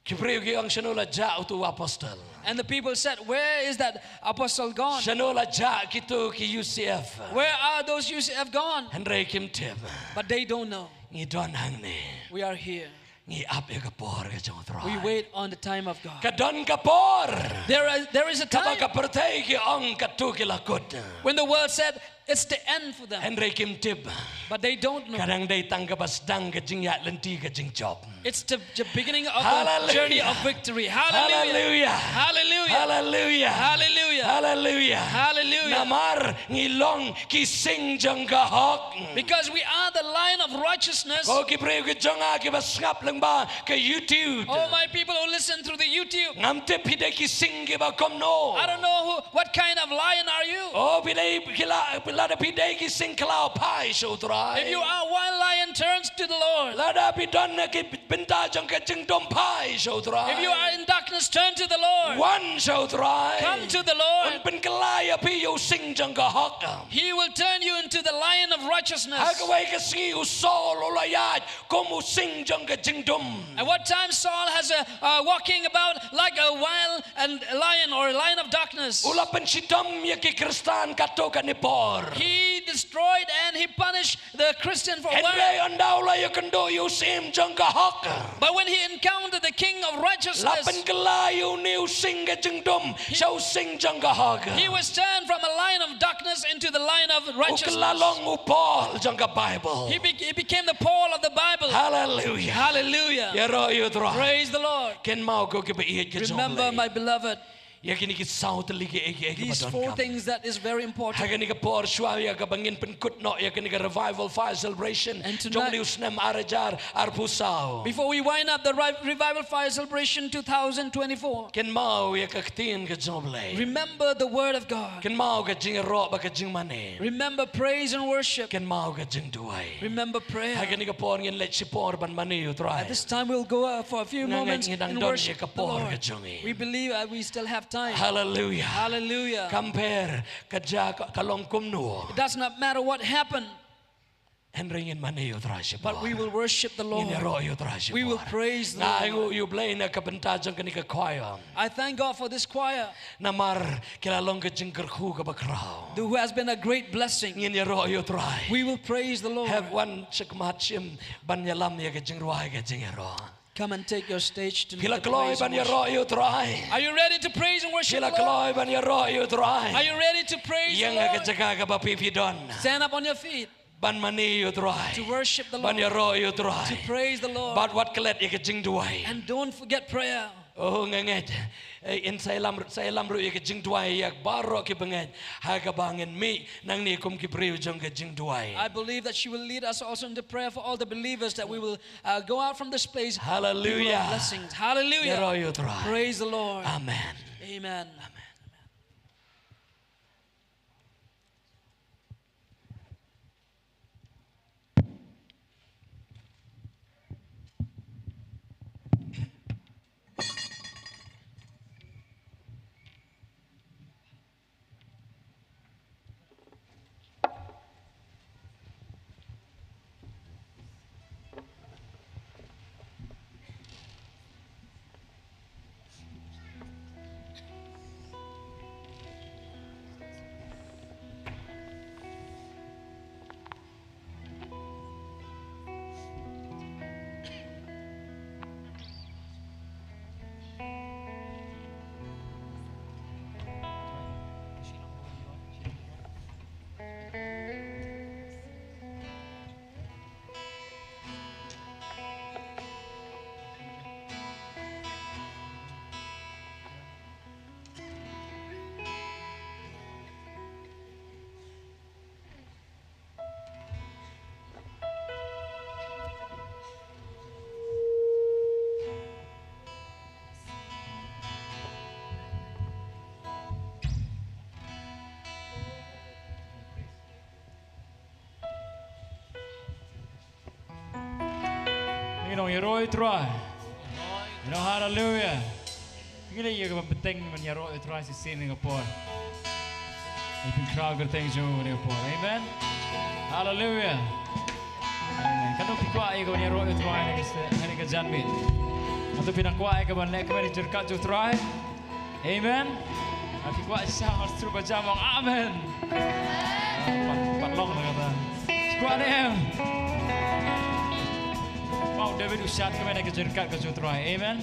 Ki briew ki ong, "Shano la jah uto u apostol? And the people said, "Where is that apostle gone? Shano la jah kito ki U C F?" Where are those U C F gone?" Hynrei kim tip. But they don't know. Ngi don hangne. We are here. Ngi ap ïa ka por ka jong u Trai. We wait on the time of God. Ka don ka por. There is, there is a time. Kaba ka pyrthei ki ong, "Kato ki la kut." When the world said, It's the end for them. Hynrei kim tip. But they don't know. Ka dang dei tang kaba sdang ka jingïaid lynti ka jingjop. It's the, the beginning of the Hallelujah. Journey of victory. Hallelujah. Hallelujah. Hallelujah. Hallelujah. Hallelujah. Hallelujah. Hallelujah. Namar ngi long ki sing jong ka hok. Because we are the lion of righteousness. Ko ki briew ki jong nga kiba sngap lyngba ka YouTube. Oh, my people who listen through the YouTube. Ngam tip phi dei ki sing kiba kumno. I don't know who, what kind of lion are you? Oh, phi dei ki la, lada phi dei ki sing khlaw, phai sha U Trai. If you are wild lion, turns to the Lord. Lada phi don na ki bynta jong ka jingdum, phai sha U Trai. If you are in darkness, turn to the Lord. Wan sha U Trai. Come to the Lord. Un pynkylla ïa phi ïa u sing jong ka hok. He will turn you into the lion of righteousness. Ha kawei ka sngi u Saul u la ïaid kum u sing jong ka jingdum. At what time Saul has a, uh, walking about like a wild and lion or a lion of darkness. U la pynshitom ïa ki Khristan katto katne por. He destroyed and he punished the Christian for a while. Hynrei ynda u la ïakynduh ïa u syiem jong ka hok. But when he encountered the king of righteousness, la pynkylla ïa une u sing ka jingdum sha u sing jong ka hok. He was turned from a lion of darkness into the lion of righteousness. U kylla long u Paul jong ka Bible. He be-, he became the Paul of the Bible. Hallelujah. Hallelujah. Ïaroh ïa U Trai. Praise the Lord. Kynmaw ko kiba ïeit ka jong U Blei. Remember, my beloved, ïa kine ki saw tylli ki ei ki ei kiba donkam. These four things that is very important. Ha kane ka por shuwa ïa kaba ngin pynkut noh ïa kane ka Revival Fire Celebration jong une u snem ar hajar arphew saw. And tonight, before we wind up the Re-, Revival Fire Celebration two thousand twenty-four, kynmaw ïa ka ktien ka jong U Blei. Remember the word of God. Kynmaw ka jingïaroh bad ka jingmane. Remember praise and worship. Kynmaw ka jingduwai. Remember prayer. Ha kane ka por ngin leit shipor ban mane ïa U Trai. At this time we'll go, uh, for a few moments in worship the Lord. Nga ngeit ngi dang don ïa ka por ka jong ngi. We believe, uh, we still have time. Hallelujah. Hallelujah. Kam pher ka jaka ka long kumno. It does not matter what happened. Hynrei ngin mane ïa U Trai shipor. But we will worship the Lord. Ngin ïaroh ïa U Trai shipor. We will praise the Lord. Nga ainguh ïa U Blei na ka bynta jong kane ka choir. I thank God for this choir. Namar ki la long ka jingkyrkhu kaba khraw. Who has been a great blessing. Ngin ïaroh ïa U Trai. We will praise the Lord. Hep wan sha khmat shim ban ïalam ïa ka jingrwai ka jingïaroh. Come and take your stage to lead the praise and worship. Phi la kloi ban ïaroh ïa U Trai? Are you ready to praise and worship the Lord? Phi la kloi ban ïaroh ïa U Trai? Are you ready to praise the Lord? Ïeng ha ka jaka kaba phi phi don. Stand up on your feet. Ban mane ïa U Trai. To worship the Lord. Ban ïaroh ïa U Trai. To praise the Lord. Bad wat klet ïa ka jingduwai. And don't forget prayer. Oh, nga ngeit. Eh, in sa ïalam, sa ïalam ruh ïa ka jingduwai ïa baroh ki bangeit. Ha kaba ngin mih nangne kum ki briew jong ka jingduwai. I believe that she will lead us also in the prayer for all the believers, that we will, uh, go out from this place, people of blessings. Hallelujah. Hallelujah. Ïaroh ïa U Trai. Praise the Lord. Amen. Amen. Amen. Ngi nang ïaroh ïa U Trai. Ngi nang haleluia. Ngi leh ïa kaba bteng ban ïaroh ïa U Trai shisien ha kane ka por. Ngi pynkhraw kyrteng jong U ha kane ka por. Amen. Haleluia. Amen. Katno phi kwah ïa kaban ïaroh ïa U Trai ha kane ka janmiet? Katno phi nang kwah ïa kaban leh kmen ïa ka jingryngkat jong U Trai? Amen. Phi kwah shisha, sdang ba jam ong amen. Pat, pat long na kata. Phi kwah ne em? Pau David u shad kmen ïa ka jingryngkat ka jong U Trai. Amen.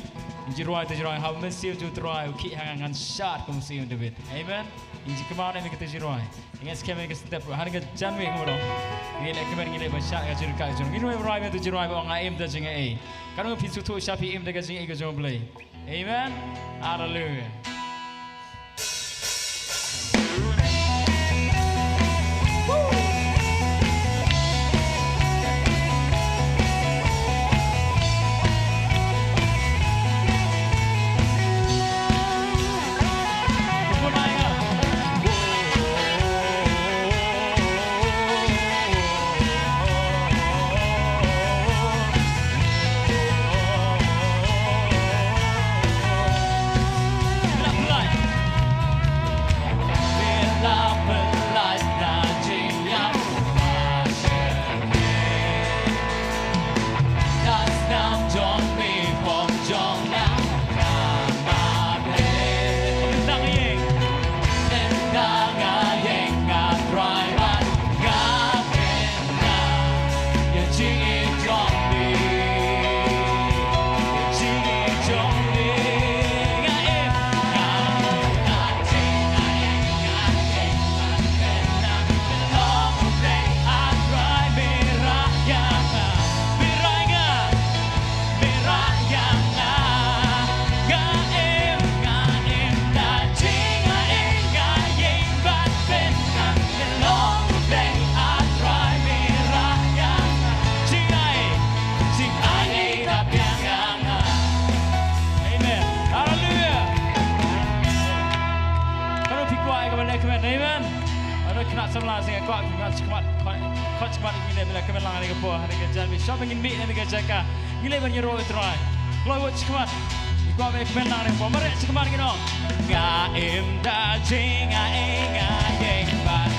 Jingrwai te jingrwai ha u mynsiem jong u Trai u khih ha nga ngan shad kum u Syiem David. Amen. Ngi ju kynmaw ne ïa kata ka jingrwai. Ngi skhem ïa ka step ruh ha ka janmiet kumno. Ngi leh kumne ngi leh ba shad ka jingkyrkhu jong ngi. Ngi rwai rwai mynta jingrwai ba ong nga im da jingaiei. Katno phi sngewthuh shwa phi im da ka jingaiei ka jong U Blei. Amen. Hallelujah. Amen. Hallelujah. Katno phi kwah ïa kaba leh kumne. Amen. Ado khynnah samla sngewkwah, khynnah shikmat, khynnah shikmat ngi leh ba leh kumne lang ha kane ka por, ha kane ka janmiet. Shwa ba ngin mih na kane ka jaka. Ngi leh ban ïaroh ïa u Trai. Kloi wut shikmat. Ngi kwah ba kumne lang ha kane ka por. Mareh shikmat ngin ong. Nga im da jingaiei nga ïeng bad.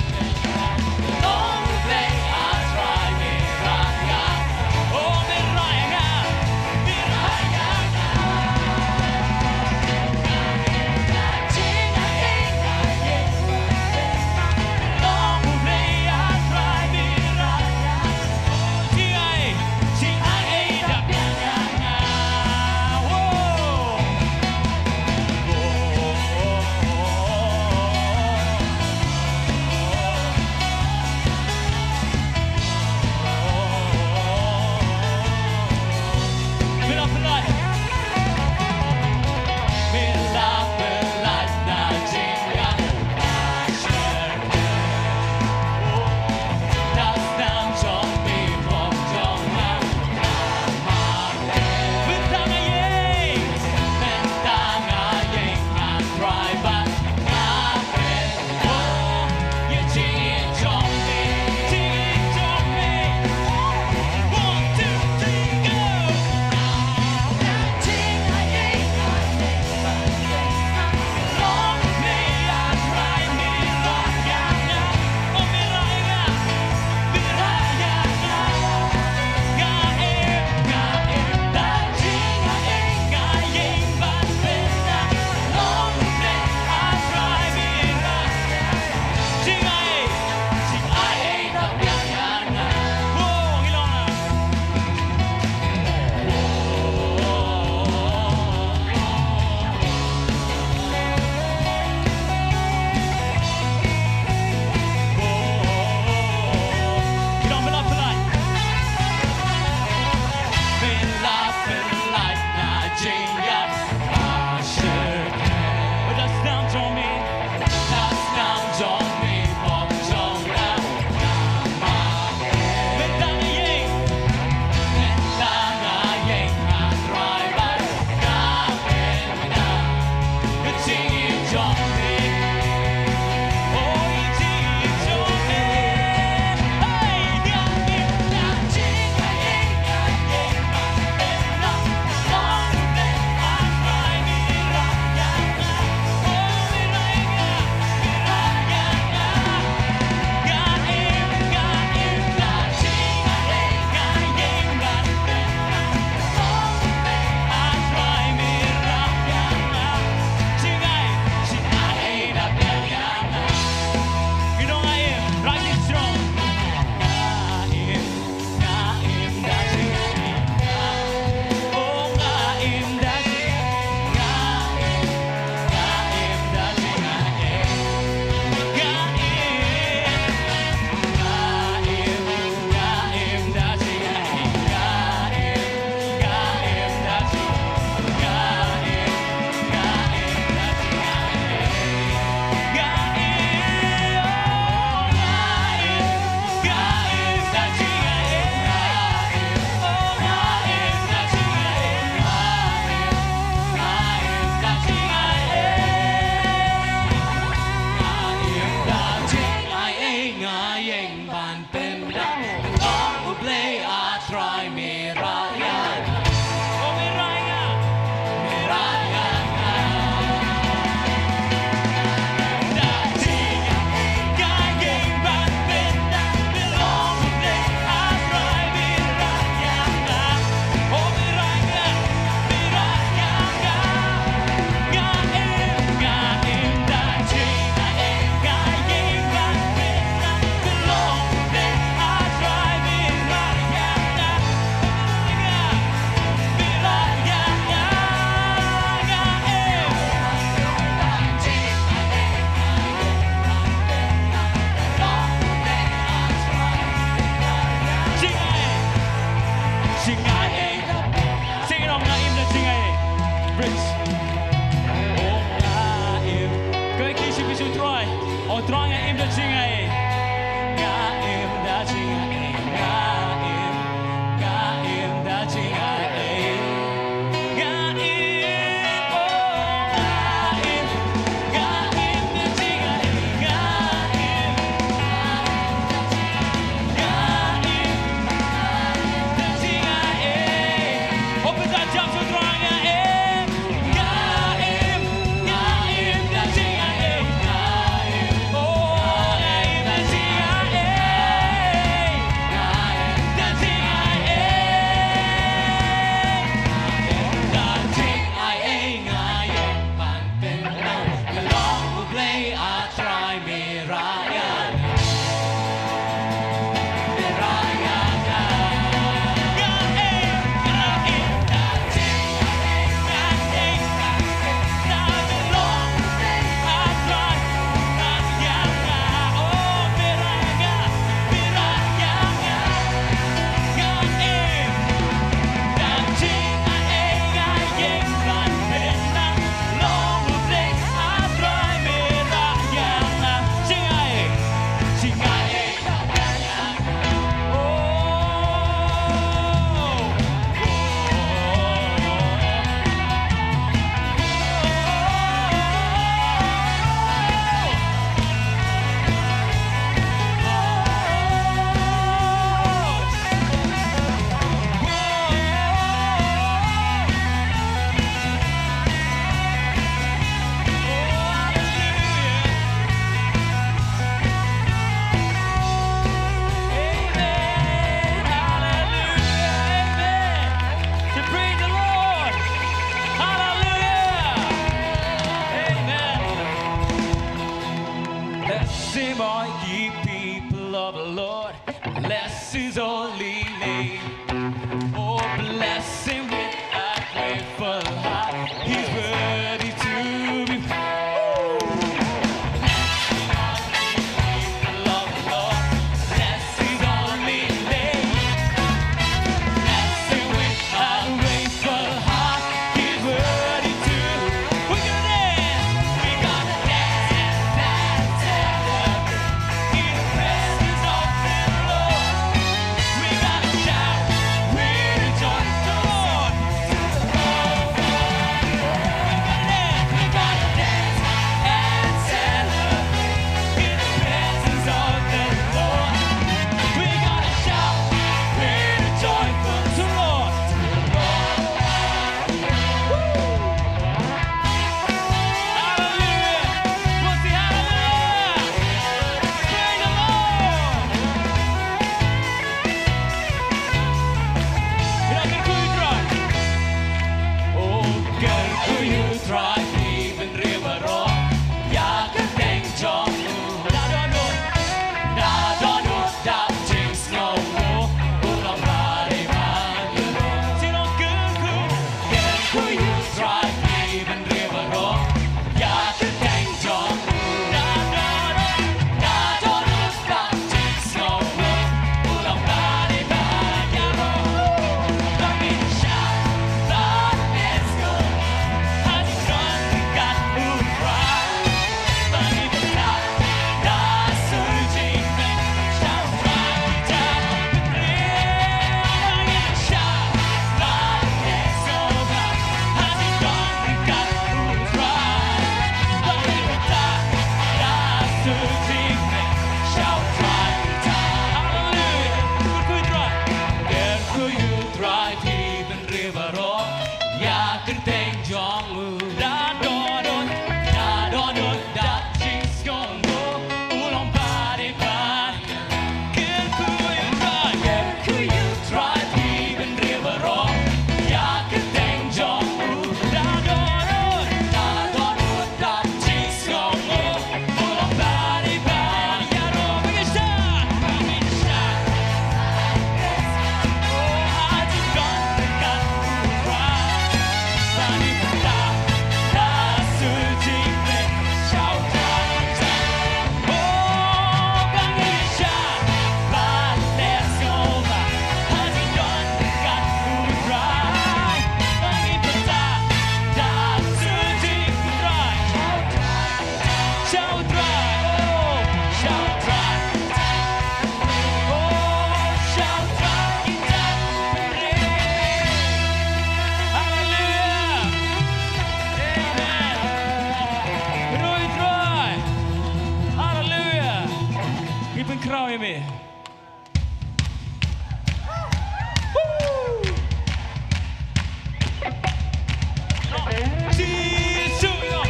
Jisu, yo.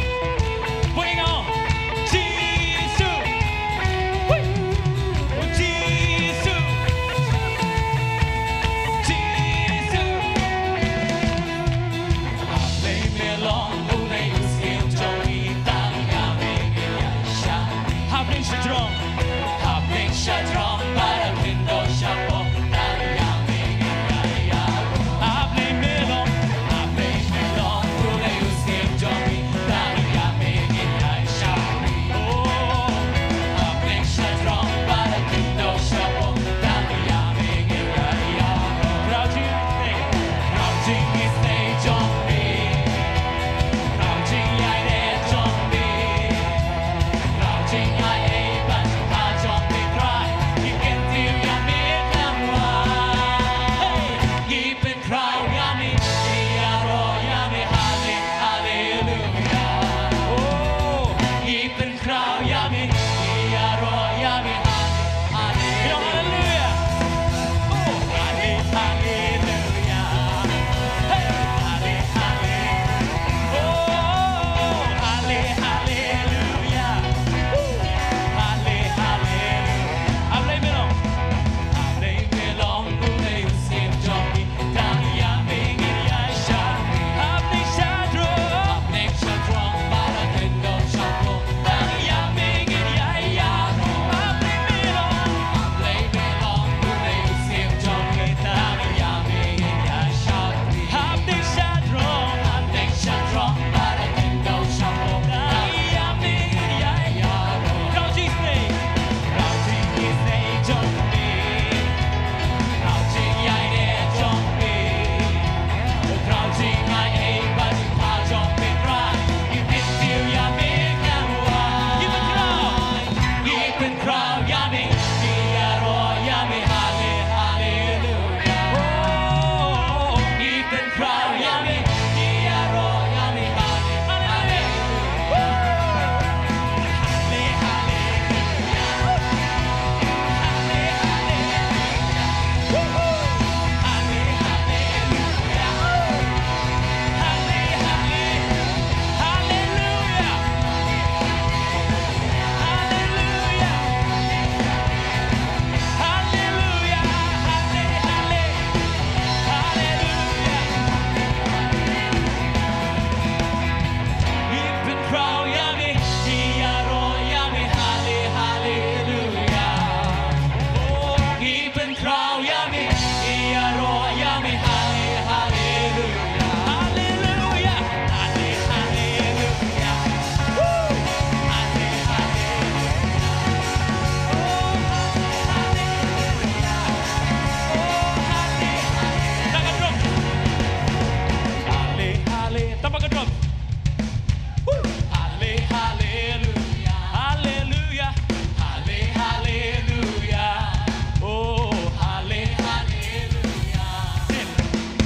Bring on. Jisu. Woo. Jisu. Jisu. Hapdeng shadrong, barabin do shapo. Tapa ka drum. Woo! Halle, hallelujah. Hallelujah. Halle, hallelujah. Oh, halle, hallelujah. Sing.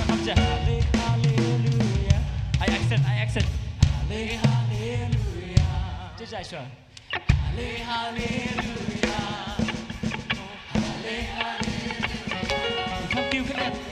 Halle, hallelujah. I accent, I accent. Halle, hallelujah. Just Joshua. Halle, hallelujah. Halle, hallelujah. Thank you, Kenneth.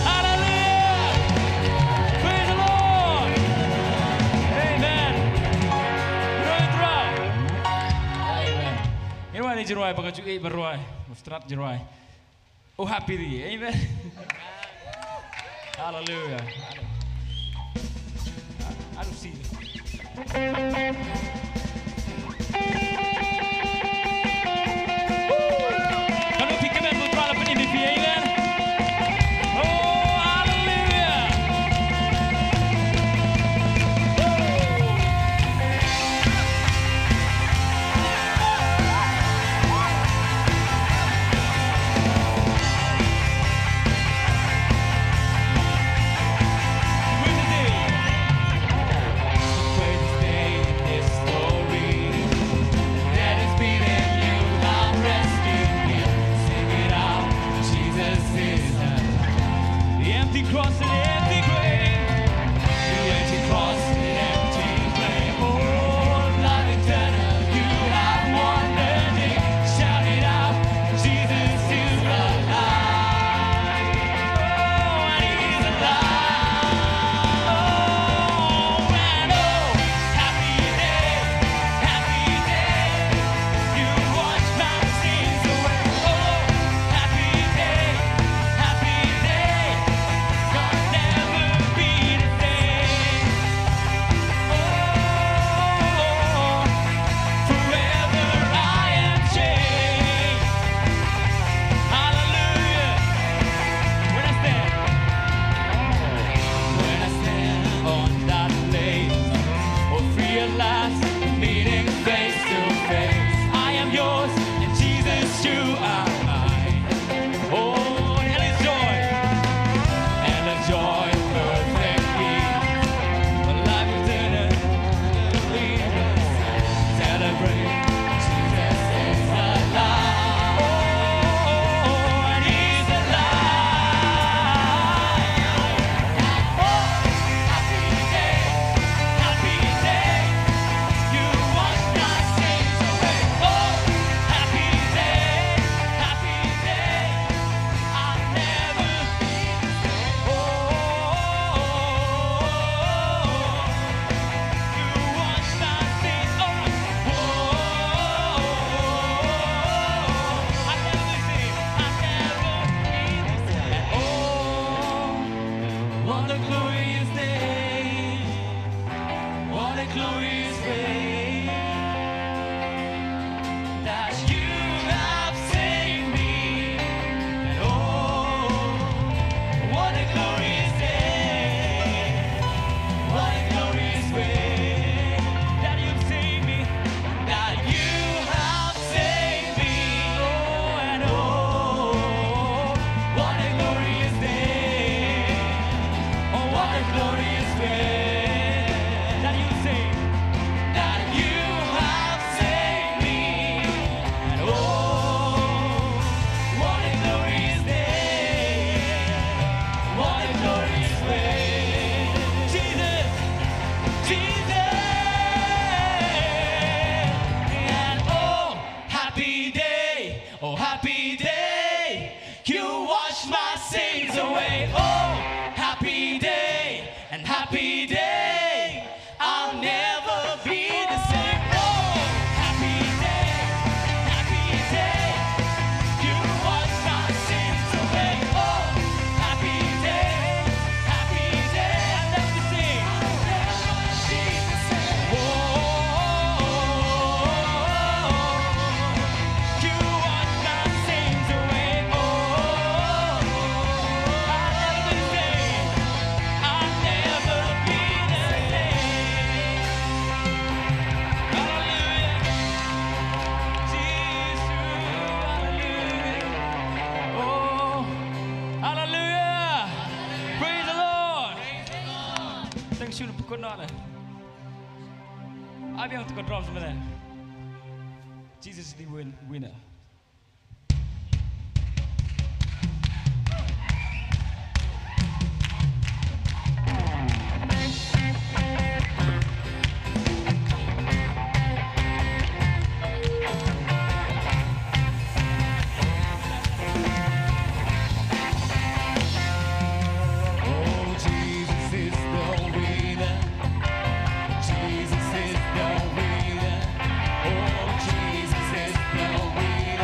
Hallelujah! Praise the Lord! Amen. Praise the Lord. Amen. Ngi rwai, ngi rwai, ba ka ju ïeit ba rwai. Ba strat ju rwai. Oh, happy day. Amen. Hallelujah. Alusi. Kan phi kmen bad la pyni phi, amen. Oh, hallelujah. The empty cross and the empty grave. The empty cross and the empty grave. Oh, life eternal, you have won the day. Shout it out, Jesus is alive. Oh, and he's alive. Oh, and oh, happy day, happy day. You wash my sins away. Oh, happy day, happy day. I'll never be the same. Oh, forever I am changed. Hallelujah. When I stand, when I stand on that place, or realize meeting face to face, I am yours, and Jesus, you are mine. Oh, and his joy, and his joy perfect peace. For life eternally celebrate. Jesus is alive. Oh, and he's alive. Oh, happy day, happy day. You wash my sins away. Oh, happy day, happy day. I'll never be the same. Oh, you wash my sins. All right. Oh, I'll never be the same. I'll never be the same. And oh, what a glorious day. What a glorious way that you have saved me. And oh, what a glorious day. What a glorious way that you saved me. That you have saved me. Oh, and oh, what a glorious day. Oh, what a glorious way that you saved, that you have saved me. And oh, what a glorious day. What a glorious way. Jesus, Jesus. And oh, happy day. Oh, happy day. You wash my sins away. Oh, happy day and happy day. I'll never be the same. Oh, happy day, happy day. You wash my sins away. Oh, happy day, happy day. I'll never be the same. I'll never be the same. Oh, you wash my sins away. Oh, I'll never be the same. I'll never be the same. Hallelujah. Jesus, hallelujah. Oh, hallelujah. Praise the Lord. Thank you, Pukun. Abi ang tukar drums mana? Jesus is the win-, winner. Oh, Jesus is the winner. Jesus is the winner. Oh, Jesus is the winner.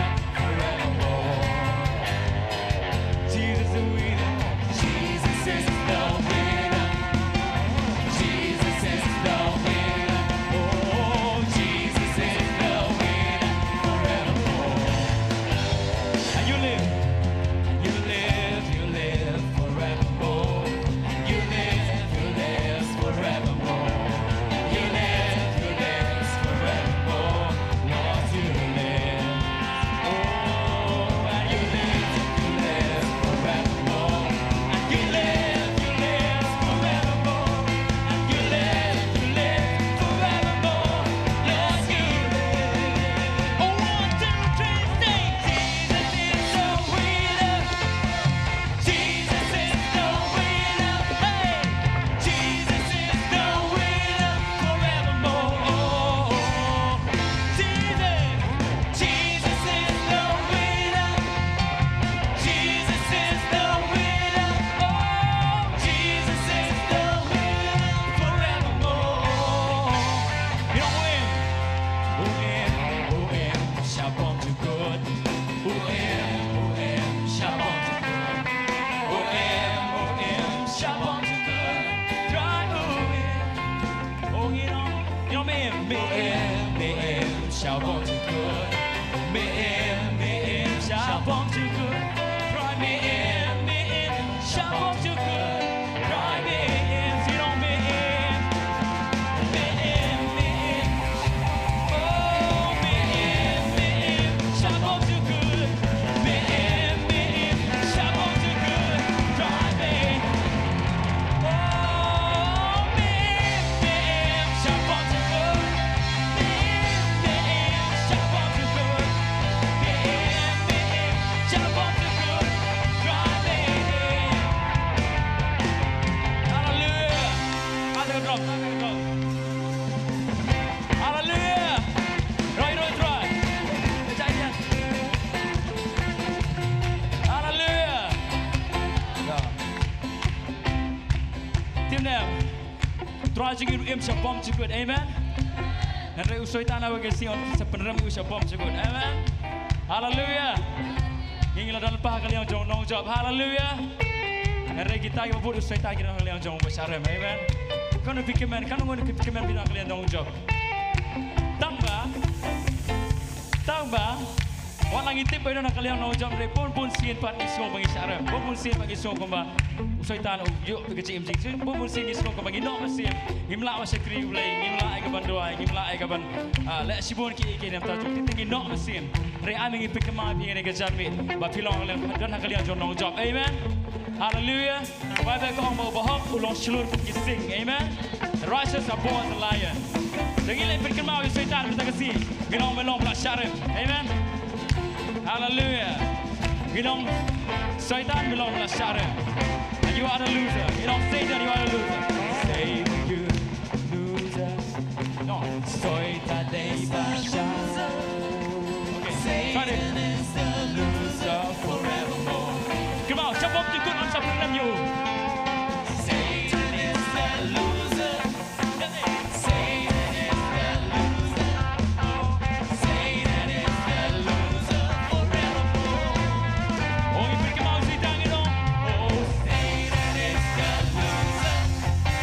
Jingim im sha bom jukut. Amen. Hynrei u Soitan ha kane ka sngi un sa pynrem ïa u sha bom jukut. Amen. Haleluya. Ngi la don lypa ha ka liang jong u nongjop. Haleluya. Hynrei kita kiba bud u Soitan ki don ha ka liang jong u ba sharem. Amen. Kano phi kmen, kano ngan phi kmen phi don ha ka liang jong u nongjop. Tang ba, tang ba wat la ngi tip ba i don ha ka liang nongjop, hynrei bun bun sien pat ngi sngew ba ngi sharem. Bun bun sien pat ngi sngew kumba u Soitan u ïoh ka jingim jing. Bun bun sien ngi sngew kumba ngi noh mynsiem. Ngim lah ban shakri U Blei, ngim lah ïa ka ban duwai, ngim lah ïa ka ban, ah, leh shibun kiei kiei na ka bynta jong U Blei. Te ngi noh mynsiem. Hynrei ai ma ngi pynkynmaw ïa phi ha kane ka janmiet ba phi long ha ka liang, don ha ka liang jong u nongjop. Amen. Haleluya. Ka Baibl ka ong ba u bahok u long shlur kum ki sing. Amen. The righteous are born as a lion. Te ngi leit pynkynmaw ïa u Soitan mynta ka sngi. Ngi ong me long ba la sharem. Amen. Haleluya. Ngi ong Soitan me long ba la sharem. And you are the loser. Ngi ong Satan, you are the loser. Satan, you loser. No. Soitan dei ba sharem. Okay. Satan is the loser forevermore. Come on, jump up to good on something. Satan is the loser. Satan is the loser. Satan is the loser forevermore. Oh, you pick him out, sit down, you know. Oh, Satan is the loser.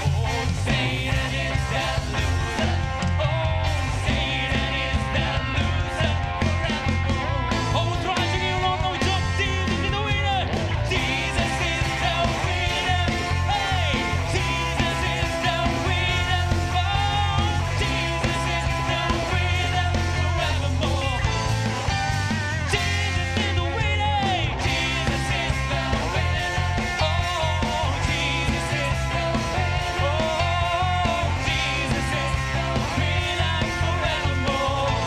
Oh, Satan is the loser. Oh, Satan is the loser forevermore. Oh, try to get along, no job, Jesus is the winner. Jesus is the winner. Hey, Jesus is the winner. Oh, Jesus is the winner forevermore. Jesus is the winner. Jesus is the winner. Oh, Jesus is the winner. Oh, Jesus is the winner forevermore.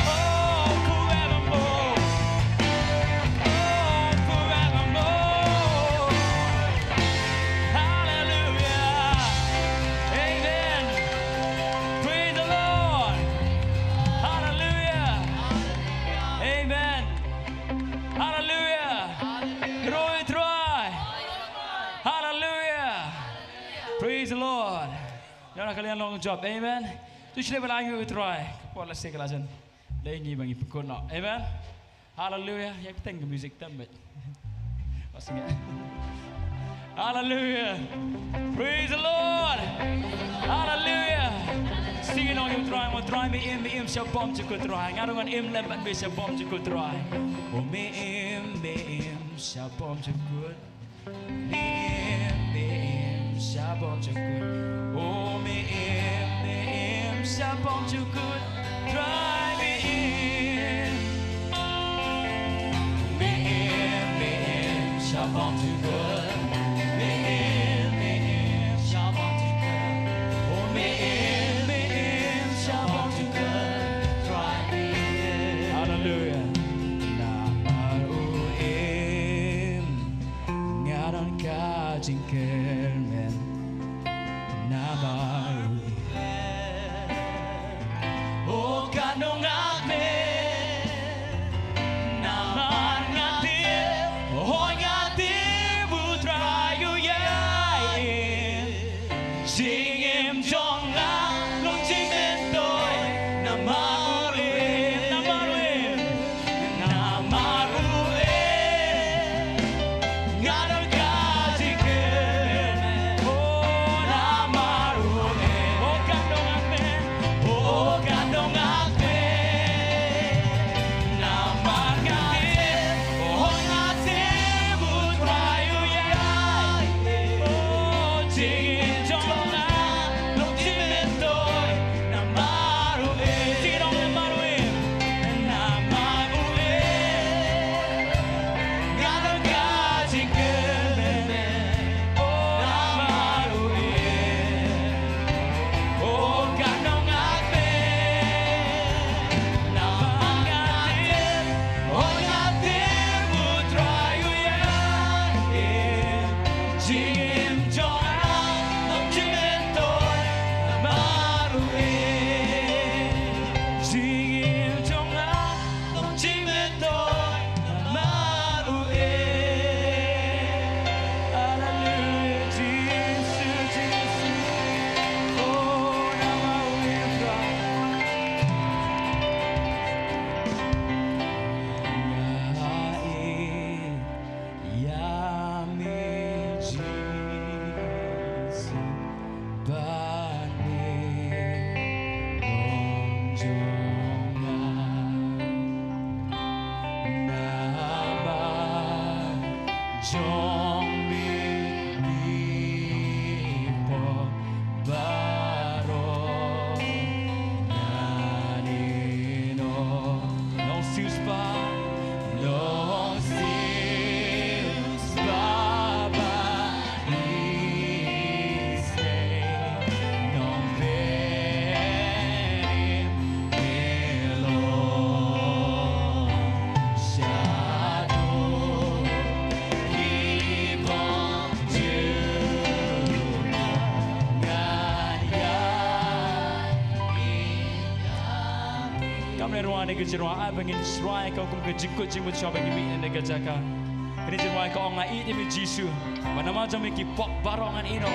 Oh, forevermore. Oh, forevermore. Hallelujah. Amen. Praise the Lord. Hallelujah. Amen. Hallelujah. Roi Trai. Hallelujah. Praise the Lord. Ngi don ha ka liang nongjop. Amen. To shlei ba la ngi u Trai. Ka por la seh ka la jan. Lei ngi ba ngi pynkut noh. Amen. Hallelujah. Ïa ka teng ka music tam bad. Hallelujah. Praise the Lord. Hallelujah. Sing along, ïa u Trai, mo Trai, me im, me im sha bom jukut Trai. Nga ruh ngan im lem bad me sha bom jukut Trai. Oh, me im, me im sha bom jukut. Me im, me im sha bom jukut. Oh, me im, me im sha bom jukut. Trai me im. Me im, me im sha bom jukut. Me im, me im sha bom jukut. Oh, me im, me im sha bom jukut. Trai me im. Hallelujah. Namar u im. Nga don ka jingkyrmen namar u im. Oh, katno nga kmen namar nga tip, oh, nga tip Jong me ki pop baroh ngan ïeh noh. Nong siew spah, nong siew spah ba ïeit, nong pynïap ïa long shadow ki bym ju ngan ïa. Kam ne rwai ne ka jingrwai, ai ba ngin shrwai ka kum ka jingkut jingmut shuwa ba ngin mih na ka jaka. Kane jingrwai ka ong nga ïeit ïa me Jisu. Ba namar jong me ki pop baroh ngan ïeh noh.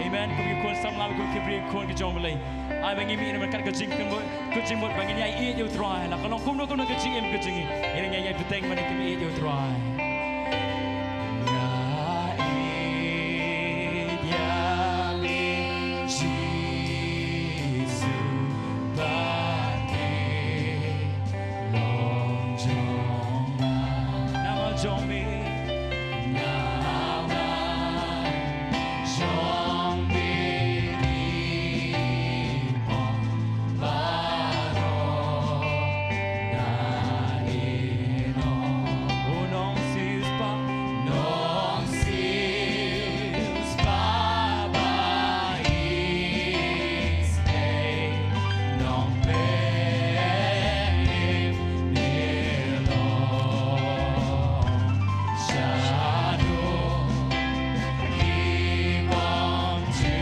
Amen. Kum ki khun samla, kum ki briew khun ki jong U Blei. Ai ba ngin mih na ka jingkut jingmut, kut jingmut ba ngin ïai ïeit ïa U Trai. La ka long kumno kumno ka jingim ka jong ngi, ngin ïai bteng ban ïeit ïa U Trai. Nga ïeit ïa me Jisu, ba me long jong nga. Namar jong me, namar jong me ki pop baroh ngan ïeh noh. U nong siew spah, nong siew spah ba ïeit, nong pynïap ïa long shadow ki bym ju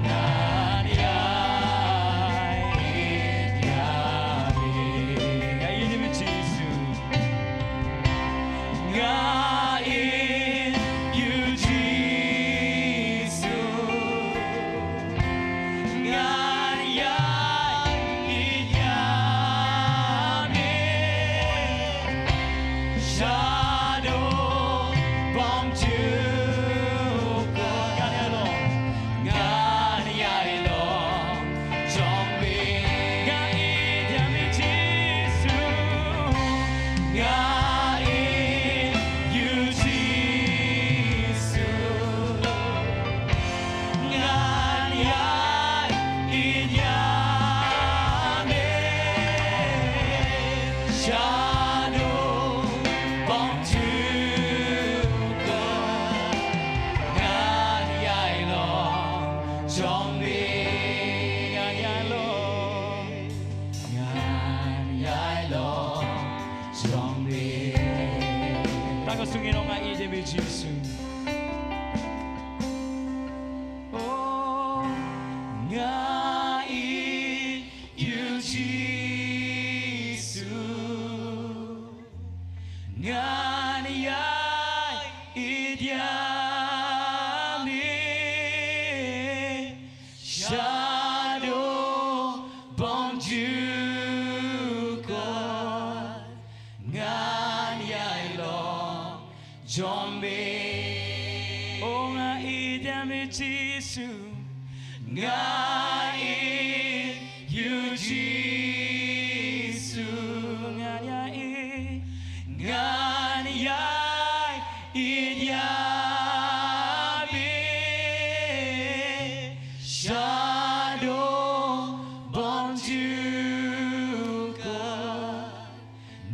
ngan ïai ïeit ïa me. Nga ïeit ïa me Jisu. Nga ïeit ïa U Jisu. Ngan ïai ïeit ïa me. Shadow bym ju kut. Ngan ïai long, ngan ïai long jong me. Nga ïeit ïa me Jisu. Nga ïeit ïa U Jisu. Ngan ïai ïeit ïa me. Shadow bym ju kut. Ngan ïai long jong me. Ngan ïai long. Ngan ïai long jong me. Tang ka sngewthuh nga ïeit ïa me Jisu. Oh, nga ïeit ïa U Jisu. Ngan ïai ïeit ïa me. Shadow bym ju kut. Ngan ïai long jong me. Oh, nga ïeit ïa me Jisu. Nga ïeit ïa U Jisu. Ngan ïai, ngan ïai ïeit ïa me. Shadow bym ju kut.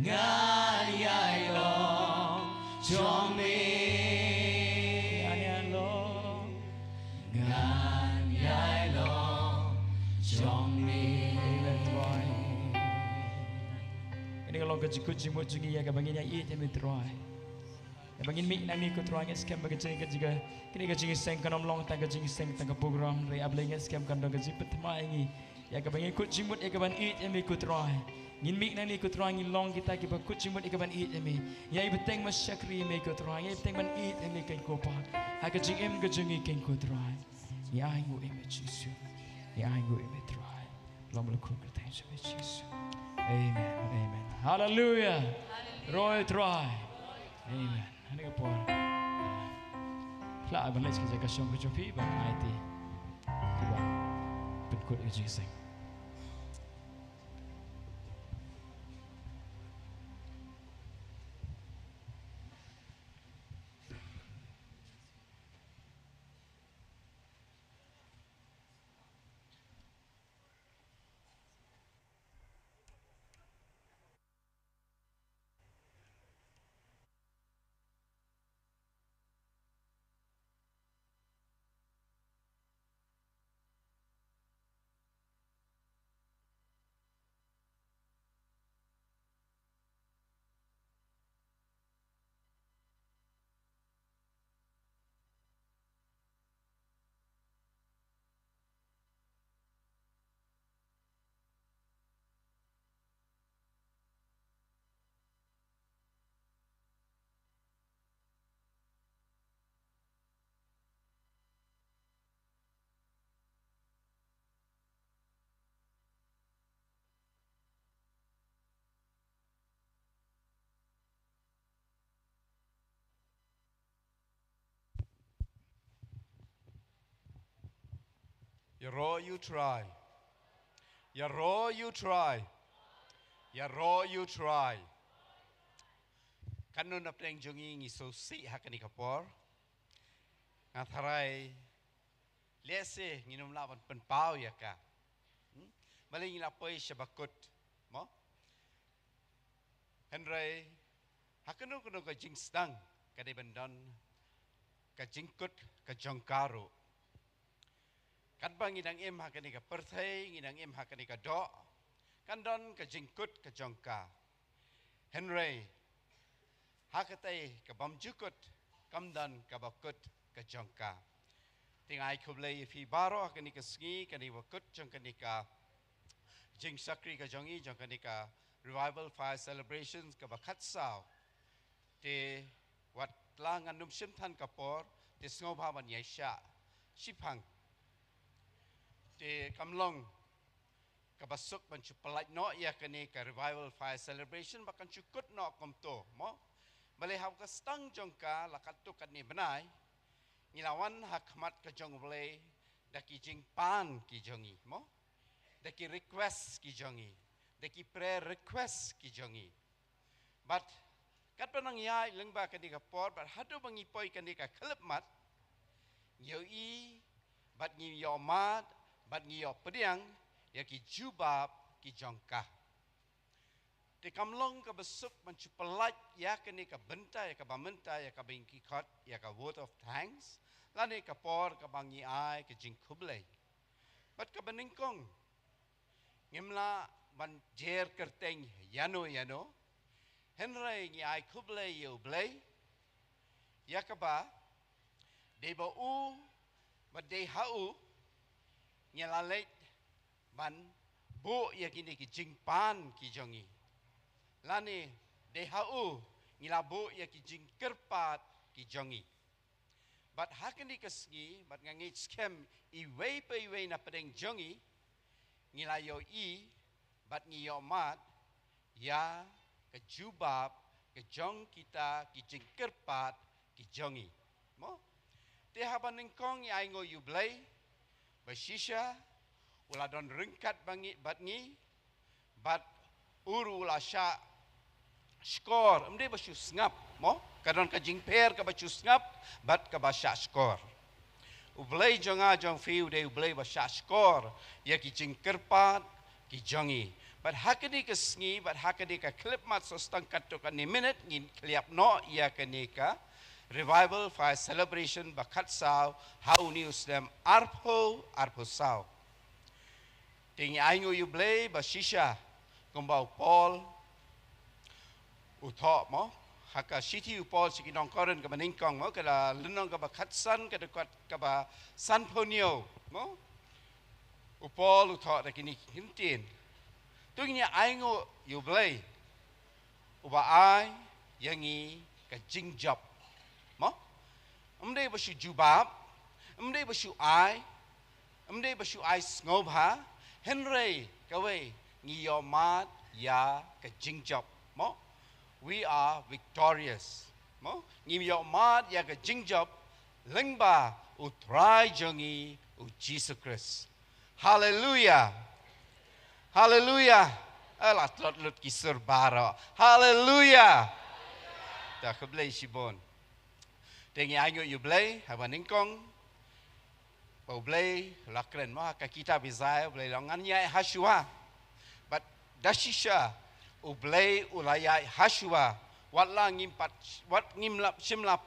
Ngan ïai long jong me. Ngan ïai long. Ngan ïai long jong me. Amen, Trai. Kane ka long ka jingkut jingmut jong ngi ïa kaba ngin ïai ïeit ïa me Trai. Ïa ba ngin mih nangne ko Trai, ngi skhem ba ka jing, ka jing, kane ka jingïaseng kan ym long tang ka jingïaseng tang ka program, hynrei A Blei ngi skhem kan don ka jingpynthymmai ïa ngi. Ïa kaba ngin kut jingmut ïa kaban ïeit ïa me ko Trai. Ngin mih nangne ko Trai, ngin long kita kiba kut jingmut ïa kaban ïeit ïa me. Ïai bteng ban shakri ïa me ko Trai, ïai bteng ban ïeit ïa me keiñ ko Pa. Ha ka jingim ka jong ngi keiñ ko Trai. Ngi ainguh ïa me Jisu. Ngi ainguh ïa me Trai. Long ba la khun kyrteng jong me Jisu. Amen. Amen. Haleluia. Haleluia. Roi Trai. Amen. Ha kane ka por, ah, lah ban leit sha ka jaka shong ka jong phi ban aiti kiba pynkut ïa ka jingïaseng. Ïaroh ïa U Trai. Ïaroh ïa U Trai. Ïaroh ïa U Trai. Katno na pdeng jong ngi ngi sngewsih ha kane ka por. Nga tharai lehse ngin ym lah ban pynpaw ïa ka. Hmm? Balei ngi la poi sha ba kut. Mo? Hynrei ha kano kano ka jingsdang ka dei ban don ka jingkut ka jong ka ruh. Katba ngi dang im ha kane ka pyrthei, ngi dang im ha kane ka doh, kan don ka jingkut ka jong ka. Hynrei ha katei ka bym ju kut, kam don kaba kut ka jong ka. Te nga ai khublei ïa phi baroh ha kane ka sngi, kane ba kut jong kane ka jingshakri ka jong ngi, jong kane ka Revival Fire Celebrations kaba khatsaw. Te wat la ngan ym shim than ka por, te sngewbha ban ïai shah shiphang. Te kam long kaba suk ban shu pyllait noh ïa kane ka Revival Fire Celebration ba kan shu kut noh kumto, mo? Balei ha ka sdang jong ka la katto katne bnai ngi la wan ha khmat ka jong U Blei da ki jingpan ki jong ngi, mo? Da ki request ki jong ngi, da ki prayer request ki jong ngi. Bad katba nang ïaid lyngba kane ka por, bad haduh ba ngi poi kane ka khyllipmat, ngi ïohi bad ngi ïohmad bad ngi ïohpdiang ïa ki jubab ki jong ka. Te kam long kaba suk ban shu pyllait ïa kane ka bynta, ïa kaba mynta, ïa kaba ngi khot ïa ka word of thanks, lane ka por kaba ngi ai ka jingkhublei. Bad kaba nyngkong, ngim lah ban jer kyrteng ïano ïano, hynrei ngi ai khublei ïa U Blei ïa kaba dei ba u, bad dei ha u ngi la leit ban buh ïa kine ki jingpan ki jong ngi, lane dei ha u ngi la buh ïa ki jingkyrpad ki jong ngi. Bad ha kane ka sngi, bad nga ngeit skhem iwei pa iwei na pdeng jong ngi ngi la ïohi bad ngi ïohmad ïa ka jubab ka jong kita ki jingkyrpad ki jong ngi. Mo? Te haba nyngkong ngi ainguh ïa U Blei ba shisha u la don ryngkat bad ngi, bad ngi, bad u ruh u la shah shkor, ym dei ba shu sngap, mo? Ka don ka jingpher kaba shu sngap bad kaba shah shkor. U Blei jong nga jong phi u dei U Blei ba shah shkor ïa ki jingkyrpad ki jong ngi. Bad ha kane ka sngi, bad ha kane ka khyllipmat, shu tang katto katne minit ngin khlieh noh ïa kane ka Revival Fire Celebration ba khatsaw ha une u snem arphew arphew saw. Te ngi ainguh ïa U Blei ba shisha kumba u Paul u thoh, mo, ha ka shithi u Paul sha ki nong Korinth kaba nyngkong, mo, ka lynnong kaba khatsan, ka dkhot kaba sanphew hynñiew, mo, u Paul u thoh da kine ki kyntien: To ngin ïa ainguh ïa U Blei uba ai ïa ngi ka jingjop. Mo? Ym dei ba shu jubab, ym dei ba shu ai, ym dei ba shu ai sngewbha, hynrei kawei, ngi ïohmad ïa ka jingjop. Mo? We are victorious. Mo? Ngi ïohmad ïa ka jingjop lyngba U Trai jong ngi U Jisu Khrist. Haleluia. Haleluia. Ala tlot lut ki sur baroh. Haleluia. Ta khublei shibun. Te ngi ainguh ïa U Blei haba nyngkong ba U Blei u la kren, mo, ha ka kitab Isaiah, U Blei u la ong ngan ïaid hashuwa. Bad da shisha U Blei u la ïaid hashuwa. Wat la ngim pat, wat ngim lah, shym lah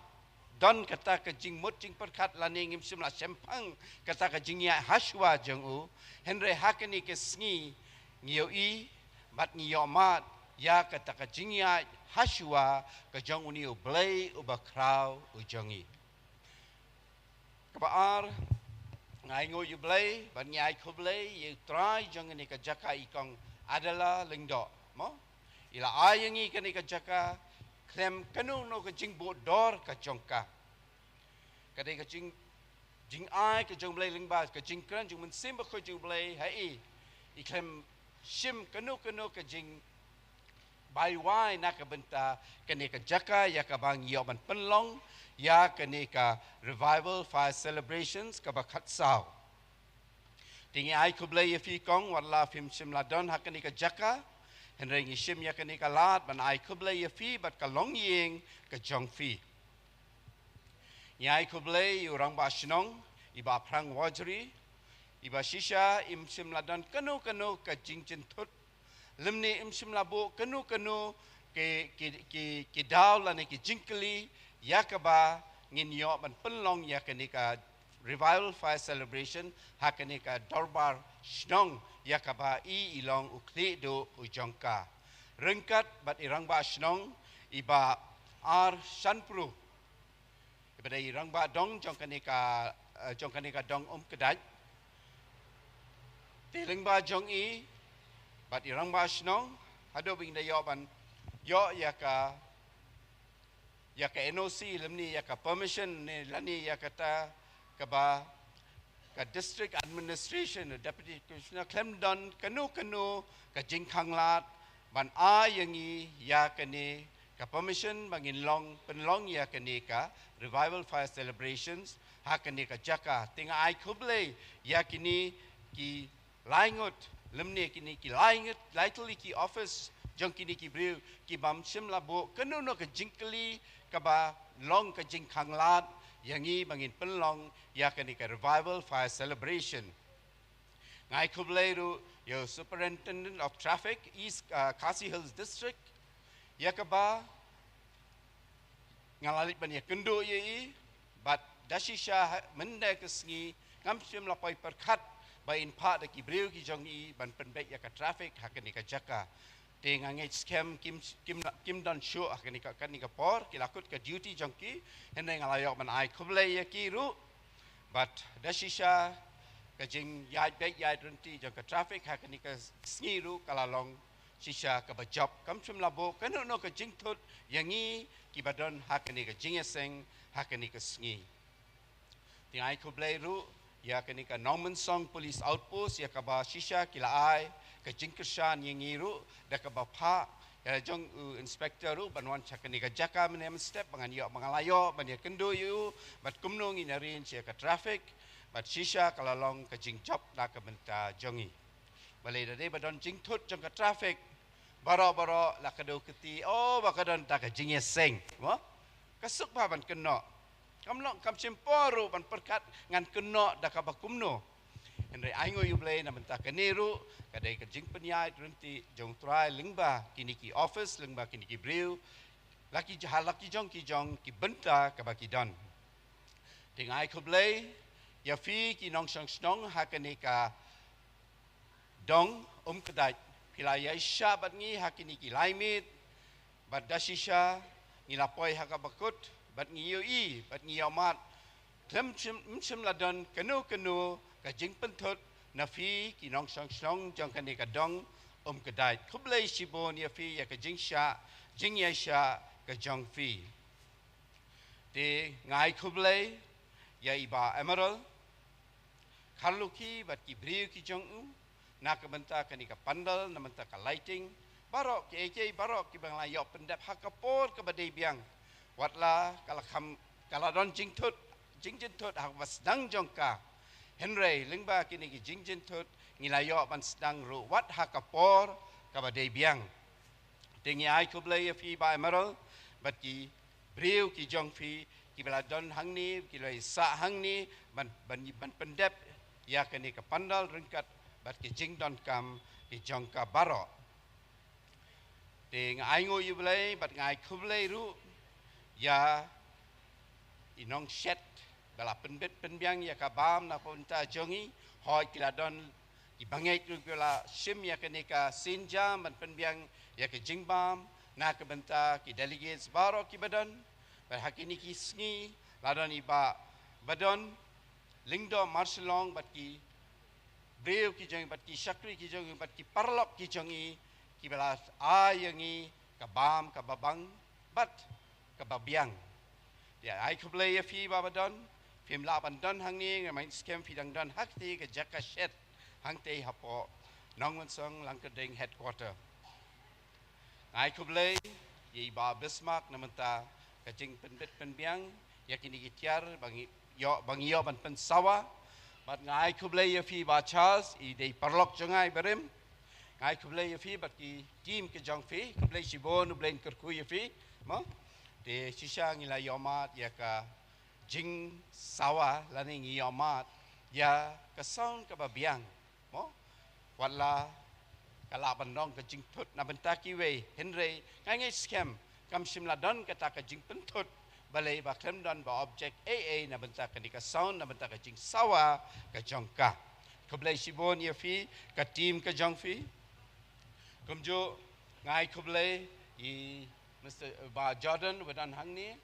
don kata ka jingmut jingpyrkhat lane ngim shym lah shemphang kata ka jingïaid hashuwa jong u, hynrei ha kane ka sngi ngi ïohi bad ngi ïohmad ïa kata ka jingïaid hashuwa ka jong une U Blei uba khraw u jong ngi. Kaba ar, ngi ainguh ïa U Blei bad ngi ai khublei ïa U Trai jong kane ka jaka, i Kong Adela Lyngdoh, mo. I la ai ïa ngi kane ka jaka khlem kano kano ka jingbuh dor ka jong ka. Ka dei ka jing, jingai ka jong U Blei lyngba ka jingkren jong U Mynsiem Bakhuid jong U Blei ha i. I khlem shim kano kano ka jing bai wai na ka bynta kane ka jaka ïa kaba ngi ïoh ban pynlong ïa kane ka Revival Fire Celebrations kaba khatsaw. Te ngi ai khublei ïa phi kong, wat la phim shym la don ha kane ka jaka, hynrei ngi shim ïa kane ka lad ban ai khublei ïa phi bad ka longïing ka jong phi. Ngi ai khublei ïa u rangbah shnong, i Bah Phrang Wajri, iba shisha im shym la don kano kano ka jingjynthut, lymne im shym la buh kano kano ki, ki, ki, ki daw lane ki jingkylli ïa kaba ngin ïoh ban pynlong ïa kane ka Revival Fire Celebration ha kane ka dorbar shnong ïa kaba i i long u khlieh duh u jong ka. Ryngkat bad i rangbah shnong i Bah R Shanpru, iba dei i rangbah dong jong kane ka, eh, jong kane ka dong Umkdait. Te lyngba jong i bad i rangbah shnong, haduh ba ngin da ïoh ban ïoh ïa ka, ïa ka N O C lymne ïa ka permission ne lane ïa kata kaba ka District Administration, Deputy Commissioner, khlem don kano kano ka jingkhanglad ban ai ïa ngi ïa kane ka permission ba ngin long pynlong ïa kane ka Revival Fire Celebrations ha kane ka jaka. Te nga ai khublei ïa kine ki lai ngut, lymne kine ki lai ngut, lai tylli ki office jong kine ki briew, ki bym shym la buh kano kano ka jingkylli kaba long ka jingkhanglad ïa ngi ba ngin pynlong ïa kane ka Revival Fire Celebration. Nga ai khublei ruh ïa u Superintendent of Traffic, East, uh, Khasi Hills District, ïa kaba nga la leit ban ïakynduh ïa i, bad da shisha ha, mynta ka sngi, ngam shym la poi pyrkhat ba in phah da ki briew ki jong i ban pynbeit ïa ka traffic ha kane ka jaka. Te nga ngeit skhem kim, kim, kim don shuh ha kane ka, kane ka por, ki la kut ka duty jong ki, hynrei nga la ïoh ban ai khublei ïa ki ruh, bad da shisha ka jingïaid beit ïaid ryntih jong ka traffic ha kane ka sngi ruh ka la long shisha kaba jop, kam shym la buh kano kano ka jingthut ïa ngi kiba don ha kane ka jingïaseng ha kane ka sngi. Te nga ai khublei ruh ïa kane ka Nongmynsong Police Outpost ïa kaba shisha ki la ai ka jingkyrshan ïa ngi ruh da kaba phah ïa la jong u inspector ruh ban wan sha kane ka jaka mynne mynstep ba ngan ïoh, ba nga la ïoh ban ïakynduh ïa u bad kumno ngin arrange ïa ka traffic, bad shisha ka la long ka jingjop na ka bynta jong ngi. Balei? Da dei ba don jingthut jong ka traffic, baroh baroh la ka dei kti, oh, ba ka don da ka jingïaseng, mo? Ka suk bha ban kynnoh. Kam long, kam shym por ruh ban pyrkhat ngan kynnoh da kaba kumno. Hynrei ainguh ïa U Blei na bynta kane ruh, ka dei ka jingpynïaid ryntih jong U Trai lyngba kine ki office, lyngba kine ki briew, la ki jha, la ki jong ki jong ki bynta kaba ki don. Te nga ai khublei ïa phi ki nongshong shnong ha kane ka dong Umkdait, phi la ïaishah bad ngi ha kine ki lai miet, bad da shisha ngi la poi ha kaba kut bad ngi ïohi bad ngi ïohmad khlem shym, shym la don kano kano ka jingpynthut na phi ki nongshong shnong jong kane ka dong Umkdait. Khublei shibun ïa phi ïa ka jingshah, jingïaishah ka jong phi. Te nga ai khublei ïa i Bah Emerald Kharlukhi bad ki briew ki jong u na ka bynta kane ka pandal, na bynta ka lighting, baroh kiei kiei baroh kiba nga la ïoh pyndep ha ka por kaba dei biang. Wat la ka la kham, ka la don jingthut, jingjynthut ha kaba sdang jong ka, hynrei lyngba kine ki jingjynthut ngi la ïoh ban sdang ruh wat ha ka por kaba dei biang. Te ngi ai khublei ïa phi Bah Emerald bad ki briew ki jong phi kiba la don hangne, kiba la sah hangne ban, ban, ban pyndep ïa kane ka pandal ryngkat bad ki jingdonkam ki jong ka baroh. Te nga ainguh ïa U Blei bad nga ai khublei ruh ïa i nongshet ba la pynbit pynbiang ïa ka bam na ka bynta jong ngi. Hooid, ki la don ki bangeit ruh kiba la shim ïa kane ka sienjam ban pynbiang ïa ka jingbam na ka bynta ki delegates baroh kiba don. Bad ha kine ki sngi la don i Bah Badon Lyngdoh Marshallong bad ki briew ki jong i bad ki shakri ki jong i bad ki paralok ki jong i kiba la ai ïa ngi ka bam kaba bang bad kaba biang. Te ai khublei ïa phi Bah Badon, phim lah ban don hangne, nga ngeit skhem phi dang don ha kata ka jaka shet hangtei hapoh Nongmynsong Langkyrding headquarter. Nga ai khublei ïa i Bah Bismarck na bynta ka jingpynbit pynbiang ïa kine ki tiar ba ngi ïoh, ba ngi ïoh ban pynsawa. Bad nga ai khublei ïa phi Bah Charles, i dei paralok jong nga i barim. Nga ai khublei ïa phi bad ki team ka jong phi, khublei shibun, U Blei un kyrkhu ïa phi. Mo? Te shisha ngi la ïohmad ïa ka jingsawa lane ngi ïohmad ïa ka sound kaba biang. Mo? Wat la ka lah ban long ka jingthut na bynta kiwei, hynrei nga ngeit skhem kam shym la don kata ka jingpynthut balei ba khlem don ba object ei ei na bynta kane ka sound, na bynta ka jingsawa ka jong ka. Khublei shibun ïa phi, ka team ka jong phi. Kumjuh nga ai khublei ïa Mister Bah Jordan uba don hangne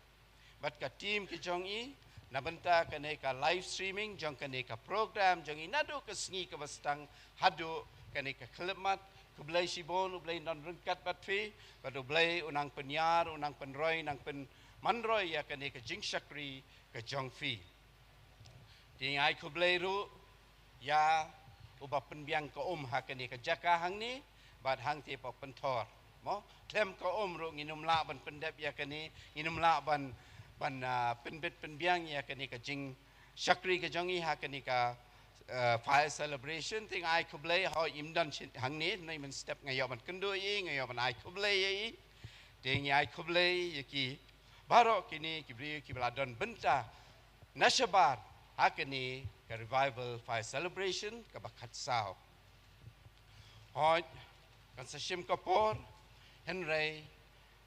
bad ka team ka jong i na bynta kane ka live streaming jong kane ka program jong i naduh ka sngi kaba sdang haduh kane ka khyllipmat. Khublei shibun, U Blei un don ryngkat bad phi bad U Blei u nang pynïar, u nang pynroi, nang pynmanroi ïa kane ka jingshakri ka jong phi. Te nga ai khublei ruh ïa uba pynbiang ka um ha kane ka jaka hangne bad hangtei ba pynthor. Mo, khlem ka um ruh ngin ym lah ban pyndep ïa kane, ngin ym lah ban, ban, ah, pynbit pynbiang ïa kane ka jingshakri ka jong i ha kane ka, ah, fire celebration. Te nga ai khublei, hooid im don sha hangne, hynrei mynstep nga ïoh ban kynduh ïa i, nga ïoh ban ai khublei ïa i. Te nga ai khublei ïa ki baroh kine ki briew kiba la don bynta na shabar ha kane ka Revival Fire Celebration kaba khatsaw. Hooid, kan sa shim ka por, hynrei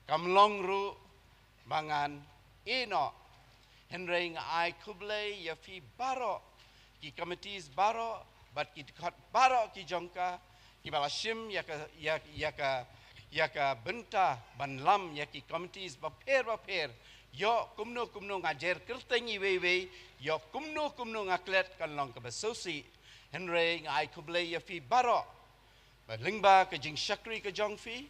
kam long ruh ba ngan ïeh noh. Hynrei nga ai khublei ïa phi baroh, ki committees baroh bad ki dkhot baroh ki jong ka, kiba la shim ïa ka, ïa, ïa ka, ïa ka bynta ban lam ïa ki committees bapher bapher. Ïoh kumno kumno nga jer kyrteng iwei iwei, ïoh kumno kumno nga klet, kan long kaba sngewsih. Hynrei nga ai khublei ïa phi baroh ba lyngba ka jingshakri ka jong phi,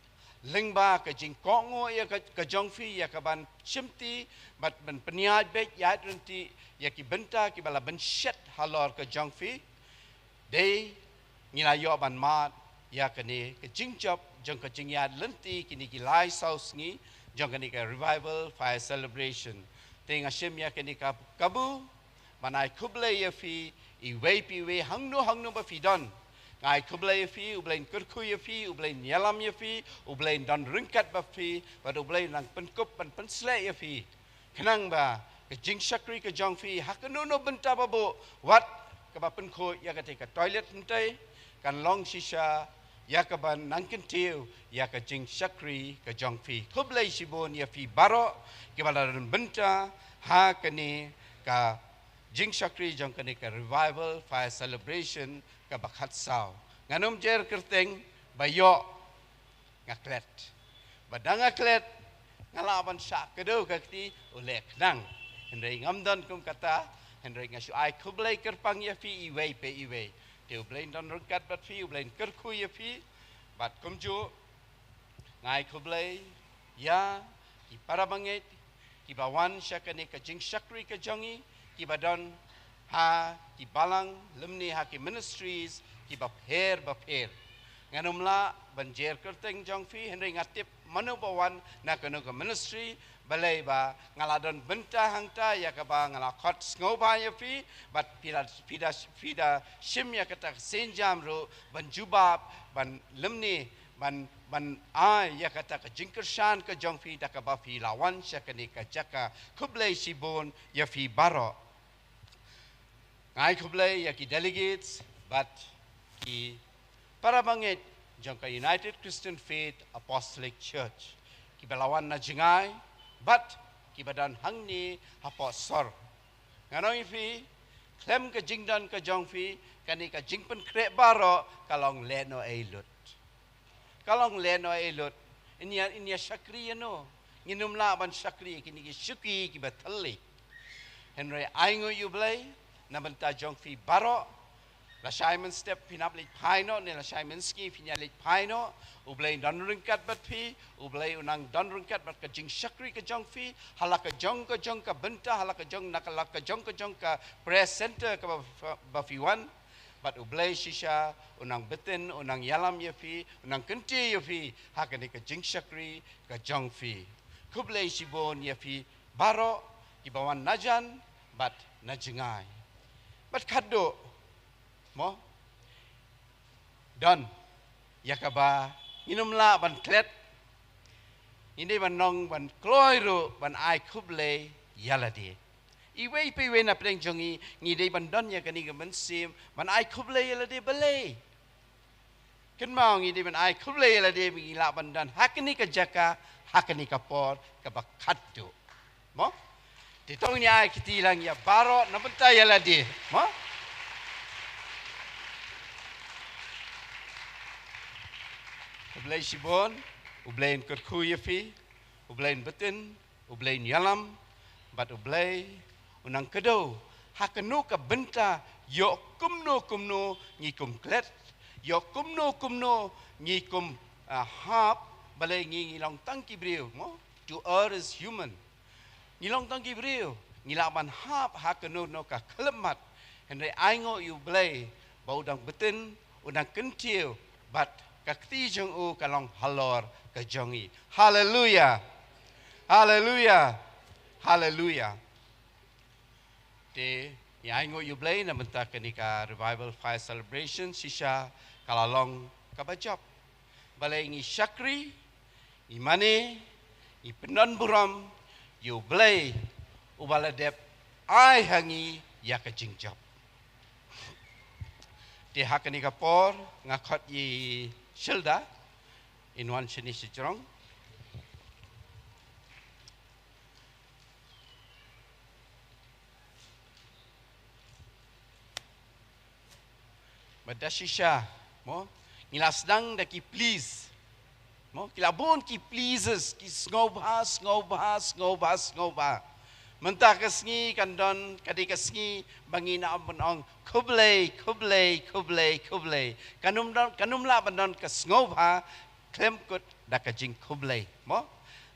lyngba ka jingkohnguh ïa ka, ka jong phi ïa ka ban shimti bad ban pynïaid beit ïaid ryntih ïa ki bynta kiba la bynshet halor ka jong phi. Dei ngi la ïoh ban mad ïa kane ka jingjop jong ka jingïaid lynti kine ki lai saw sngi jong kane ka Revival Fire Celebration. Te nga shim ïa kane ka kabu ban ai khublei ïa phi iwei pa iwei, hangno hangno ba phi don. Nga ai khublei ïa phi, U Blei un kyrkhu ïa phi, U Blei un ïalam ïa phi, U Blei un don ryngkat bad phi bad U Blei un nang pynkup ban pynsleh ïa phi. Khnang ba ka jingshakri ka jong phi ha kano kano bynta ba buh, wat kaba pynkhuid ïa kata ka toilet hynrei kan long shisha ïa kaban nang kyntiew ïa ka jingshakri ka jong phi. Khublei shibun ïa phi baroh kiba la don bynta ha kane ka jingshakri jong kane ka Revival Fire Celebration kaba khatsaw. Ngan ym jer kyrteng ba ïoh nga klet. Ba dang nga klet nga lah ban shah kdew ka kti, u leh khnang. Hynrei ngam don kum kata, hynrei nga shu ai khublei kyrpang ïa phi iwei pa iwei. Te U Blei un don ryngkat bad phi, U Blei un kyrkhu ïa phi. Bad kumjuh nga ai khublei ïa ki para bangeit kiba wan sha kane ka jingshakri ka jong i, kiba don ha ki balang lymne ha ki ministries kiba pher bapher. Ngan ym lah ban jer kyrteng jong phi, hynrei nga tip mano ba wan na kano ka ministry, balei ba nga la don bynta hangta ïa kaba nga la khot sngewbha ïa phi, bad phi da, phi da, phi da shim ïa kata ka sienjam ruh ban jubab, ban lymne ban, ban ai ïa kata ka jingkyrshan ka jong phi da kaba phi la wan sha kane ka jaka. Khublei shibun ïa phi baroh. Nga ai khublei ïa ki delegates bad ki para bangeit jong ka United Christian Faith Apostolic Church kiba la wan na jngai bad kiba don hangne hapoh sor. Ngan ong ïa phi, khlem ka jingdon ka jong phi, kane ka jingpynkhreh baroh ka long lehnohei lut. Ka long lehnohei lut. Ngin ïa, ngin ïa shakri ïano? Ngin ym lah ban shakri ïa kine ki shuki kiba thylli. Hynrei ai nguh ïa U Blei na bynta jong phi baroh. Lashai mynstep phin hap leit phai noh, ne lashai mynsngi phin ïa leit phai noh. U Blei un don ryngkat bad phi, U Blei un nang don ryngkat bad ka jingshakri ka jong phi, ha la ka jong ka jong ka bynta, ha la ka jong, na ka la ka jong ka jong ka prayer center kaba, ba phi wan. Bad U Blei shisha un nang btin, un nang ïalam ïa phi, un nang kyntiew ïa phi ha kane ka jingshakri ka jong phi. Khublei shibun ïa phi baroh kiba wan na jan bad na jngai. Bad khatduh, Mo? Don ïa kaba ngin ym lah ban klet. Ngi dei ban long ban kloi ruh ban ai khublei ïa lade. Iwei pa iwei na pdeng jong ngi, ngi dei ban don ïa kane ka mynsiem ban ai khublei ïa lade balei. Kynmaw, ngi dei ban ai khublei ïa lade ba ngi lah ban don ha kane ka jaka, ha kane ka por kaba khatduh. Mo? Te to ngin ïa ai kti lang ïa baroh na bynta ïa lade. Mo? Khublei shibun, U Blei un kyrkhu ïa phi, U Blei un btin, U Blei un ïalam, bad U Blei un nang kdew ha kano ka bynta, ïoh kumno kumno ngi kum klet, ïoh kumno kumno ngi kum, ah, hap, balei ngi, ngi long tang ki briew, mo? To err is human. Ngi long tang ki briew, ngi lah ban hap ha kano kano ka khyllipmat, hynrei ainguh ïa U Blei ba u dang btin, u dang kyntiew, bad ka kti jong u ka long halor ka jong ngi. Haleluia. Haleluia. Haleluia. Te ngi ainguh ïa U Blei na bynta kane ka Revival Fire Celebration, shisha ka la long kaba jop. Balei ngi shakri, ngi mane, ngi pyndonburom ïa U Blei uba la dep ai ha ngi ïa ka jingjop. Te ha kane ka por nga khot ïa i Shilda in wan shane shajrong. Bad da shisha, mo, ngi la sdang da ki please. Mo, ki la bun ki pleases, ki sngewbha, sngewbha, sngewbha, sngewbha. Mynta ka sngi kan don ka dei ka sngi ba ngin ym ban ong khublei, khublei, khublei, khublei. Kan ym don, kan ym lah ban don ka sngewbha khlem kut da ka jingkhublei. Mo?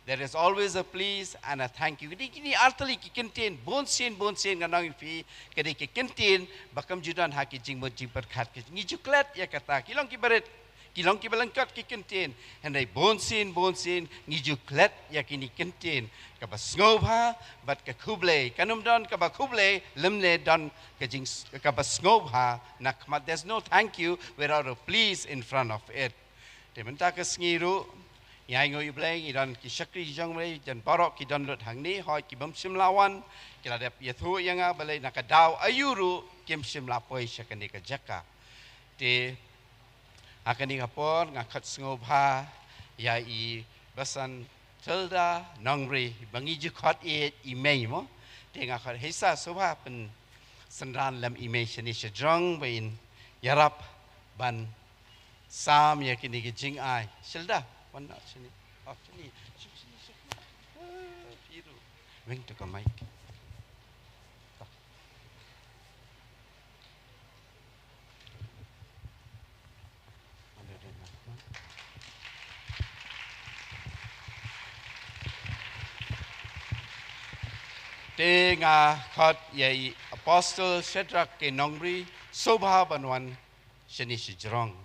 There is always a please and a thank you. Kine, kine artylli ki kyntien, bunsien, bunsien ngan ong ïa phi, ka dei ki kyntien ba kam ju don ha ki jingmut jingpyrkhat, ki, ngi ju klet ïa kata, ki long kiba rit, ki long kiba lyngkot ki kyntien. Hynrei bunsien, bunsien ngi ju klet ïa kine kyntien, kaba sngewbha bad ka khublei. Kan ym don kaba khublei lymne don ka jing, kaba sngewbha na khmat. There's no thank you without a please in front of it. Te mynta ka sngi ruh, ngi ainguh ïa U Blei, ngi don ki shakri jong U Blei, jan baroh ki don lut hangne, hooid ki bym shym la wan, ki la dep ïathuh ïa nga, balei na ka daw aïu ruh kim shym la poi sha kane ka jaka. Te ha kane ka por nga khot sngewbha ïa i Basan Tilda Nongri, ba ngi ju khot ïa i mei, mo. Te nga khot, hei sa sngewbha pynsynran lem i mei shane shajrong ba in ïarap ban sam ïa kine ki jingai. Shilda, wan noh shane. Oh, shane. Shane, shane, shane. Ah, phi ruh. Weng to ka mic. Te nga khot ïa i Apostle Shadrach K. Nongri, sngewbha ban wan shane shajrong.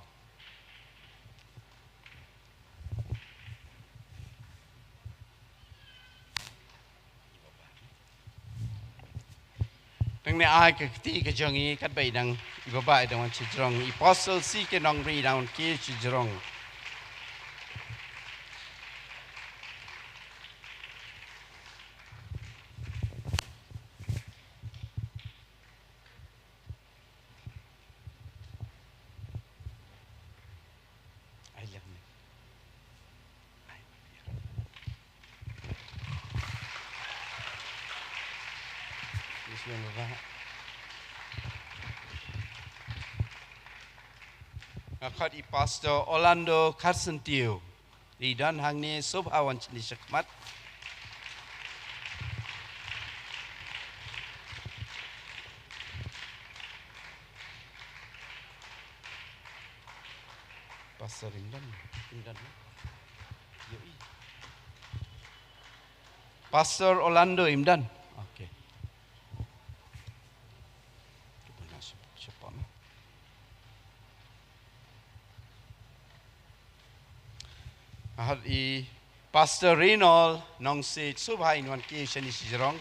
Nangne ai ka kti ka jong i, katba i dang, i Baba i dang wan shajrong, i Apostle C. K. Nongri i dang wan kiew shajrong. Nga khot i Pastor Orlando Carson Tiew. Dei don hangne, sngewbha wan shane shakhmat. Pastor im don, im don. Ïohi. Pastor Orlando im don. Okay. Nga khot i Pastor Reynold Nongsiej, sngewbha in wan kiew shane shajrong.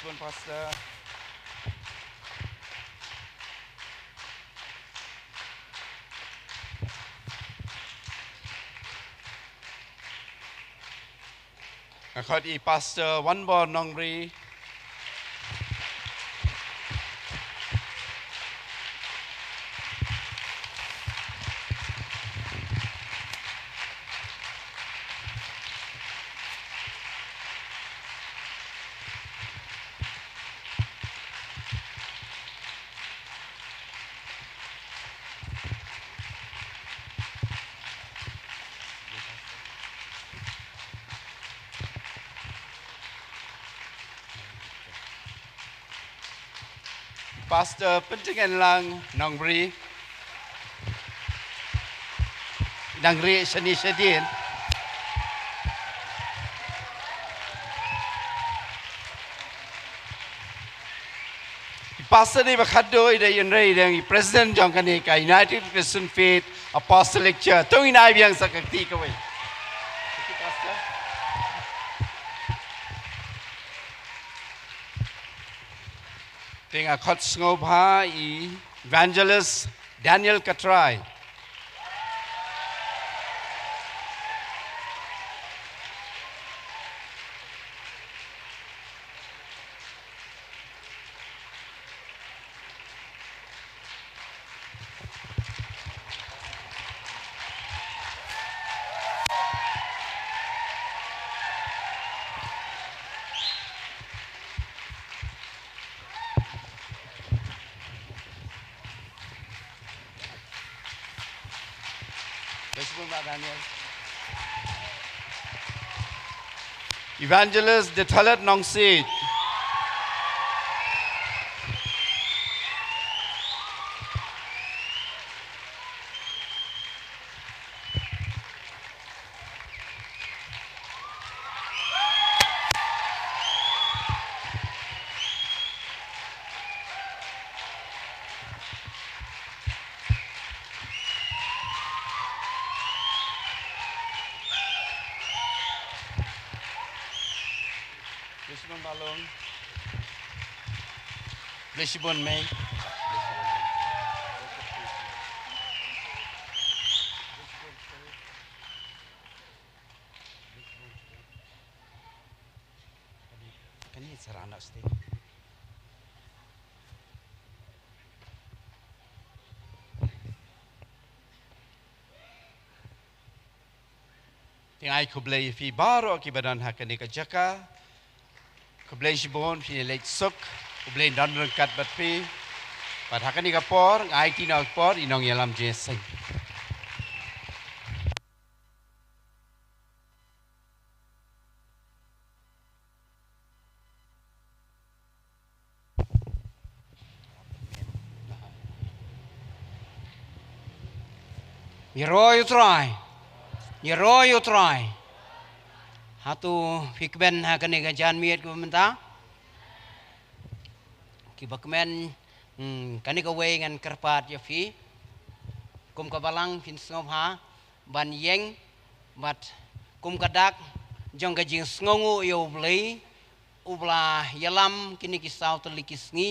Bun Pastor. Nga khot ïa i Pastor Wanbor Nongbri. Pastor Pynthingen Lang Nongbri. Dang rieh shane shadien. I Pastor Dei Bakhaddo i dei i President jong kane ka United Christian Faith Apostolic Church. To ngin ai biang sa ka kti kawei. Te nga khot sngewbha i Evangelist Daniel Katrai. Evangelist Dethalet Nongsiej. Blei shibun Balong. Blei shibun Mei. Kani sarana stage. Te nga ai khublei ïa phi baroh kiba don ha kane ka jaka. Khublei shibun, phi leit suk, khublei don ryngkat bad phi. Bad ha kane ka por nga aiti noh ka por ïa i nongïalam jingïaseng. Ïaroh ïa u Trai. Ïaroh ïa u Trai. Hato phi kmen ha kane ka janmiet kaba mynta? Kiba kmen, hmm, kane kawei ngan kyrpad ïa phi. Kum ka balang phin sngewbha ban ïeng bad kum ka dak jong ka jingsngewnguh ïa U Blei, uba la ïalam kine ki saw tylli ki sngi,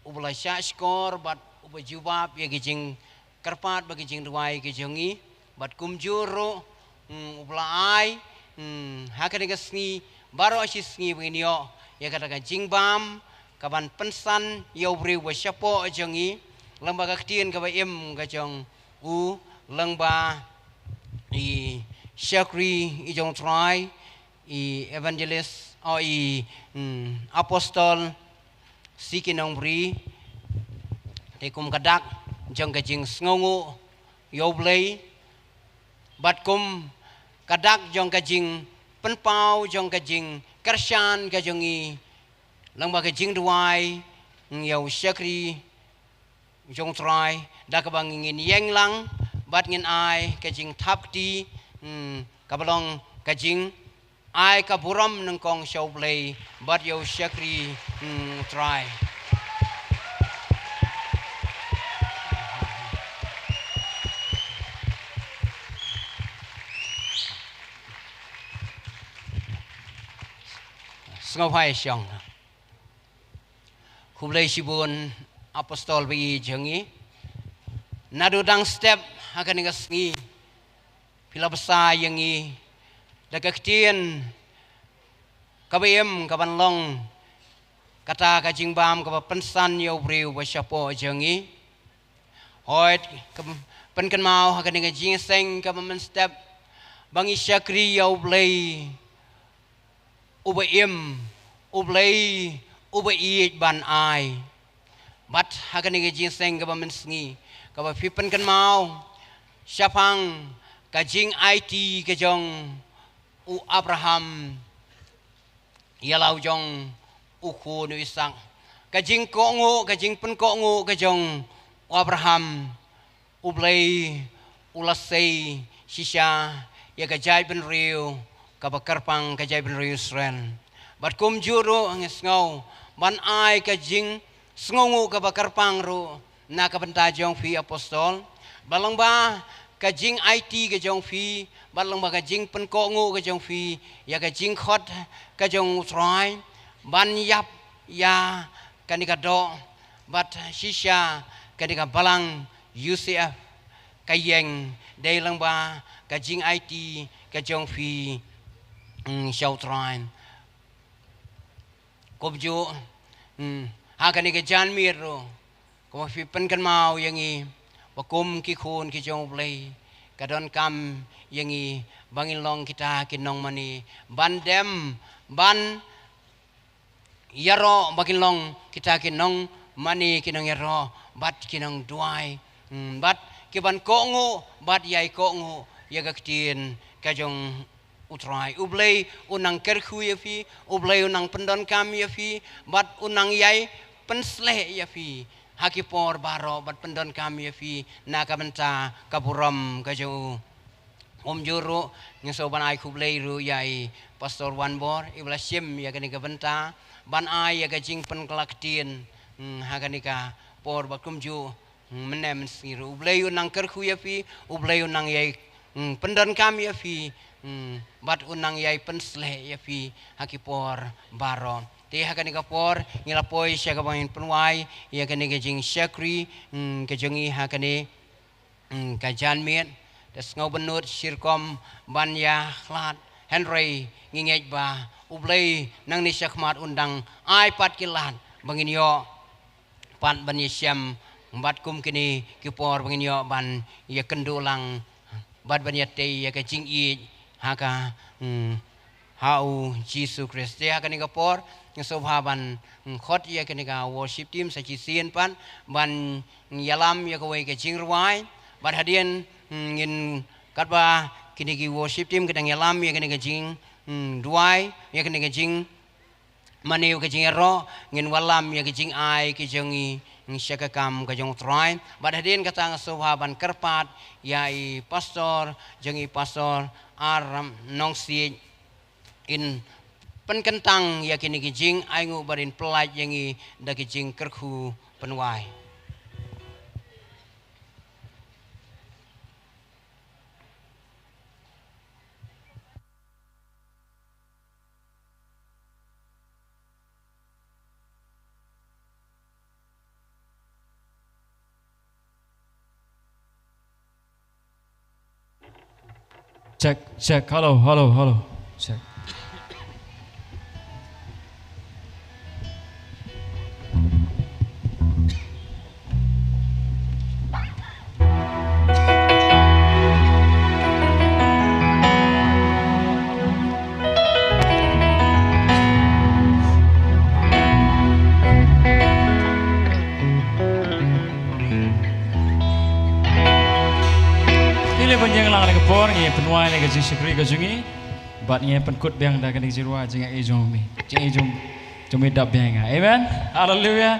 uba la shahshkor bad uba jubab ïa ki jingkyrpad bad ki jingduwai ki jong ngi, bad kumjuh ruh, mm, uba la ai, mm, ha kane ka sngi baroh shi sngi ba ngin ïoh ïa kata ka jingbam kaban pynsan ïa u briew ba shapoh jong ngi, lyngba ka ktien kaba im ka jong u, lyngba i shakri i jong u Trai, i evangelist, o i, mm, apostol C K Nongbri. Te kum ka dak jong ka jingsngewnguh ïa U Blei bad kum ka dak jong ka jingpynpaw jong ka jingkyrshan ka jong ngi lyngba ka jingduwai ïa u shakri jong u Trai, da kaba ngin ïeng lang bad ngin ai ka jingthap kti, hmm, kaba long ka jingai ka burom nyngkong sha U Blei bad ïa u shakri, hmm, u Trai. Sngewbha ïa shong. Khublei shibun, Apostol ba ïeit jong ngi. Naduh dang step ha kane ka sngi, phi la bsa ïa ngi da ka ktien kaba im, kaban long kata ka jingbam kaba pynsan ïa u briew ba shapoh jong ngi. Hooid, ka pynkynmaw ha kane ka jingïaseng kaba mynstep ba ngi shakri ïa U Blei uba im, U Blei uba ïeit ban ai. Bad ha kane ka jingïaseng kaba mynsngi, kaba phi pynkynmaw shaphang ka jingaiti ka jong u Abraham ïa la u jong u khun u Isaak. Ka jingkohnguh, ka jingpynkohnguh ka jong u Abraham, U Blei u la sei shisha ïa ka jaitbynriew kaba kyrpang, ka jaitbynriew Israel. Bad kumjuh ruh ngi sngew ban ai ka jingsngewnguh kaba kyrpang ruh na ka bynta jong phi, Apostol. Bad lyngba ka jingaiti ka jong phi, bad lyngba ka jingpynkohnguh ka jong phi ïa ka jingkhot ka jong U Trai ban ïap ïa kane ka doh, bad shisha kane ka balang U C F ka ïeng, dei lyngba ka jingaiti ka jong phi, mm, sha U Trai. Kumjuh, mm, ha kane ka janmiet ruh, kumba phi pynkynmaw ïa ngi ba kum ki khun ki jong U Blei, ka donkam ïa ngi ba ngin long kita ki nongmane ban dem, ban ïaroh, ba kin long kita ki nongmane, ki nongïaroh bad ki nongduwai, mm, bad ki ban kohnguh bad ïai kohnguh ïa ka ktien ka jong U Trai. U Blei un nang kyrkhu ïa phi, U Blei un nang pyndonkam ïa phi, bad un nang ïai pynsleh ïa phi ha ki por baroh, bad pyndonkam ïa phi na ka bynta ka burom ka jong u. Kumjuh ruh, ngi sngewbha ban ai khublei ruh ïa i Pastor Wanbor, iba la shim ïa kane ka bynta ban ai ïa ka jingpynkylla ktien, mm, ha kane ka por, bad kumjuh, mm, mynne mynsngi ruh. U Blei un nang kyrkhu ïa phi, U Blei un nang ïai, mm, pyndonkam ïa phi, mm, bad un nang ïai pynsleh ïa phi ha ki por baroh. Te ha kane ka por ngi la poi sha kaba ngin pynwai ïa kane ka jingshakri, mm, ka jong ngi ha kane, mm, ka janmiet. Te sngewbha ban nud shi rukom ban ïakhlad, hynrei ngi ngeit ba U Blei nangne shakhmat un dang ai pat ki lad ba ngin ïoh pat ban ïashem, bad kum kine ki por ba ngin ïoh ban ïakynduh lang bad ban ïatei ïa ka jingïeit ha ka, mm, ha U Jisu Khrist. Te ha kane ka por ngi sngewbha ban, mm, khot ïa kane ka worship team sa shisien pat ban ïalam ïa kawei ka jingrwai. Bad hadien, mm, ngin, katba kine ki worship team ki dang ïalam ïa kane ka jing, mm, duwai, ïa kane ka jing mane, ka jingïaroh, ngin wallam ïa ka jingai ka jong ngi, mm, sha ka kam ka jong U Trai. Bad hadien kata nga sngewbha ban kyrpad ïa i Pastor jong ngi, Pastor R Nongsiej, in pynkyntang ïa kine ki jingainguh bad in pyllait ïa ngi da ki jingkyrkhu pynwai. Check, check. Hello, hello, hello. Check. Te lei ban ïeng lang ha kane ka por, ngi pynwai ïa ka jingshakri ka jong ngi. Bad ngi pynkut biang da kane ka jingrwai, Jingaiei jong me. Jingaiei jong, jong me dap biang ïa nga. Amen. Haleluia.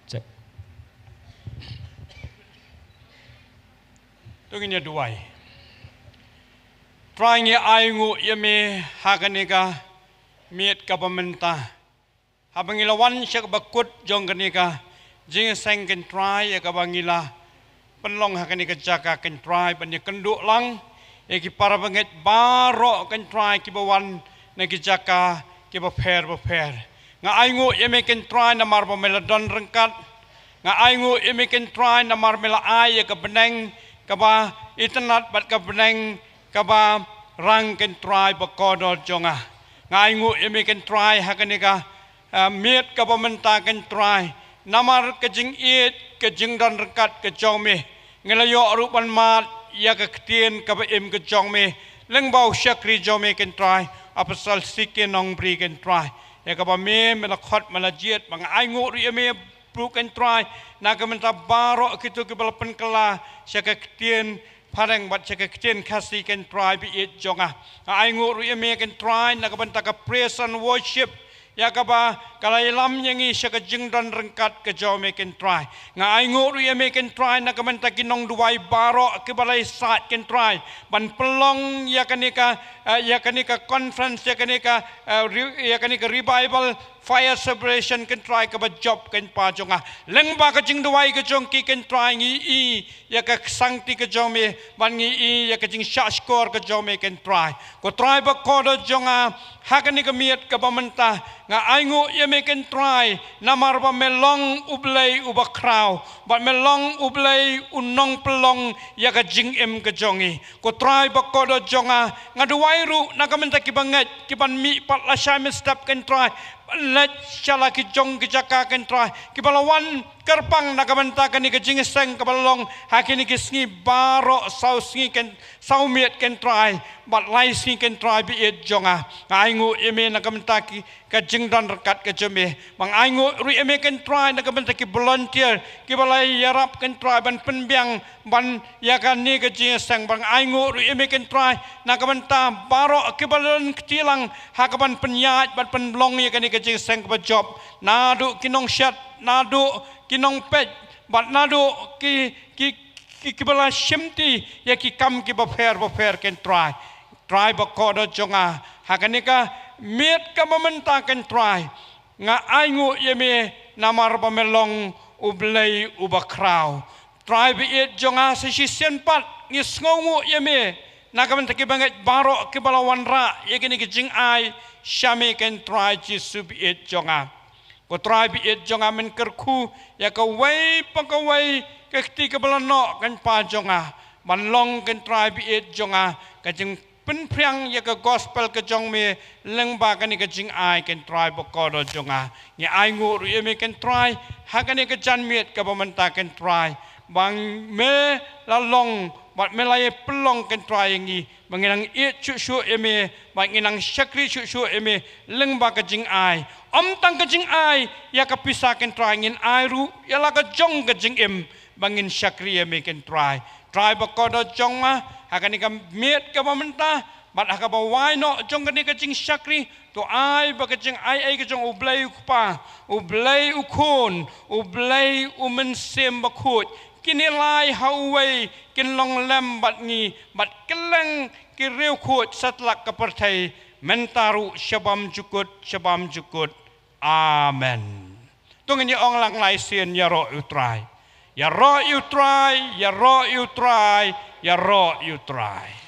Check. To ngin ïa duwai. Trai, ngi ainguh ïa me ha kane ka miet kaba mynta. Haba ngi la wan sha kaba kut jong kane ka jingïaseng, ko Trai, ïa kaba ngi la pynlong ha kane ka jaka, ko Trai, ban ïakynduh lang ïa ki para bangeit baroh, ko Trai, kiba wan na ki jaka kiba pher bapher. Nga ainguh ïa me, ko Trai, namar ba me la don ryngkat. Nga ainguh ïa me, ko Trai, namar me la ai ïa ka bneng kaba itynnad bad ka bneng kaba rang, ko Trai ba kordor jong nga. Nga ainguh ïa me, ko Trai, ha kane ka ah, miet kaba mynta, ko Trai, namar ka jingïeit, ka jingdon ryngkat ka jong me. Ngi la ïoh ruh ban mad ïa ka ktien kaba im ka jong me lyngba u shakri jong me, ko Trai, Apostle C K Nongbri, ko Trai, ïa kaba me, me la khot, me la jied. Ba nga ainguh ruh ïa me ruh, ko Trai, na ka bynta baroh kito kiba la pynkylla sha ka ktien phareng bad sha ka ktien Khasi, ko Trai ba ïeit jong nga. Nga ainguh ruh ïa me, ko Trai, na ka bynta ka praise and worship, ïa kaba ka la ïalam ïa ngi sha ka jingdon ryngkat ka jong me, ko Trai. Nga ainguh ruh ïa me, ko Trai, na ka bynta ki nongduwai baroh kiba la ïasaid, ko Trai, ban pynlong ïa kane ka, eh, ïa kane ka conference, ïa kane ka, eh, re-, ïa kane ka revival fire celebration, ko Trai, kaba jop, ko Pa jong nga. Lyngba ka jingduwai ka jong ki, ko Trai, ngi i ïa ka ksangti ka jong me, bad ngi i ïa ka jingshahshkor ka jong me, ko Trai. Ko Trai ba kordor jong nga, ha kane ka miet kaba mynta, nga ainguh ïa me, ko Trai, namar ba me long U Blei uba khraw, bad me long U Blei u nongpynlong ïa ka jingim ka jong ngi. Ko Trai ba kordor jong nga, nga duwai ruh na ka bynta ki bangeit kiban mih pat lashai mynstep, ko Trai, leit sha la ki jong ki jaka, ko Trai, kiba la wan kyrpang na ka bynta kane ka jingïaseng kaba la long ha kine ki sngi baroh, saw sngi, ko, saw miet, ko Trai, bad lai sngi, ko Trai ba ïeit jong nga. Nga ainguh ïa me na ka bynta ki, ka jingdon ryngkat ka jong me. Ba nga ainguh ruh ïa me, ko Trai, na ka bynta ki volunteer kiba la ïarap, ko Trai, ban pynbiang ban ïa kane ka jingïaseng. Ba nga ainguh ruh ïa me, ko Trai, na ka bynta baroh kiba la don kti lang ha kaban pynïaid bad pynlong ïa kane ka jingïaseng kaba jop. Naduh ki nongshet, naduh ki nongpeit, bad naduh ki, ki, ki, kiba la shimti ïa ki kam kiba pher bapher, ko Trai. Trai ba kordor jong nga, ha kane ka miet kaba mynta, ko Trai, nga ainguh ïa me namar ba me long U Blei uba khraw. Trai ba ïeit jong nga, sa shisien pat ngi sngewnguh ïa me na ka bynta ki bangeit baroh kiba la wanrah ïa kine ki jingai sha me, ko Trai Jisu ba ïeit jong nga. Ko Trai ba ïeit jong nga, men kyrkhu ïa kawei pa kawei ka kti kaba la noh, ko Pa jong nga, ban long, ko Trai ba ïeit jong nga, ka jing pynphriang ïa ka gospel ka jong me lyngba kane ka jingai, ko Trai ba kordor jong nga. Ngi ainguh ruh ïa me, ko Trai, ha kane ka janmiet kaba mynta, ko Trai, ba me la long bad me la ïa pynlong, ko Trai, ïa ngi ba ngin nang ïeit shuh shuh ïa me, ba ngin nang shakri shuh shuh ïa me lyngba ka jingai. Ym tang ka jingai ïa ka pisa, ko Trai, ngin ai ruh ïa la ka jong ka jingim ba ngin shakri ïa me, ko Trai. Trai ba kordor jong nga, ha kane ka miet kaba mynta bad ha kaba wai noh jong kane ka jingshakri, to ai ba ka jingai ei ka jong U Blei U Kpa, U Blei U Khun, U Blei U Mynsiem Bakhuid, kin ïalai ha uwei, kin long lem bad ngi, bad kylleng ki riewkhuid satlak ka pyrthei, mynta ruh sha bymjukut sha bymjukut. Amen. To ngin ïa ong lang lai sien: Ïaroh ïa U Trai. Ïaroh ïa U Trai, ïaroh ïa U Trai, ïaroh ïa U Trai.